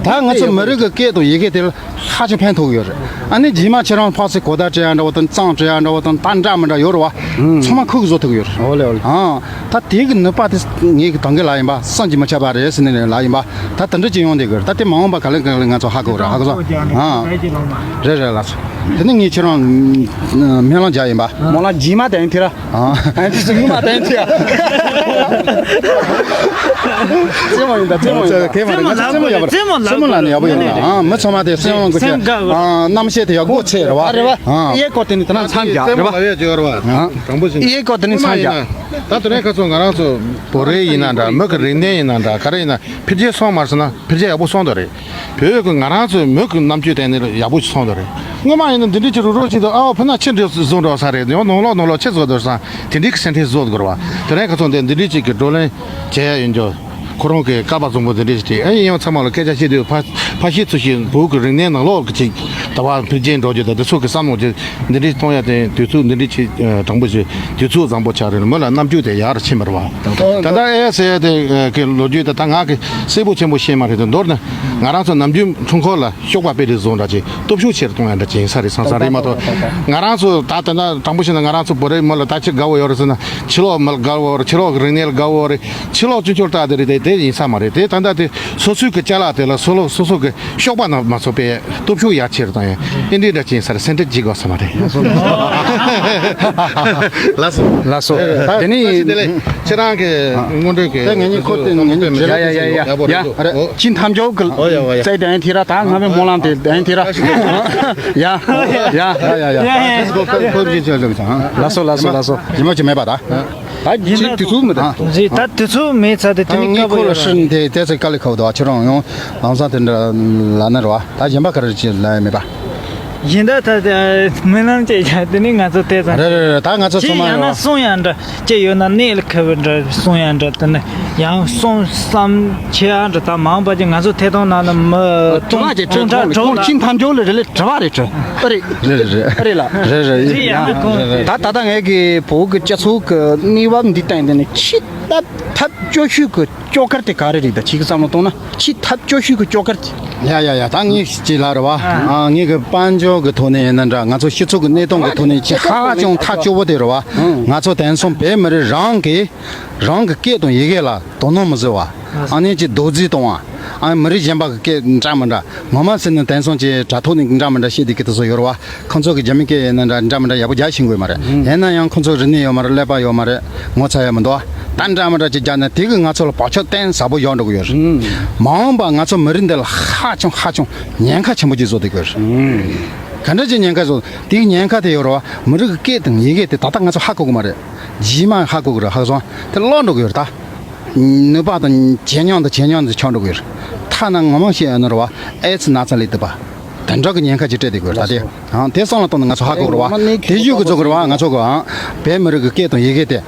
ད་ང་ཚོ་མི་རིགས་ཀྱི་སྐད་དང་ཡི་གེ་དེ་ལ་ཧ་ཅང་ཕན་ཐོགས་ཡོད་རེད། ཨ་ནི་རྗེས་མ་ཁྱེད་རང་ཕར་ཚུར་གོ་བརྡ་སྤྲད་ཡ་འདྲ་བོ་དང་གཙང་སྤྲད་ཡ་འདྲ་བོ་དང་ད་འདྲ་མི་འདྲ་ཡོད་རེད་བ། ཚང་མ་ཁོས་གི་བཟོ་ཐུབ་ཡོད་རེད། ཨོ་ལེ་ཨོ་ལེ། ཨ་ད་དེ་གི་ནུས་པ་དེ་ངེད་ཀྱི་དང་གི་ལ་ཡིན་པ་བསམ་གྱིས་མི་ཁྱབ་པ་རེད་ཟེར་ནས་ལ་ཡིན་པ་ད་དེ་འདྲ་ཅིག་ཡོང་བསྡད་གི་རེད། ད་དེ་མ་འོངས་པ་ག་ལེ་ག་ལེ་ང་ཚོ་ཧ་གོ་རེད། ཧ་གོ་སོང་ཨ། རེད་རེད་ལགས་སོ། དེ་ནི་ངས་ཁྱེད་རང་སྨོན་ལམ་རྒྱག་ཡིན་པ། སྨོན་ལམ་རྗེས་མ་དེ་ཡིན་དེ་ར། ཨ། ཨ་ཙི་ཙི་ངུ་མ་བསྟན་ཅི་ཡ། རྩེད་མོ་ཡིན་ད་རྩེད་མོ་ཡིན་ད། ཁྱེད་མ་རེད་ང་ཚོ་རྩེད་མོ་ཡག་པོ་རེད། རྩེད་མོ་ལ་ནི་ཡག་པོ་ཡོད་ན་ཨ་མི་ཚང་མ་དེ་སེམས་དབང་གི་ཆེད་ཨ་རྣམ་ཤེས་དེ་ཡག་པོ་ཆེ་རེད་བ། ཨ་རེད་བ། ཨ་ཡེ་ཀོ་དེ་ནི་དེ་ན་མཚམས་རྒྱག་རེད་བ། ཨ་དྲང་པོ་ཞིག་ཡེ་ཀོ་དེ་ནི་མཚམས་རྒྱག་རེད་བ། ད་དེ་རིང་ཁ་སང་ང་རང་ཚོ་བོད་རིགས་ཡིན་ན་འདྲ་མི་གི་རིག་གནས་ཡིན་ན་འདྲ་ག་རེ་ཡིན་ན་འཕེལ་རྒྱས་སོང་མ་སོང་ན་འཕེལ་རྒྱས་ཡག་པོ་སོང་འདུག་རེད། བོད་ཀྱི་ང་རང་ཚོའི་མི་གི་རྣམ་དཔྱོད་དེ་ནི་ཡག་པོ་ཞིག་སོང་འདུག་རེད། སྔོན་མ་ཡིན་ན་འདི་འདྲའི་ཅིག་རུ་རུ་ཅིག་ཏུ་ཨའོ་ཕུ་ན་ཆི་འདྲ་བཟོ་འགྲོ་ས་རེད་ཡང་ནང་ལོགས་ནང་ལོགས་ཆི་བཟོ་འདུག་ས་དེ་འདྲའི་གི་སེམས་ཁྲལ་བཟོ་དགོས་རེད་བ། དེ་རིང་ཁ་སང་དེ་འདི་འདྲའི་ཅིག་གི་བགྲོ་གླེང་བྱེད་ཡ་ཡིན་རྒྱུ། ཁོ་རང་གི་ཀ་པ་བཟང་པོ་འདི་འདྲའི་ཅིག་ཨེ་ཡིན་ཡང་ཚང་མ་ལ་སྐད་ཆ་བཤད་དུས་ཕ་ཕ་ཤི་ཚུལ་ཤིང་བོད་ཀྱི་རིག་གནས་ནང་ལོགས་ཀྱི་ཅིག་ད་བ་འཕེལ་རྒྱས་འགྲོ་རྒྱུ་དང་འདི་ཚོ་གི་བསམ་བློ་ཅིག་འདི་འདྲའི་གཏོང་ཡ་དེ་དུས་ཚོད་འདི་འདྲའི་ཅིག་དྲང་པོ་ཞིག་དུས་ཚོད་བཟང་པོ་ཆགས་རེད་མི་ལ་རྣམ་དཔྱོད་དེ་ཡར་ཕྱིན་པ་རེད་བ། ད་ལྟ་ཨེ་ཟེར་ཡ་དེ་གི་ལོ་རྒྱུས་དེ་ད་ང་གི་གསལ་པོ་ཆེན་པོ་ཤེས་མ་རེད་དེ་མདོར་ན་ང་རང་ཚོ་ནམ་རྒྱུན་འཁྲུངས་འཁོར་ལ་གཤོག་པ་དཔེ་རིས་བཟོ་འདྲ་ཅིག་སྟོབས་ཤུགས་ཆེར་གཏོང་ཡ་འདྲ་ཅིག་ཡིན་ས་རེད་བསམ་ས་རེད་མ་གཏོགས་ང་རང་ཚོ་ད་ད་ལྟ་དྲང་པོ་བཤད་ན་ང་རང་ཚོ་བོད་རིགས་མི་ལ་ད་ཅི་དགའ་བོ་ཡོད་རེད་ཟེར་ན་ཕྱི་ལོགས་མི་ལ་དགའ་བོ་རེད། ཕྱི་ལོགས་ཀྱི་རིག་གནས་ལ་དགའ་བོ་རེད། ཕྱི་ལོགས་ཅི་ཆོར་ལྟ་དེ་རེད་དེ་དེ་ཡིན་ས་མ་རེད་དེ་ད་ལྟ་དེ་སོ་སོའི་གི་ཅ་ལག་དེ་ལ་སོ་ལོ་སོ་སོ་གི་གཤོག་པ་ན་མ་ཚོགས་པའི་སྟོབས་ཤུགས་ཡར་ཆེར་བཏང་ཡ་ཨེ་འདྲའི་འདྲ་ཅིག་ཡིན་ས་རེད། སེམས་ཁྲལ་བགྱིད་དགོས་ས་མ་རེད། ལགས་སོ། ལགས་སོ། དེ་ནི། ཁྱེད་རང་གི་སྔོན་འགྲོའི་གི་ད་ངེད་གཉིས་ཁོ་དེ་ངེད་གཉིས་ཡ་ཡ་ཡ་ཡ་ཡ། ཅི་འཐམ་ཅོག་གི་ཨོ་ཡ་ཡ་ཡ། ཙེ་དན་ཐི་ར་ད་ང་བའི་སྨོན་ལམ་དེ་དན་ཐི་ར། ཡ་ཡ་ཡ་ཡ་ཡ། ཁོ་ཁོ་ཁོ་ཅི་ཅི་ལབ་ཅང་། ལགས་སོ་ལགས་སོ་ལགས་སོ། ཡིན་མ་ཅི་མེད་པ་ད། ད་ཡིན་ཅི་ན་དུས་ཚོད་མི་ད། རེད་ད་དུས་ཚོད་མེད་ཚར་དེ་དེ་ནི་ངས་ཁོ་ལ་སྐབས་ཤི་དེ་དེ་ཚེ་དཀའ་ལས་ཁག་འདུག་ཁྱེད་རང་ཡང་ལམ་སང་དེ་འདྲ་ལ་ན་རེད་བ། ད་གཞན་པ་ག་རེ་ཅི་ལ་ཡ་མེད་པ། ཡིན་ད་ད་དེ་སྨོན་ལམ་བྱས་ཀྱང་དེ་ནི་ང་ཚོ་དེ་ཙམ་རེད་རེད་རེད། ད་ང་ཚོ་ཚང་མ་ཡང་ན་རེད་བ། གསུང་ཡང་འདྲ་ཅི་ཡོད་ན་གནས་ལ་ཁ་བའི་འདྲ་གསུང་ཡང་འདྲ་དེ་ནི་ ཡང་གསུང་བསམ་ཆེ་ཨ་འདྲ་ད་མང་པ་ཅིག་ང་ཚོ་ཐད་གཏོང་ནང་ལ་མི་དུ་མ་ཅིག་སྟོང་ཕྲག་དྲུག་ལ་ཁོང་ལ་ཁྱིམ་ཐམ་ཅོག་ལ་རེ་ལེ་དྲི་བ་རེ་དྲི་ཨ་རེ་རེ་རེ་ཨ་རེ་ལ་རེ་རེ་ཅི་ཡང་ཁོང་ད་ད་ལྟ་ངས་གི་བོད་ཀྱི་སྤྱི་ཚོགས་ཀྱི་གནས་བབ་འདི་སྟེང་དེ་ནས་ཆེས་ཐབས་ཐབས་སྐྱོ་ཤོས་ཀྱི་སྐྱོ་གར་དེ་ག་རེ་རེད། ད་ཁྱེད་ཀྱི་བསམ་བློ་གཏོང་ན་ཆེས་ཐབས་སྐྱོ་ཤོས་ཀྱི་སྐྱོ་གར་དེ། ཡ་ཡ་ཡ་ད་ངས་ཅིག་ལ་རེད་བ། ཨ་ངས་གི་དཔལ་འབྱོར་གི་ཐོག་ནས་ཡིན་ན་འདྲ་ང་ཚོ་སྤྱི་ཚོགས་ཀྱི་གནས་སྟངས་ཀྱི་ཐོག་ནས་ཅིག་ཧ་ཅང་ཐག་སྐྱོ་བོ་དེ་རེད་བ། ང་ཚོ་དེང་སང་བོད་མི་རིགས་རང་གི་རང་གི་སྐད་དང་ཡི་གེ་ལ་དོ་སྣང་མི་བཟོ་བ། ཨ་ནི་ཅིག་རྡོག་རྫིས་གཏོང་བ། ཨ་མི་རིགས་གཞན་པ་གི་སྐད་འདྲ་མི་འདྲ་ངོ་མ་ཟེར་ན་དེང་སང་ཅིག་དྲ་ཐོག་ནས་འདྲ་མི་འདྲ་བཤད་དེ་གི་དེ་ཚོ་ཡོད་རེད་བ། ཁོང་ཚོ་གི་རྒྱ་མི་སྐད་ཡིན་ན་འདྲ་འདྲ་མི་འདྲ་ཡག་པོ་རྒྱག་ཤེས་དགོས་མ་རེད། ཡིན་ན་ཡང་ཁོང་ཚོ་རིག་གནས་ཡོད་མ་རེད། ཀླད་པ་ཡོད་མ་རེད། ངོ་ཚ་ཡ་མི་འདུག་ད་འདྲ་མི་འདྲ་ཅིག་རྒྱག་ན་དེ་གི་ང་ཚོ་ལ་བག་ཆགས་གཏིང་ཟབ་པོ་ཡོང་འགྲོ་གི་ཡོད་རེད། མ་འོངས་པ་ང་ཚོ་མི་རིགས་འདི་ལ་ཧ་ཅང་ཧ་ཅང་ཉེན་ཁ་ཆེན་པོ་ཅིག་བཟོ་བསྡད་ཀྱི་ཡོད་རེད། ག་འདྲ་ཅིག་ཉེན་ཁ་བཟོ། དེ་གི་ཉེན་ཁ་དེ་ཡོད་རེད་བ། མི་རིགས་ཀྱི་སྐད་དང་ཡི་གེ་དེ་ད་ལྟ་ང་ཚོ་ཧ་གོ་གི་མ་རེད། རྗེས་མ་ཧ་གོ་གི་རེད། ཧ་གོ་སོང་དེ་ལོག་འགྲོ་གི་ཡོད་རེད་ད། ནུས་པ་དང་ཇེ་ཉུང་དང་ཇེ་ཉུང་དུ་ཆགས་འགྲོ་གི་ཡོད་རེད། ཐ་ན་ངོ་མ་བཤད་ཡོད་ན་རེད་བ། ཨེ་ཙི་ན་ཚ་ལས་བཏུབ་པ། དེ་འདྲ་གི་ཉེན་ཁ་ཅིག་སྤྲད་བསྡད་ཀྱི་ཡོད་རེད་ད་དེ། ཨང་དེ་བསམ་བློ་གཏོང་ན་ང་ཚོ་ཧ་གོ་གི་རེད་བ། དེ་གཞུག་གི་ཚོ་གི་རེད་བ། ང་ཚོ་གི་ཨང་བོད་མི་རིགས་ཀྱི་སྐད་དང་ཡི་གེ་དེ་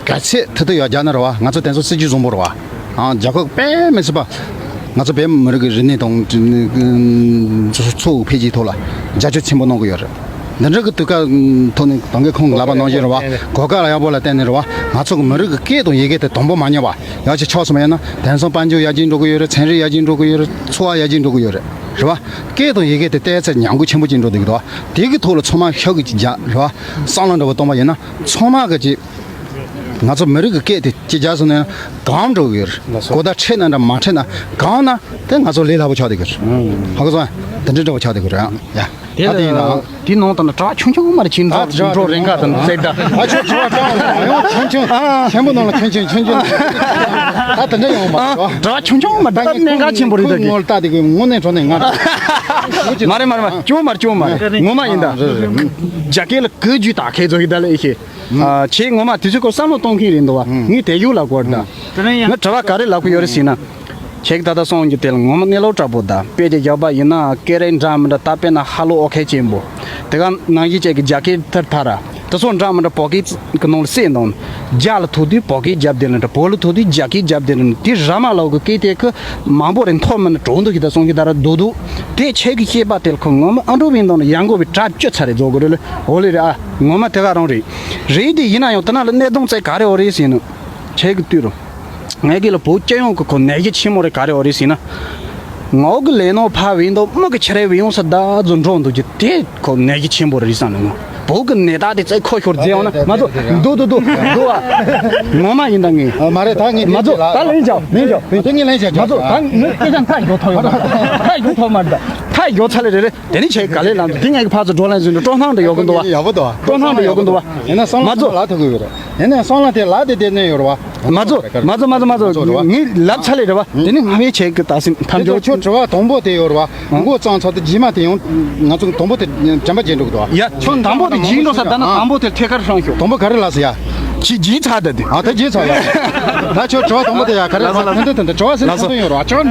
ག་ཚད་ཐུབ་ཐུབ་ཡར་རྒྱག་ན་རེད་བ། ང་ཚོ་དེ་ཚོ་སྲིད་ཇུས་བཟང་པོ་རེད་བ། ཨང་རྒྱལ་ཁབ་དཔེ་མི་སྲིད་པ། ང་ཚོ་བོད་མི་རིགས་ཀྱི་རིག་གནས་དང་ཚོ་འཕེལ་རྒྱས་ཐོག་ལ་རྒྱབ་སྐྱོར་ཆེན་པོ་གནང་གི་ཡོད་རེད། འདི་འདྲ་གི་དུས་སྐབས་ཐོག་ནས་ད་གིན་ཁོང་གི་ལག་པ་གནང་བཞིན་རེད་བ། གོ་སྐབས་ལ་ཡག་པོ་ལ་བརྟེན་ནས་རེད་བ། ང་ཚོ་གི་མི་རིགས་ཀྱི་སྐད་དང་ཡི་གེ་དེ་དང་པོ་མ་ཉམས་པ་ཡག་ཅིག་ཆགས་སོང་བ་ཡིན་ན་དེང་སང་དཔལ་འབྱོར་ཡར་རྒྱས་འགྲོ་གི་ཡོད་རེད། ཚན་རིག་ཡར་རྒྱས་འགྲོ་གི་ཡོད་རེད། འཚོ་བ་ཡར་རྒྱས་འགྲོ་གི་ཡོད་རེད། རེད་བ། སྐད་དང་ཡི་གེ་དེ་བལྟས་ཚེ་ཉམས་རྒུད་ཆེན་པོ་ཅིག་འགྲོ་བསྡད་ཀྱི་འདུག་བ། དེ་གི་ཐོག་ལ་ཚང་མ་ཤུགས་ཀྱིས་རྒྱག་རེད་བ། བསམ་བློ་འདྲ་བོ་གཏོང་བ་ཡིན་ན་ཚང་མ་གི་ཅིག་ང་ཚོ་མི་རིགས་ཀྱི་སྐད་དེ་ཅི་རྒྱག་སོང་ན་གང་འགྲོ་གི་ཡོད་རེད། གོ་བརྡ་འཕྲད་ན་འདྲ་མ་འཕྲད་ན་གང་ན་དེ་ང་ཚོ་ལས་སླ་པོ་ཆགས་བསྡད་ཀྱི་རེད། ཧ་གོ་སོང་། དེ་འདྲ་འདྲ་བོ་ཆགས་བསྡད་ཀྱི་རེད་ཡ། དེ་ལ་དེ་ཡིན་ན་དེ་ནང་དུ་ནི་དྲི་བ་ཆུང་ཆུང་མ་རེད། ཁྱེད་ཚོ་འགྲོ་རེ་འགའ་དང་ཟེར་ད། ཨ་ཆོ་དྲི་བ་དྲང་ཡང་ཆུང་ཆུང་ཆེན་པོ་ནང་ལ་ཆུང་ཆུང་ཆུང་ཆུང་ད་དེ་འདྲ་ཡོང་མ་རེད། དྲི་བ་ཆུང་ཆུང་མ་རེད། ད་གནད་འགག་ཆེན་པོ་རེད་ད་དེ། ངོ་ལ་ལྟ་དེ་གི་དངོས་གནས་དྲང་གནས་ང་རེད། མ་རེད་མ་རེད་མ་རེད། ཆུང་མ་རེད་ཆུང་མ་རེད། ངོ་མ་ཡིན་ད། རྒྱ་སྐད་ལ་གི་རྒྱུ་ད་ཁྱེད་ཚོ་གི་ད་ལ་ཨེ་ཤེས། ཨ། ཁྱེད་ངོ་མ་དུས་ཚོད་སྐོར་བསམ་བློ་གཏོང་མཁན་རེད་འདུག་བ། ངས་དེ་ཡུལ་ལ་གོ་བར་གདའ། ང་དྲི་བ་ག་རེ་ལབ་གི་ཡོད་རེད་ཟེར་ན། ཁྱེད་ཀྱིས་ད་ལྟ་གསུངས་རྒྱུ་དེ་ལ་ངོ་མ་གནས་ལུགས་དྲག་པོ་གདའ། དཔེ་དེ་བཞག་པ་ཡིན་ན་སྐད་རིགས་འདྲ་མི་འདྲ་ད་དཔེར་ན་ཧ་ལོ་ཨོ་ཁེ་ཅན་པོ། དེ་ག་ནང་བཞིན་ཅིག་གི་རྒྱ་སྐད་ཐར་ཐར་ར། དེ་ཚོ་འདྲ་མི་འདྲ་བོད་སྐད་ཀྱི་ནང་ལ་གསལ་འདུག་རྒྱ་ལ་ཐུག་དུས་བོད་སྐད་རྒྱབ་དེ་ལ་འདྲ། བོད་ལ་ཐུག་དུས་རྒྱ་སྐད་རྒྱབ་དེ་ལ་འདྲ། དེ་ར་མ་ལོག་གི་སྐད་དེ་ཁོ་མང་པོ་རེད། མཐོ་དམན་དྲག་འདུག་ཁྱེད་ད་གསུང་གི་ད་ར་སྡུག་སྡུག་དེ་ཁྱེད་ཀྱིས་བཤད་པ་དེ་ལ་ཁོ་ངོ་མ་ཨ་འགྲོ་བའི་འདང་ལ་ཡང་དགོས་པའི་གྲ་བཅུ་ཚར་རེད་རྫོགས་དགོས་རེད་ལ། འོ་ལེ་རེད་ཨ། ངོ་མ་དེ་ག་རང་རེད། རེད་དེ་ཡིན་ན་ཡང་དེ་ན་ལ་གནད་དོན་བཙལ་ག་རེ་འོ་རེད་ཟེར་ན། ཁྱེད་ཀྱི་ལྟོས་རོ། ངས་ཀྱི་ལ་བོད་སྤྱི་ཡོངས་ཀྱི་ཁོ་ནད་གཞི་ཆེན་མོ་རེད་ག་རེ་འོ་རེད་ཟེར་ན། ངོ་གི་ལས་ནོ་ཕ་བིན་དོ་མི་གི་ཆི་རེ་བི་ཡོང་ས་ད་རྫུ་འགྲོ་འདུག་རྒྱུ་དེ་ཁོ་ནད་གཞི་ཆེན་པོ་རེད་བསམ་ནས་ངོ་བོད་གི་ནད་རྟགས་དེ་བཙལ་ཁོ་ཤོར་རྫས་འོང་ན་མ་ཚོ་འདུག་འདུག་འདུག་འདུག་ཨ། ངོ་མ་ཡིན་ད་ངས། ཨ་མ་རེད་ད་ངས་མ་ཚོ་ད་ལན་བྱ་ལན་བྱ་དེ་ངས་ལན་བྱ་མ་ཚོ་ད་ངས་སྐད་ཆ་མཐའ་ཡོད་ཐོག་ཡོད་མཐའ་ཡོད་ཐོག་མ་རེད་ད་མཐའ་ཡོད་ཚ་ལེ་རེད་རེད། དེ་ནི་ཁྱེད་ག་ལེ་ལ་འདི་ངས་ཕར་ཚུར་འགྲོ་ལན་ཟིན་འགྲོ་སྤྲོ་སྣང་དུ་ཡོད་གི་འདུག་བ། ཡག་པོ་འདུག་བ། སྤྲོ་སྣང་དུ་ཡོད་གི་འདུག་བ། ཡིན་ན་བསམ་བློ་མ་ཚོ་ལ་ཐུག་གི་ཡོད་རེད། ཡིན་ན་བསམ་བློ་དེ་ལ་དེ་དེ་ནས་ཡོད་རེད་བ། མ་ཚོ་མ་ཚོ་མ་ཚོ་མ་ཚོ་ངས་ལབ་ཚར་ལེ་རེད་བ། དེ་ནི་སྔ་བའི་ཁྱེད་ཀྱི་ད་སེམས་ཐམས་ཅད་ཁྱོད་དྲི་བ་དང་པོ་དེ་ཡོད་རེད་བ། མགོ་གཙང་ཚོ་དེ་རྗེས་མ་དེ་ཡང་ང་ཚོ་དང་པོ་དེ་དྲན་པ་བརྗེད་འགྲོ་གི་འདུག་བ། ཡ་ཁྱོད་དང་པོ་དེ་རྗེས་འགྲོ་ས་ད་ན་དང་པོ་དེ་ཐད་ཀར་ཧྲང་ཤོག་དང་པོ་ག་རེ་ལབ་ཟེར་ཡ། ཁྱི་རྗེས་ཚར་ད་དེ། ཨ་ད་རྗེས་ཚར་ཡ། ད་ཁྱོད་དྲི་བ་དང་པོ་དེ་ཡ་ག་རེ་ལབ་ཟེར་ད་དེ་ད་དྲི་བ་ཟེར་ན་ད་ཡོད་རེད་བ། ཁྱོད་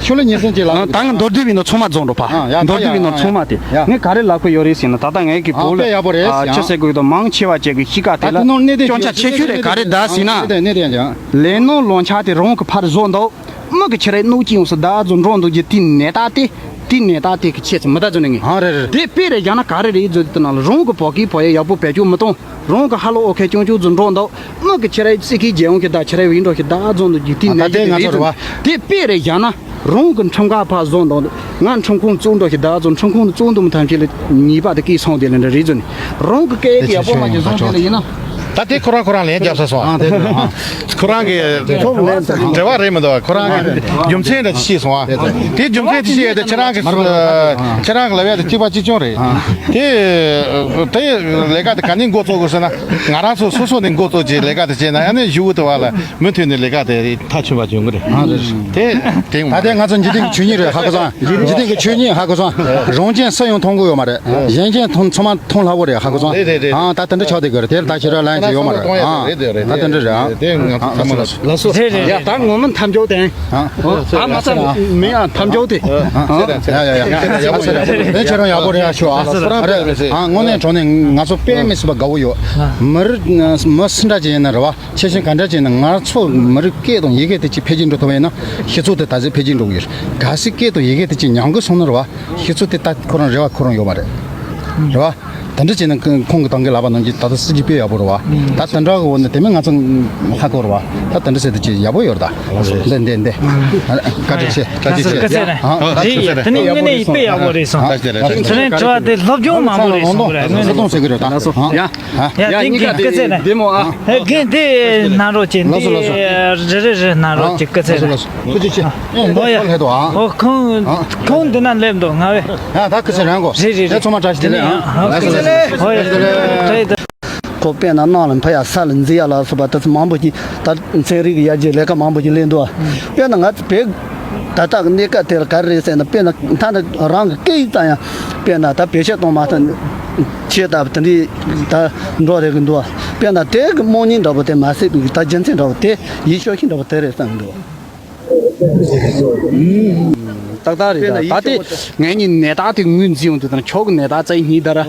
ཤོ་ལོ་ཉི་ཤུ་ཅིག་ལ། ད་ང་མདོར་བསྡུས་པའི་ནང་ཚང་མ་རྫོགས་འགྲོ་ཕ། ཨ་ཡ་མདོར་བསྡུས་པའི་ནང་ཚང་མ་དེ། ཡ། ངས་ག་རེ་ལབ་དགོས་ཡོད་རེད་ཟེར་ན་ད་ལྟ་ངས་ཀྱི་ཨ་བོད་ལ་དཔེ་ཡག་པོ་རེད་ཨ་ཡང་ཆི་ཟེར་དགོས་ཡོད་དང་མང་ཆེ་བ་ཅིག་གི་གཤིས་ཀ་དེ་ད་ལ་དེ་ནང་གནས་དེ་སྐྱོན་ཆ་ཆེ་ཤོས་རེད་ག་རེ་ད་ཟེར་ན། གནས་དེ་གནས་དེ་ཡང་ལས་ནོར་ལོ་ཆ་དེ་རང་གི་ཕར་བཟོ་འདུག་མི་གི་ཁྱི་རེད་གནོད་ཀྱི་ཡོང་སི་ད་ཚོ་འགྲོ་འདུག་རྒྱུ་དེ་ནད་རྟགས་དེ་དེ་ནད་རྟགས་དེ་གི་ཆེད་ཚོ་མི་ད་ཚོ་ནས་ངས་ཨ་རེད་རེད་དེ་དཔེ་རེད་ཡང་ན་ག་རེ་རེད་ཚོ་དེ་ནང་ལ་རང་གི་བོད་སྐད་བོད་ཡིག་ཡག་པོ་བེད་སྤྱོད་མི་གཏོང་རང་གི་ཧ་ལོ་ཨོ་ཁེ་ཅུང་ཅུང་ཚོ་འགྲོ་འདུག་མི་གི་ཁྱི་རེད་ཙི་གི་རྒྱལ་ཡོང་གི་ད་ཁྱི་རེད་བིན་འགྲོ་གི་ད་ཚོ་འདུག་རྒྱུ་དེ་ནད་ད་དེ་དེ་ང་རེད་ཚོ་རེད་བ། དེ་དཔེ་རེད་ཡང་ན། རང་གི་ཁྲིམས་ཁང་ཕར་བཟོ་འདུག་ང་ཁྲིམས་ཁང་བཙུགས་འགྲོ་ཞིག་ད་ཚོ་ཁྲིམས་ཁང་དུ་བཙུགས་འདུག་མི་ཐམས་ཅད་ལ་ཉེས་པ་དེ་སྐད་སོང་དེ་ལ་འདྲ་རེད་ཚོ་ནི་རང་གི་སྐད་ཀྱི་ཡག་པོ་མ་ཅིག་བཟོ་དེ་ལ་ཡིན་ན། ད་དེ་ཁོ་རང་ཁོ་རང་ལན་རྒྱབ་ས་སོང་ཨ། ཁོ་རང་གི་འབྲེལ་བ་རེད་མི་འདུག་ཁོ་རང་གི་རྒྱུ་མཚན་འདྲ་ཅིག་ཤེས་སོང་ཨ། དེ་རྒྱུ་མཚན་དེ་ཤེས་ཡོད་དེ་ཁྱེད་རང་གི་ཁྱེད་རང་གི་ལབ་ཡ་དེ་གཅིག་པ་གཅིག་རྐྱང་རེད། དེ་དེ་ལས་ཀ་དེ་ག་ནས་འགོ་བཙུགས་དགོས་ཟེར་ན་ང་རང་ཚོ་སོ་སོ་ནས་འགོ་བཙུགས་ཀྱི་ལས་ཀ་དེ་བྱས་ན་ཡང་ནས་གཞུག་གུ་དེ་བ་ལ་མུ་མཐུད་ནས་ལས་ཀ་དེ་མཐའ་ཆོད་པ་བྱུང་གི་རེད། དེ་དེ་ད་ལྟའི་ང་ཚོ་འཇིག་རྟེན་གྱི་ཆོས་ཉིད་རེད་ཧ་གོ་སོང་། འཇིག་རྟེན་གྱི་ཆོས་ཉིད་ཧ་གོ་སོང་། རང་གཞན་སུ་ཡང་མཐོང་གི་ཡོད་མ་རེད། གཞན་གཞན་མཐོང་ཚང་མ་མཐོང་སླ་བོ་རེད་ཧ་གོ་སོང་། རེད་རེད་རེད། ཨང་ད་དེ་འདྲ་ཆགས་བསྡད་ཀྱི་རེད། དེར་ད་ཁྱེད་རང་ལན་ ཡོད་མ་རེད། ཨ། ད་དེ་འདྲ་རེད། ཨ། དེ་ང་ཚོ་ཚང་མ་ལ་ལགས་སོ། རེད་རེད་རེད། ད་ངོ་མ་འཐབ་འཇོག་དེ། ཨ། ཨ་མ་ཚ་མི་ཡང་འཐབ་འཇོག་དེ། ཨ། ཡ་ཡ་ཡ། དེ་ཁྱེད་རང་ཡག་པོ་རེད། ཨ་ཤོ། ཨ། ཨ་རེད། ཨ། དངོས་གནས་དྲང་གནས་ང་ཚོ་དཔེ་མི་སྲིད་པ་དགའ་བོ་ཡོད། མི་རིགས་མི་སུ་འདྲ་ཅིག་ཡིན་ན་རེད་བ། ཆེ་ཆུང་ག་འདྲ་ཅིག་ཡིན་ན་ང་ཚོ་མི་རིགས་སྐད་དང་ཡི་གེ་དེ་ཅིག་འཕེལ་རྒྱས་འགྲོ་ཐུབ་པ་ཡིན་ན་སྤྱི་ཚོགས་དེ་ད་གཟོད་འཕེལ་རྒྱས་འགྲོ་གི་ཡོད། གལ་སྲིད་སྐད་དང་ཡི་གེ་དེ་ཅིག་ཉམས་གི་སོང་ན་རེད་བ། སྤྱི་ཚོགས་དེ་ད་ཁོ་རང་རེ་བ་ཁོ་རང་ཡོད་མ་རེད། རེད་བ། དེ་འདྲ་བྱས་ན་ཁོང་གི་ཏང་གི་ལབ་པ་ནང་བཞིན་ད་ལྟ་སྲིད་ཇུས་དཔེ་ཡག་པོ་རེད་བ། ད་དེ་འདྲ་གི་འོ་ན་དེ་མིན་ང་ཚོ་ཧ་གོ་རེད་བ། ད་དེ་འདྲ་ཟེར་དུས་ཅིག་ཡག་པོ་ཡོད་རེད་ད། འདི་འདི་འདི། བཀའ་དྲིན་ཆེ། བཀའ་དྲིན་ཆེ། ཨ། རེད་ཡ། དེ་ནི་དངོས་གནས་དཔེ་ཡག་པོ་རེད་སོང་། དེ་རིང་དྲི་བ་དེ་སློབ་སྦྱོང་མང་པོ་རེད་སོང་རེད། དངོས་གནས་ཟེར་གི་རེད་ད། ཡ། ཡ། དེ་གིན་སྐད་ཆ་ནི་བདེ་མོ། ཨ། ཧེ་གིན་དེ་གནང་རོགས་གྱིས། འདི་རེ་རེ་གནང་རོགས་གྱིས། སྐད་ཆ་རེད། ཐུགས་རྗེ་ཆེ། ཨོ་ཡ། ཨོ་ཁོང་ཁོང་འདི་ན་སླེབས་འདུག་ང་བས། ཡ་ད་ཁུ་ཚེ་རང་གོ། རེད་རེད་རེད། ཚང་མ་བཀྲ་ཤིས་བདེ་ལེགས། ཨ། ཨོ་ཡ། ཁོ་དཔེར་ན་གནམ་ལ་འཕུར་ཡ་ས་ལ་འཛེག་ཡ་ལ་སོགས་པ་དེ་ཚོ་མང་པོ་ཅིག་ད་ཚན་རིག་གི་ཡར་རྒྱས་ལས་ཀ་མང་པོ་ཅིག་སླེབས་འདུག་དཔེར་ན་ང་ཚོ་བོད་ད་ལྟ་གི་གནས་སྐབས་དེ་ལ་ག་རེ་རེད་ཟེར་ན། དཔེར་ན་ད་ནི་རང་གི་སྐད་ཡིག་ཙམ་ཡང་དཔེར་ན་ད་བེད་སྤྱོད་གཏོང་མ་ཐུབ་ཆེ་ད་དེ་འདྲའི་ད་འགྲོ་རེད་གི་འདུག་དཔེར་ན་དེ་གི་རྨོངས་གཉིད་འདྲ་པོ་དེ་མ་སད་པའི་ད་རྒྱུ་མཚན་འདྲ་པོ་དེ་ཡིད་སྐྱོ་ཤས་འདྲ་པོ་དེ་རེད་བསམ་གི་འདུག་ཏག་ཏག་རེད། ད་ད་དེ་ངས་ནི་ནད་རྟགས་དེ་ངོས་འཛིན་ཡོང་དུས་ད་ཁྱོད་ཀྱི་ནད་རྟགས་བཙལ་སྙིང་ད་ར།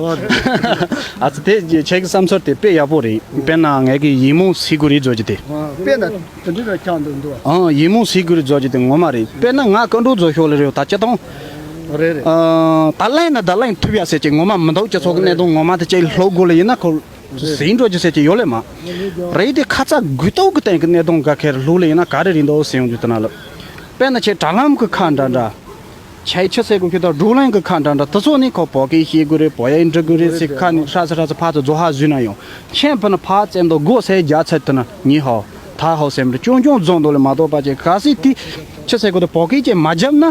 ཨ་ཙི་དེ་ཁྱེད་ཀྱི་བསམ་ཚུལ་དེ་དཔེ་ཡག་པོ་རེད། དཔེར་ན་ངས་ཀྱི་ཡིད་སྨོན་སི་གུ་རི་བཟོ་རྒྱུ་དེ། དཔེར་ན་དེ་འདྲ་ཆགས་འདུག་འདུག་ཨང་། ཡིད་སྨོན་སི་གུ་རི་བཟོ་རྒྱུ་དེ་ངོ་མ་རེད། དཔེར་ན་ང་སྐུ་མགྲོན་བཟོ་ཤོག་ལེ་རེད། ད་ཅི་དང་། རེད་རེད། ཨང་། ད་གླེང་ན་ད་གླེང་ཐུབ་ཡ་ཟེར་གྱི་ངོ་མ་མི་འདུག་སྤྱི་ཚོགས་ཀྱི་གནད་དོན་ངོ་མ་དེ་ཅིག་ལྷོད་དགོས་ལེ་ཡིན་ན་ཁོ། ཟིན་འགྲོ་རྒྱུ་ཟེར་གྱི་ཡོད་ལེ་མ། རེད་དེ་ཁ་ཚ་དགོས་གཏུག་གི་སྟེང་གི་གནད་དོན་འགའ་ཁེར་ལྷུག་ལེ་ཡིན་ན་ག་རེ་རིན་འདུག་ཟེར་ཡོང་རྒྱུ་དེ་ན་ལ། དཔེར་ན་ཁྱེད་དྲ་ལམ་གི་ཁ་འདྲ་འདྲ། ཁྱེད་ཆི་ཟེར་དགོས་ཁྱེད་ད་བགྲོ་གླེང་གི་ཁ་འདྲ་འདྲ་དེ་ཚོ་ནི་ཁོ་བོད་སྐད་ཤེས་དགོས་རེད། བོད་ཡིག་འབྲི་དགོས་རེད་ཟེར་ཁ་ནས་ཧྲ་ཚ་ཧྲ་ཚ་ཕར་ཚུར་རྫོགས་ཧ་བཟོས་ན་ཡང་ཁྱེད་ཕུ་ན་ཕར་བཙལ་འདུག་སྒོ་སེ་རྒྱ་ཚད་དེ་ན་ཉི་ཧོ་ཐ་ཧོ་སེམས་རེ་ཅུང་ཅུང་རྫོགས་འདུག་ལེ་མ་གཏོགས་པ་ཅེ་ག་སྲིད་དེ་ཆི་ཟེར་དགོས་དེ་བོད་སྐད་ཅེས་མ་བརྒྱབ་ན།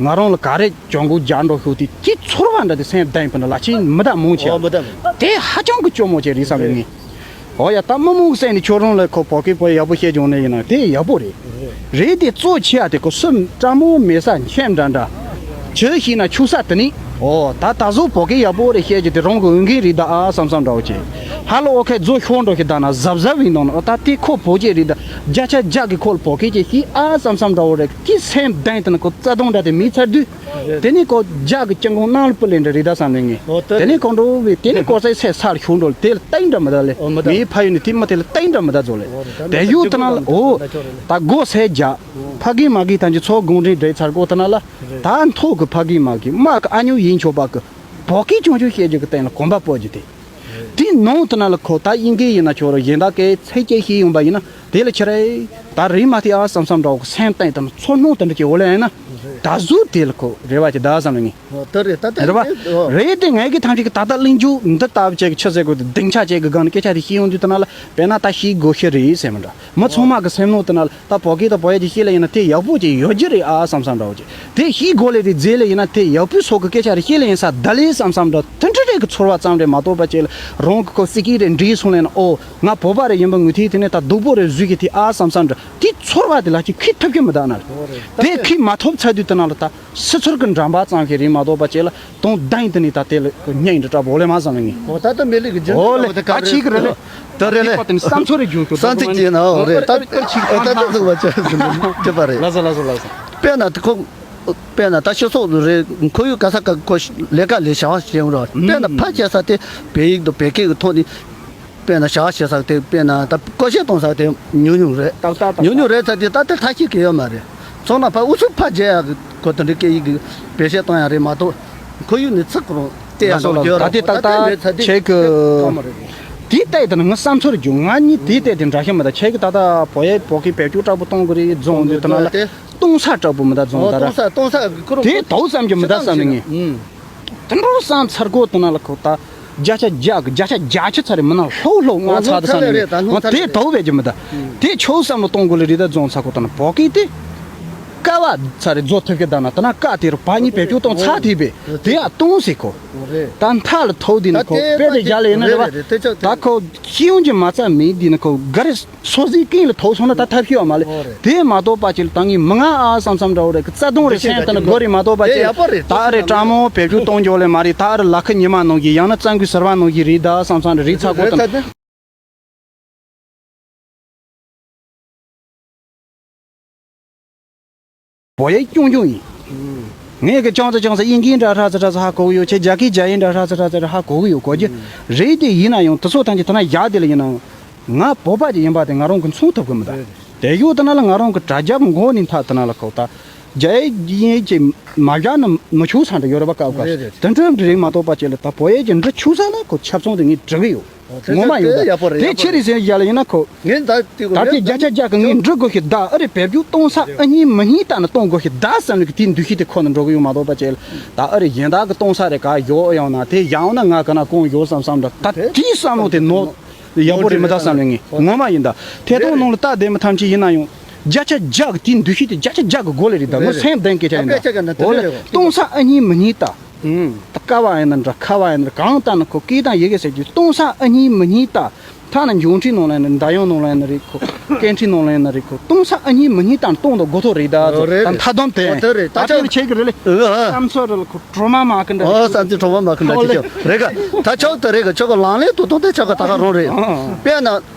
ང་རང་ལ་ག་རེ་གྱོང་གུད་རྒྱག་འགྲོ་ཤོག་དེ་དེ་ཚོར་བ་འདྲ་དེ་སེམས་གཏིང་ཕུ་ན་ལ་ཆེན་མི་ད་མང་ཆེ། ཨོ་མི་ད་མི། དེ་ཧ་ཅང་གི་སྐྱོ་མོ་ཆེ་རེད་བསམ་ཡོད་ངེས། ཨོ་ཡ་ད་མི་མང་གི་སེམས་ནས་ཁྱོད་རང་ལ་ཁོ་བོད་སྐད་བོད་ཡག་པོ་བཤད་བྱུང་ནས་ཡིན་ན་དེ་ཡག་པོ་རེད། རེད་དེ་གཙོ་ཆེ་ཡ་དེ་ཁོ་སུ་སྤྲང་མོ་མེད་ས་མཆན་འདྲ་འདྲ། ཆོས་ཤེས་ན་ཆུ་ས་དེ་ནི། ཨོ་ད་ད་གཟོད་བོད་སྐད་ཡག་པོ་རེད་བཤད་རྒྱུ་དེ་རང་གི་འོས་འགན་རེད་ད་ཨ་བསམ་བསམ་འདྲ་བོ་ཆེ། ཧ་ལོ་ཨོ་ཁེ་རྫོགས་ཤོར་འགྲོ་ཞིག་ད་ན་གཟབ་གཟབ་ཡིན་དང་ན་ཨོ་ད་དེ་ཁོ་བོད་སྐད་རེད་ད་བརྒྱ་ཆ་བརྒྱ་གི་ཁོ་ལ་བོད་སྐད་ཅེས་ཤེས་ཨ་བསམ་བསམ་འདྲ་བོ་རེད། ཀི་སེམས་གདེང་དེ་ནི་ཁོ་རྩ་དོན་འདྲ་དེ་མི་ཚར་དུས། དེ་ནི་ཁོ་རྒྱ་གི་སྐྱབས་མགོན་གནམ་ལོ་པི་ལེ་འདྲ་རི་དྭགས་སམ་ལེ་ངེ། ཨོ་དེ་དེ་ནི་ཁོ་འགྲོ་བའི་དེ་ནི་ཁོ་སའི་སའི་སར་ཤུགས་འགྲོ་དེ་ལ་ཏིང་འདྲ་མི་ད་ལེ། ཨོ་མི་ད། མི་ཕ་ཡུལ་ནི་དེ་མི་དེ་ལ་ཏིང་འདྲ་མི་ད་ཛོ་ལེ། ཨོ་རེད་ད་དེ་ཡུལ་དེ་ན་ལ་ཨོ། ད་སྒོ་སའི་རྒྱ། ཕ་གི་མ་གི་ཐམས་ཅད་ཚོ་དགོངས་འགྲེལ་འགྲེལ་ཚར་གོ་དེ་ན་ལ། ད་མཐོ་གི་ཕ་གི་མ་གི་མ་གི་ཨ་ཉུ་ཡིན་ཆོག་པ་གི། བོད་སྐད་ཆུང་ཆུང་བཤད་རྒྱུ་གི་སྟེང་ལ་གོམ་པ་སྤོ་རྒྱུ་དེ། དེའི་ནང་དུ་ན་ལ་ཁོ་ད་དབྱིན་སྐད་ཡིན་ན་ཁྱོད་རང་གཞན་དག་གི་ཚིག་སྐད་ཤེས་ཡོང་པ་ཡིན་ན་དེ་ལ་ཁྱེད་རེ་ད་རེས་མ་དེ་ཨ་བསམ་བསམ་འདྲ་བོ་སེམས་གཏིང་དུ་ཚོར་སྣང་དེ་འདྲ་ཅིག་འོ་ལེ་ཡིན་ན་ད་གཟོད་དེ་ལ་ཁོ་རེ་བ་ཅིག་ད་བསམ་ལེ་ངེས། ཨོ་ད་རེད་ད་ད་རེད་བ། རེད་དེ་ངས་གི་ཐམས་ཅད་ཀྱི་ད་ལྟ་གླེང་རྒྱུ་འདི་ལྟ་བུ་ཅིག་གི་ཆི་ཟེར་དགོས་དེ་སྡིངས་ཆ་ཅིག་གི་སྒང་ནས་སྐད་ཆ་དེ་ཤེས་ཡོང་དུས་དེ་ན་ལ་དཔེར་ན་ད་ཤེས་དགོས་ཤེས་རེད་ཟེར་མི་འདྲ་མི་ཚང་མ་གི་སེམས་ནང་དེ་ན་ལ། ད་བོད་སྐད་དང་བོད་ཡིག་དེ་ཤེས་ལེ་ཡིན་ན་དེ་ཡག་པོ་ཅིག་ཡོད་རྒྱུ་རེད་ཨ་བསམ་བསམ་འདྲ་བོ་ཅིག་དེ་ཤེས་དགོས་ལེ་དེ་མཛད་ལེ་ཡིན་ན་དེ་ཡག་པོའི་སོག་གི་སྐད་ཆ་རེ་ཤེས་ལེ་ཡིན་ས་ད་ལེ་བསམ་བསམ་འདྲ་དེ་འདྲ་རེ་གི་ཚོར་བ་ཙམ་རེ་མ་གཏོགས་པ་ཅིག་ལ་རང་གི་ཁོ་སི་ཀི་རེ་འདྲིས་སོང་ལེ་ན་ཨོ་ང་བོད་པ་རེ་ཡིན་པ་ངོས་ཐིག་དེ་ནས་ད་སྡུག་པོ་རེ་བཟོས་གི་དེ་ཨ་བསམ་བསམ་འདྲ་དེ་ཚོར་བ་དེ་ལ་ཅིག་ཁི་ཐུབ་ཀྱི་མི་ད་ན་ལ་དེ་ཁི་མ་ཐོབ་ཚར་དུས་དེ་ན་ལ་ད་སི་ཚོར་གི་འགྲམ་པ་ཙམ་ཞིག་རེ་མ་གཏོགས་པ་ཅིག་ལ་དོན་དང་དེ་ནས་ད་དེ་ལ་སྙིང་འདྲ་འདྲ་བོ་ལེ་མ་བསམ་ལེ་ངེས། ཨོ་ད་ལྟ་མི་ལི་གི་རྒྱུན་ཨོ་ལེ་ད་ཆིག་གི་རེ་ལེ། ད་རེ་ལེ། པ་དེ་ནི་བསམ་ཚོར་རེ་རྒྱུ་ཞོ་སང་ཚིག་ཅེ་ན་ཨོ་རེད་ད་ད་ད་ཚིག་ད་ད་ཚིག་བ་ཅེ་ཅེ་པ་རེད། ལ་ས་ལ་ས་ལ་ས། དཔེར་ན་ཁོ་དཔེར་ན་ད་སྤྱི་ཚོགས་རེད་ཁོ་ཡུལ་ག་ས་ག་ཁོ་ལས་ཀ་ལས་བྱ་བ་བྱེད་རོགས་དཔེར་ན་ཕ་ཁྱེད་ས་དེ་བོད་ཡིག་དང་བོད་སྐད་ཀྱི་ཐོག་ནས་དཔེར་ན་བྱ་བ་བྱེད་ས་དེ་དཔེར་ན་ད་བཀོལ་སྤྱོད་གཏོང་ས་དེ་ཉུང་ཉུང་རེད། ཏག་ཏག་ཏག་ཉུང་ཉུང་རེད་ས་དེ་ད་དེ་ལྷ་ཤེས་ཀྱི་ཡོད་མ་རེད། ཚོང་ན་ཕ་ཨུ་ཚུགས་ཕ་རྒྱལ་ཡག་གི་ཁོ་དེ་འདྲའི་སྐད་ཡིག་གི་བེད་སྤྱོད་གཏོང་ཡག་རེད་མ་གཏོགས་ཁོ་ཡུལ་ནས་ཚིག་ཁོ་རང་སྟེ་ཡག་ལ་ད་དེ་ཏག་ཏག་ཁྱེད་ཀྱི་དེའི་ལྟས་དེ་ནི་ངའི་བསམ་ཚུལ་རྒྱུ་ང་གཉིས་དེའི་ལྟས་དེ་འདྲ་ཤེས་མི་ད་ཁྱེད་ཀྱི་ད་ལྟ་བོད་ཡིག་བོད་སྐད་བེད་སྤྱོད་དྲག་པོ་གཏོང་དགོས་རེད་རྫོང་འདི་དེ་ན་ལ་གཏོང་ས་དྲག་པོ་མི་ད་རྫོང་ད་ར་གཏོང་ས་གཏོང་ས་ཁོ་རང་དེ་དོག་ཙམ་གྱི་མི་ད་བསམ་ནི་ངས་དེ་འགྲོ་བསམ་ཚར་གོ་དེ་ན་ལ་ཁོ་ད། བརྒྱ་ཆ་བརྒྱ་གི་བརྒྱ་ཆ་བརྒྱད་ཅུ་ཚར་རེ་མི་ན་ལྷོ་ལྷོ་ང་ཚ་དེ་བསམ་ནི་ངས་དེ་དོག་བས་ཀྱི་མི་ད། དེ་ཆོག་བསམ་བློ་གཏོང་དགོས་ལེ་རི་ད་རྫོང་ཚ་ཁོ་ད་ན་བོད་སྐད་དེ། ཀ་བ་ཚ་རེ་རྫོགས་ཐུབ་ཀྱི་ད་ན་ད་ན་ཀ་དེ་རུ་བ་གཉིས་བེད་སྤྱོད་གཏོང་ཚ་དེ་བས་དེ་ཡང་གཏོང་སྲིད་ཁོ། ད་མཐའ་ལ་ཐོག་དེ་ནི་ཁོ་དཔེ་དེ་རྒྱ་ལ་ཡིན་ན་རེད་བ། ད་ཁོ་ཤེས་ཡོན་གྱི་མ་རྩ་མེད་དེ་ནི་ཁོ་ག་རེ་སོ་སོའི་ཀིང་ལ་ཐོག་སོང་ན་ད་ཐབས་ཤེས་བ་མ་ལེ། དེ་མ་གཏོགས་པ་ཅིག་ལ་ད་ངས་མི་ང་ཨ་བསམ་བསམ་འདྲ་བོ་རེད་གི་རྩ་དོན་རེ་སེམས་ད་ནི་དགོས་རེད་མ་གཏོགས་པ་ཅིག་ད་རེ་དྲང་མོ་བེད་སྤྱོད་གཏོང་རྒྱུ་ལེ་མ་རེད། ད་རེ་ལ་ཁ་ཉི་མ་ནང་གི་ཡང་ན་གཙང་གི་ཟུར་བ་ནང་གི་རེད་ད་བསམ་བསམ་རེད་ཚ་གོ་ད། བོད་ཡིག་རྐྱང་རྐྱང་ཡིན། ཨུམ། ངས་གི་ཅང་ཙེ་ཅང་ཙེ་དབྱིན་སྐད་འདྲ་ཧྲ་ཙེ་ཧྲ་ཙེ་ཧ་གོ་གི་ཡོད། ཁྱེད་རྒྱ་སྐད་རྒྱ་ཡིག་འདྲ་ཧྲ་ཙེ་ཧྲ་ཙེ་ཧ་གོ་གི་ཡོད། གོ་རྒྱུ་རེད་དེ། ཡིན་ན་ཡང་དེ་ཚོ་ཐམས་ཅད་ཐ་ན་ཡག་དེ་ལ་ཡིན་ན་ཡང་ང་བོད་པ་ཅིག་ཡིན་པ་དེ་ང་རང་གི་མཚོན་ཐུབ་གི་མི་འདུག། རེད། དེ་ཡོད་དེ་ན་ལ་ང་རང་གི་དྲ་རྒྱ་གི་མགོ་ནས་མཐའ་དེ་ན་ལ་ཁོ་ད་རྒྱ་ཡིག་ཡིན་ཅིག་མ་བཞག་ན་མི་ཆོག་ས་འདྲ་ཡོད་རེད་པ། སྐབས་སྐབས་རེད་རེད། དེ་འདྲ་འདྲ་རེད་མ་གཏོགས་པ་ཅིག་ལ་ད་བོད་ཡིག་ཅིག་འབྲི་ཆོག་ས་ན་ཁོ་ཆབ་ཚང་དེ་ངས་འབྲི་གི་ཡོད། ཨོ་དེ་ངོ་མ་ཡིན་དེ་ད་ཡག་པོ་རེད། དེ་ཡག་པོ་ཆི་རེད་རེད། ཟེར་ཡ་ལ་ཡིན་ན་ཁོ། ངས་ད་ལྟའི་ད་ལྟའི་བརྒྱ་ཆ་བརྒྱ་གི་ངས་འབྲི་དགོས་ཤིག་ད་ཨ་རེ་བེད་སྤྱོད་གཏོང་ས་ཨ་ནི་མི་ཉིད་ད་ནི་གཏོང་དགོས་ཤིག་ད་བསམ་ལུགས་ཀྱི་དེའི་འདུ་ཤེས་དེ་ཁོ་ན་འགྲོ་གི་ཡོད་མ་གཏོགས་པ་ཅེ་ལ་ད་ཨ་རེ་གཞན་དག་གི་གཏོང་ས་རེ་ག་ཡོད་ཡང་ན་དེ་ཡང་ན་ང་ག་ན་གང་ཡོད་བསམ་བསམ་འདྲ་ད་དེའི་བསམ་བློ་དེ་ནོར་ཡག་པོ་རེད་མི་ད་བསམ་ལུགས་ངས་ངོ་མ་ཡིན་ད་ཐད་གཏོང་ནང་ལ་ལྟ་བསྡད་མི་ཐམས་ཅད་ཡིན་ན་ཡང་བརྒྱ་ཆ་བརྒྱ་གི་དེའི་འདུ་ཤེས་དེ་བརྒྱ་ཆ་བརྒྱ་གི་སྒོ་ལས་རེད་ད་ངོ་སེམས་གཏན་སྐད་ཆ་ཡིན་ད་འོ་ལེ་གཏོང་ས་ཨ་ཉིད་མི་ཉིད་ད། ད་ཀ་བ་ཡིན་ན་འདྲ་ཁ་བ་ཡིན་ན་གང་ལྟར་ན་ཁོ་སྐད་དང་ཡི་གེ་ཟེར་རྒྱུ་གཏོང་ས་ཨ་ཉིད་མི་ཉིད་ད། ཐ་ན་འབྱུང་འཕྲིན་ནང་ལ་ཡིན་ན་འདྲ་ཡང་ནང་ལ་ཡིན་ན་རེད་ཁོ། སྐད་འཕྲིན་ནང་ལ་ཡིན་ན་རེད་ཁོ་གཏོང་ས་ཨ་ཉིད་མི་ཉིད་ད་གཏོང་དང་དགོས་ཐོག་རེད་ད་ཚོ་ད་མཐའ་སྡོམ་དེ་ད་ཆ་ཆེ་གི་རེད་ལེ། བསམ་ཚོད་རེད་ལ་ཁོ་གྲོ་མ་མ་གི་འདྲ་ཨོ་བསམ་ཚོད་གྲོ་མ་མ་གི་འདྲ་ཅི་ཆོ་རེད་ག་ད་ཆོག་ད་རེད་ག་ཆོག་ག་ལང་ལེ་ཏོ་ཏོ་དེ་ཆོག་ག་ད་ག་རང་རེད། དཔེར་ན་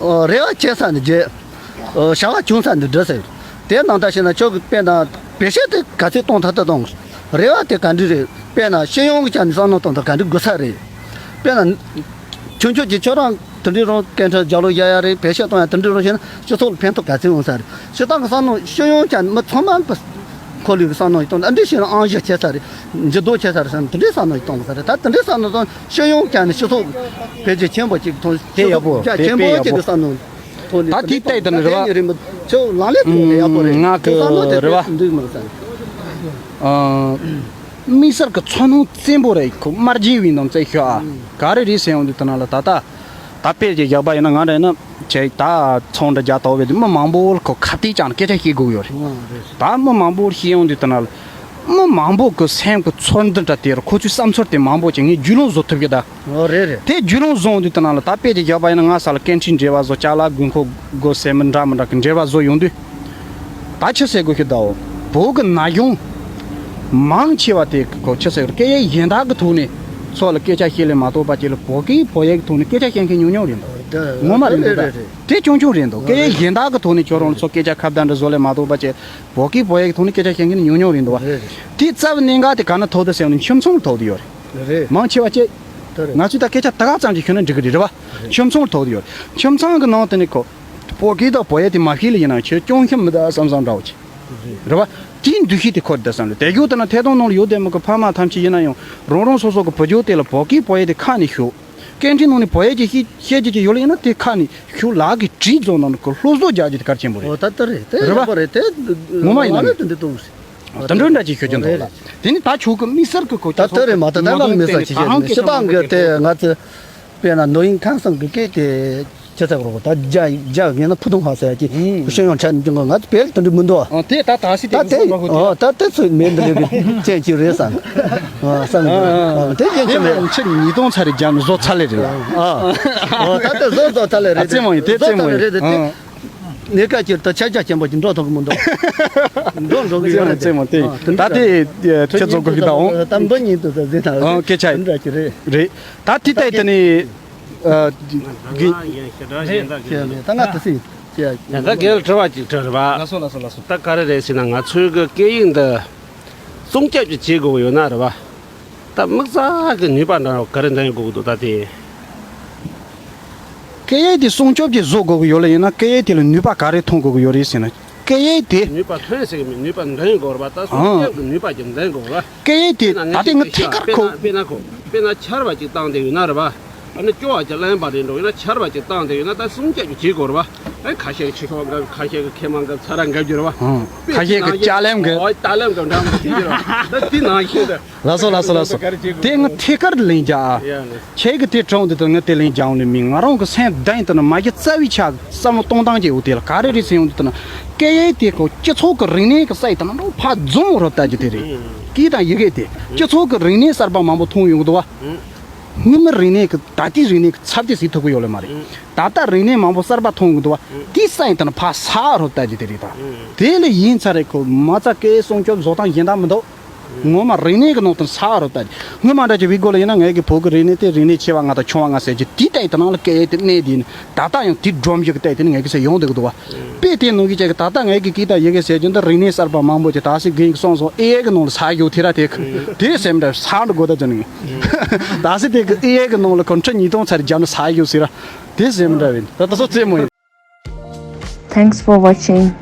རེ་བ་ཆེ་ས་ནི་རྗེས། བྱ་བ་བྱུང་ས་འདི་འདྲ་ཟེར། དེ་ནང་ལྟར་བྱས་ན་ཁྱོད་ཀྱི་དཔེ་ན་བེད་སྤྱོད་དེ་ག་ཚོད་གཏོང་ཐུབ་ཐུབ་གཏོང་། རེ་བ་དེ་ག་འདྲ་རེད། དཔེ་ན་སྤྱི་ཡོངས་ཀྱི་ཆ་ནས་བསམ་བློ་གཏོང་ཐུབ་ག་འདྲ་དགོས་ས་རེད། དཔེ་ན་ཁྱོད་ཁྱོད་ཀྱིས་ཁྱོད་རང་དེ་འདྲའི་རང་སྐད་འཕྲིན་རྒྱག་ལོ་ཡ་ཡ་རེད་བེད་སྤྱོད་གཏོང་ཡ་དེ་འདྲའི་རང་བྱས་ན་སྤྱི་ཚོགས་ལ་ཕན་ཐོགས་ག་ཚོད་ཡོང་ས་རེད། སྤྱི་བཏང་གི་བསམ་བློ་སྤྱི་ཡོངས་ཀྱང་མི་ཚང་མ་གི་ཁོར་ཡུག་གི་བསམ་བློ་ཡིས་གཏོང་ཨ་འདྲ་བྱས་ན་ཨང་བཞི་ཆེ་ས་རེད། འགྱུར་ལྡོག་ཆེ་ས་རེད་བསམ་དེ་འདྲའི་བསམ་བློ་ཡིས་གཏོང་དགོས་ས་རེད། ད་དེ་འདྲའི་བསམ་བློ་གཏོང་སྤྱི་ཡོངས་ཀྱང་ནི་སྤྱི་ཚོགས་འཕེལ་རྒྱས་ཆེན་པོ་ཅིག་གཏོང་དེ་ཡག་པོ་རྒྱ་དེ་ཆེན་དཔེ་པོ་ཡག་ཅིག་པོ་གི་བསམ་བློ། ད་དེའི་ལྟས་དང་རེད་བ། ཁྱོད་ལང་ལེ་ཐུག་ནས་ཡག་པོ་རེད། ང་གི་ཁྱོད་བསམ་བློ་དེ་རེད་བ། འདུག་མི་བསམ། ཨ། དམིགས་བསལ་གྱི་ཚོར་སྣང་བཙན་པོ་རེད་ཁོ་དམར་རྗེན་བའི་ནང་བཙན་ཤོག་ཨ། ག་རེ་རེད་ཟེར་ཡོང་དུས་ད་ན་ལ་ད་ལྟ། ད་དཔེ་ཅིག་བཞག་པ་ཡིན་ན་ང་འདྲ་ཡིན་ན་ཁྱེད་ད་ཚོང་འདྲ་རྒྱག་ཐོག་བས་མི་མང་པོ་ལ་ཁོ་ཁ་གཏད་བཅག་ནས་སྐད་ཆ་བཤད་དགོས་ཡོད་རེད། ད་མི་མང་པོ་ལ་བཤད་ཡོང་དུས་ད་ན་ལ། མི་མང་པོ་གི་སེམས་ཀྱི་ཚོར་འདུ་འདྲ་དེ་རུ་ཁོ་ཚོའི་བསམ་ཚུལ་དེ་མང་པོ་ཅིག་ངས་རྒྱུས་ལོན་བཟོ་ཐུབ་ཀྱི་ད། ཨོ་རེད་རེད། དེ་རྒྱུས་ལོན་བཟུང་དུས་དེ་ནང་ལ་ད་དཔེ་ཅིག་བརྒྱབ་པ་ཡིན་ན་ང་ས་ལ་སྐད་འཕྲིན་འབྲེལ་བ་བཟོ་ཅ་ལག་དགོས་མཁོ་དགོས་ཟེར་མི་འདྲ་མི་འདྲ་གི་འབྲེལ་བ་བཟོ་ཡོང་དུས། ད་ཆི་ཟེར་དགོས་ཤི་ད་འོ། བོད་གི་ན་གཞོན་མང་ཆེ་བ་དེ་གི་ཁོ་ཆི་ཟེར་དགོས་སྐད་ཡིག་གཞན་དག་གི་ཐོག་ནས་ཚོ་ལ་སྐད་ཆ་བཤད་ལས་མ་གཏོགས་པ་ཅིག་ལ་བོད་སྐད་བོད་ཡིག་གི་ཐོག་ནས་སྐད་ཆ་བཤད་མཁན་ཉུང་ཉུང་རེད་འདུག་ངོ་མ་རེད་འདུག་ད་དེ་ཆུང་ཆུང་རེད་འདུག་སྐད་ཡིག་གཞན་དག་གི་ཐོག་ནས་ཁྱོད་རང་ལ་ཚོ་སྐད་ཆ་ཁ་བརྡ་འདྲ་བཟོ་ལས་མ་གཏོགས་པ་ཅིག་བོད་སྐད་བོད་ཡིག་གི་ཐོག་ནས་སྐད་ཆ་བཤད་མཁན་ཉུང་ཉུང་རེད་འདུག་བ། རེད་རེད། དེའི་རྩ་བའི་གནད་འགག་དེ་ག་ན་ཐུག་འདུག་ཟེར་ན་ཁྱིམ་ཚང་ལ་ཐུག་འདུག་ཡོད་རེད། རེད། མང་ཆེ་བ་ཅེ། ད་རེད། ང་ཚོས་ད་སྐད་ཆ་ད་ག་ཙམ་ཅིག་ཤོད་ན་འགྲིག་གི་རེད་རེད་བ། ཁྱིམ་ཚང་ལ་ཐུག་འདུག་ཡོད་རེད། ཁྱིམ་ཚང་གི་ནང་དེ་ནས་ཁོ། བོད་སྐད་དང་བོད་ཡིག་དེ་མ་ཤེས་ལ་ཡིན་ན་ཁྱོད་སྐྱོན་ཤམ་མི་ད་བསམ་བསམ་འདྲ་བོ་ཅིག་རེད་བ། དེའི་འདུ་ཤེས་དེ་འཁོར་བསྡད་བསམ་རེད་དེ་རྒྱུ་དེ་ན་ཐད་གཏོང་ནང་ལ་ཡོད་བསྡད་མི་གི་ཕ་མ་ཐམས་ཅད་ཡིན་ན་ཡང་རང་རང་སོ་སོ་གི་བུ་རྒྱུད་དེ་ལ་བོད་སྐད་བོད་ཡིག་དེ་ཁ་ནས་ཤོད། སྐད་འཕྲིན་ནང་ནས་བོད་ཡིག་ཅིག་ཤེས་ཤེས་རྒྱུ་ཅིག་ཡོད་ལ་ཡིན་ན་དེ་ཁ་ནས་ཤོད་ལག་གིས་བྲིས་རྫོགས་ནང་ནས་ཁོ་སློབ་གསོ་རྒྱག་རྒྱུ་དེ་གལ་ཆེན་པོ་རེད། ཨོ་ད་ལྟ་རེད་དེ་རེད་བ། ཡག་པོ་རེད་དེ། ངོ་མ་ཡིན་ལ་ནི་དེ་འདྲ་གཏོང་སྲིད། དེ་འདྲ་འདྲ་ཅིག་ཤོད་ཀྱི་འདུག་ལ། དེ་ནི་ད་ཆོག་གི་དམིགས་བསལ་གི་ཁོ་ད་ལྟ་རེད་མ་ད་ད་ལ་དམིགས་བསལ་ཅིག་ཤོད་ནི་སྤྱི་བཏང་གི་དེ་ང་ཚོ། དཔེར་ན་ནོ་ཡིན་ཁང་སང་གི་སྐད་དེ་ཅི་ཟེར་རོ་ད་རྒྱ་རྒྱ་ངན་ན་ཕུ་ཐུང་ཧ་ཟེར་གྱི་ཤོད་ཡོང་ཆ་འཇོག་གི་ང་ཚོ་བལ་དུ་འདྲི་མི་འདུག་ཨ་དེ་ད་ད་སི་དེ་ད་དེ་ཨོ་ད་དེ་ཚོ་མེད་འདི་རེད་གི་ཅན་གྱི་རེད་བསམ་བསམ་གི་འདུག་དེ་ཅན་གྱི་མེད། ཆེ་ཉིས་སྟོང་ཚ་རེ་རྒྱ་ནི་བཟོ་ཚ་ལེ་རེད་ཨ་ཨོ་ད་དེ་བཟོ་བཟོ་ཚ་ལེ་རེད། ཨ་ཙེ་མོ་ཡིན་དེ་ཙེ་མོ་ཡིན། གནས་སྐབས་ཀྱི་ད་ཆ་རྒྱ་ཆེན་པོ་ཅིག་འགྲོ་ཐུབ་ཀྱི་མི་འདུག་འགྲོ་འགྲོ་གི་ཡོད་རེད། ཙེ་མོ་ཙེ་མོ་དེ་ད་དེ་ཁྱེད་ཚོ་གི་ད་འོང་ད་འདི་ཉིད་དུ་ཟ་ཟིན་ད་ཨོ་སྐད་ཆ་རེད། རེད་ད་དེ་ལྟ་ཡི་དེ་ནི་ཨ་གི་ད་ང་དེ་སྲིད་ཡང་ད་རྒན་ལ་དྲི་བ་ཅིག་དྲི་རེད་པ། ལགས་སོ་ལགས་སོ་ལགས་སོ། ད་ག་རེ་རེད་ཟེར་ན་ང་ཚོའི་གི་སྐད་ཡིག་འདི་སྲུང་སྐྱོབ་ཅིག་བྱེད་དགོས་ཡོད་ན་རེད་པ། ད་དམིགས་བསལ་གྱི་ནུས་པ་འདྲ་བ་ག་རེ་འདོན་དགོས་ཀྱི་འདུག་ད་དེ། སྐད་ཡིག་དེ་སྲུང་སྐྱོབ་ཀྱིས་བཟོ་དགོས་ཀྱི་ཡོད་ལ་ཡིན་ན་སྐད་ཡིག་དེ་ལ་ནུས་པ་ག་རེ་ཐོན་དགོས་ཀྱི་ཡོད་རེད་ཟེར་ན། སྐད་ཡིག་དེ། ནུས་པ་ཐོན་ཟེར་གྱི་མེད་ནུས་པ་འདོན་དགོས་རེད་པ་ད་སྲུང་ཨང་སྐྱོབ་ཀྱི་ནུས་པ་ཅིག་འདོན་དགོས་རེད་པ། སྐད་ཡིག་དེ་ད་ལྟའི་ང་ཐད་ཀར་ཁོ། དཔེར་ན་དཔེར་ན་ཁོ་དཔེར་ན་ཆར་པ་ཅིག་བཏང་བསྡད་ཡོད་ན་རེད་པ། ཨ་ནི་སྐྱོ་བ་ཅིག་ལེན་པ་རེད་འགྲོ་ཡོད་ན་ཆར་པ་ཅིག་བཏང་བསྡད་ཡོད་ན་ད་སྲུང་སྐྱོབ་ཀྱི་བྱེད་དགོས་རེད་པ། ཨ་ཁ་ཤས་ཀྱི་ཆུ་ཤོག་འགབ་ཁ་ཤས་ཀྱི་ཁེ་མ་འགབ་ཚ་ར་འགབ་རྒྱུ་རེད་པ། ཨང་། ཁ་ཤས་ཀྱི་ལྕགས་ལེམ་འགབ། ཨོ་ལྕགས་ལེམ་འགབ་འདྲ་མི་བྱེད་རྒྱུ་རེད་པ། ད་དེ་ནང་བཞིན་དུ། ལགས་སོ་ལགས་སོ་ལགས་སོ། དེ་ང་ཐད་ཀར་ལན་རྒྱག་ཨ། ཡ་ནི། ཁྱེད་ཀྱི་དེ་དྲངས་དུས་ད་ང་དེ་ལན་རྒྱག་འོང་ནི་མིན། ང་རང་གི་སེམས་གཏིང་དུ་ན་མ་གཞི་རྩ་བའི་ཆ་བསམ་བློ་གཏོང་སྟངས་ཀྱི་འོ་དེ་ལ་ག་རེ་རེད་ཟེར་ཡོང་དུས་ད་ན་སྐད་ཡིག་དེ་ཁོ་སྤྱི་ཚོགས་ཀྱི་རིག་གནས་ཀྱི་སའི་ད་ན་འགྲོ་ཕར་རྫོང་རུ་ལྟ་རྒྱུ་དེ་རེད། ཨུ། སྐད་དང་ཡི་གེ་དེ་སྤྱི་ཚོགས་ཀྱི་རིག་གནས་གསར་པ་མང་པོ་མཐོང་ཡོང་གི་འདུག་བ། ཨུ། སྔོན་མའི་རིག་གནས་ཀྱི་ད་ལྟའི་རིག་གནས་ཀྱི་ཚབ་དེ་ཟིག་ཐུབ་ཀྱི་ཡོད་ལེ་མ་རེད། ཨུ། ད་ལྟ་རིག་གནས་མང་པོ་གསར་པ་མཐོང་གི་འདུག་བ། ཨུ། དེའི་སའི་ད་ན་ཕར་ས་རུ་ལྟ་རྒྱུ་དེ་རེད་ད། ཨུ། དེ་ལས་ཡིན་ཚར་རེད་ཁོ་མ་རྩ་སྐད་སྲུང་སྐྱོབ་བཟོ་སྟངས་གཞན་དག་མི་འདུག་ངོ་མ་རིག་གནས་ཀྱི་ནང་དུ་ས་རུ་བལྟ། སྔོན་མ་འདྲ་ཅིག་བི་གོ་ལ་ཡིན་ན། ངའི་གི་བོད་ཀྱི་རིག་གནས་དེ་རིག་གནས་ཆེ་བ་ང་དང་ཆུང་བ་ང་ཟེར་གྱི་དེའི་ལྟ་ཡི་དེ་ནང་ལ་སྐད་དེ་གནས་དེ་ཡིན། ད་ལྟ་ཡང་དེ་སྒྲོམ་གཞི་གི་ལྟ་ཡི་དེ་ནི་ངའི་གི་སེ་ཡོང་བསྡད་ཀྱི་འདུག་བ། དཔེ་དེ་ནང་གི་ཅིག་གི་ད་ལྟ་ངའི་གི་སྐད་དང་ཡི་གེ་ཟེར་གྱི་འདི་རིག་གནས་གསར་པ་མང་པོ་ཅིག་ད་སི་རྒན་གྱི་གསུངས་སོང་། ཨེ་ཨའི་གི་ནང་ལ་ས་ཡོད་དེ་ར། དེ་དེ་སེམས་འདྲ་ས་འདྲ་དགོས་ད་ཅི་ནི། ད་སི་དེ་གི་ཨེ་ཨའི་གི་ནང་ལ་ཀོན་ཁྲི་ཉིས་སྟོང་ཚར་རྒྱབ་ན་ས་ཡོད་ཟེར་ར། དེ་སེམས་འདྲ་བས་ད་ད་སོ་རྩེ་མོ་ཡིན། Thanks for watching.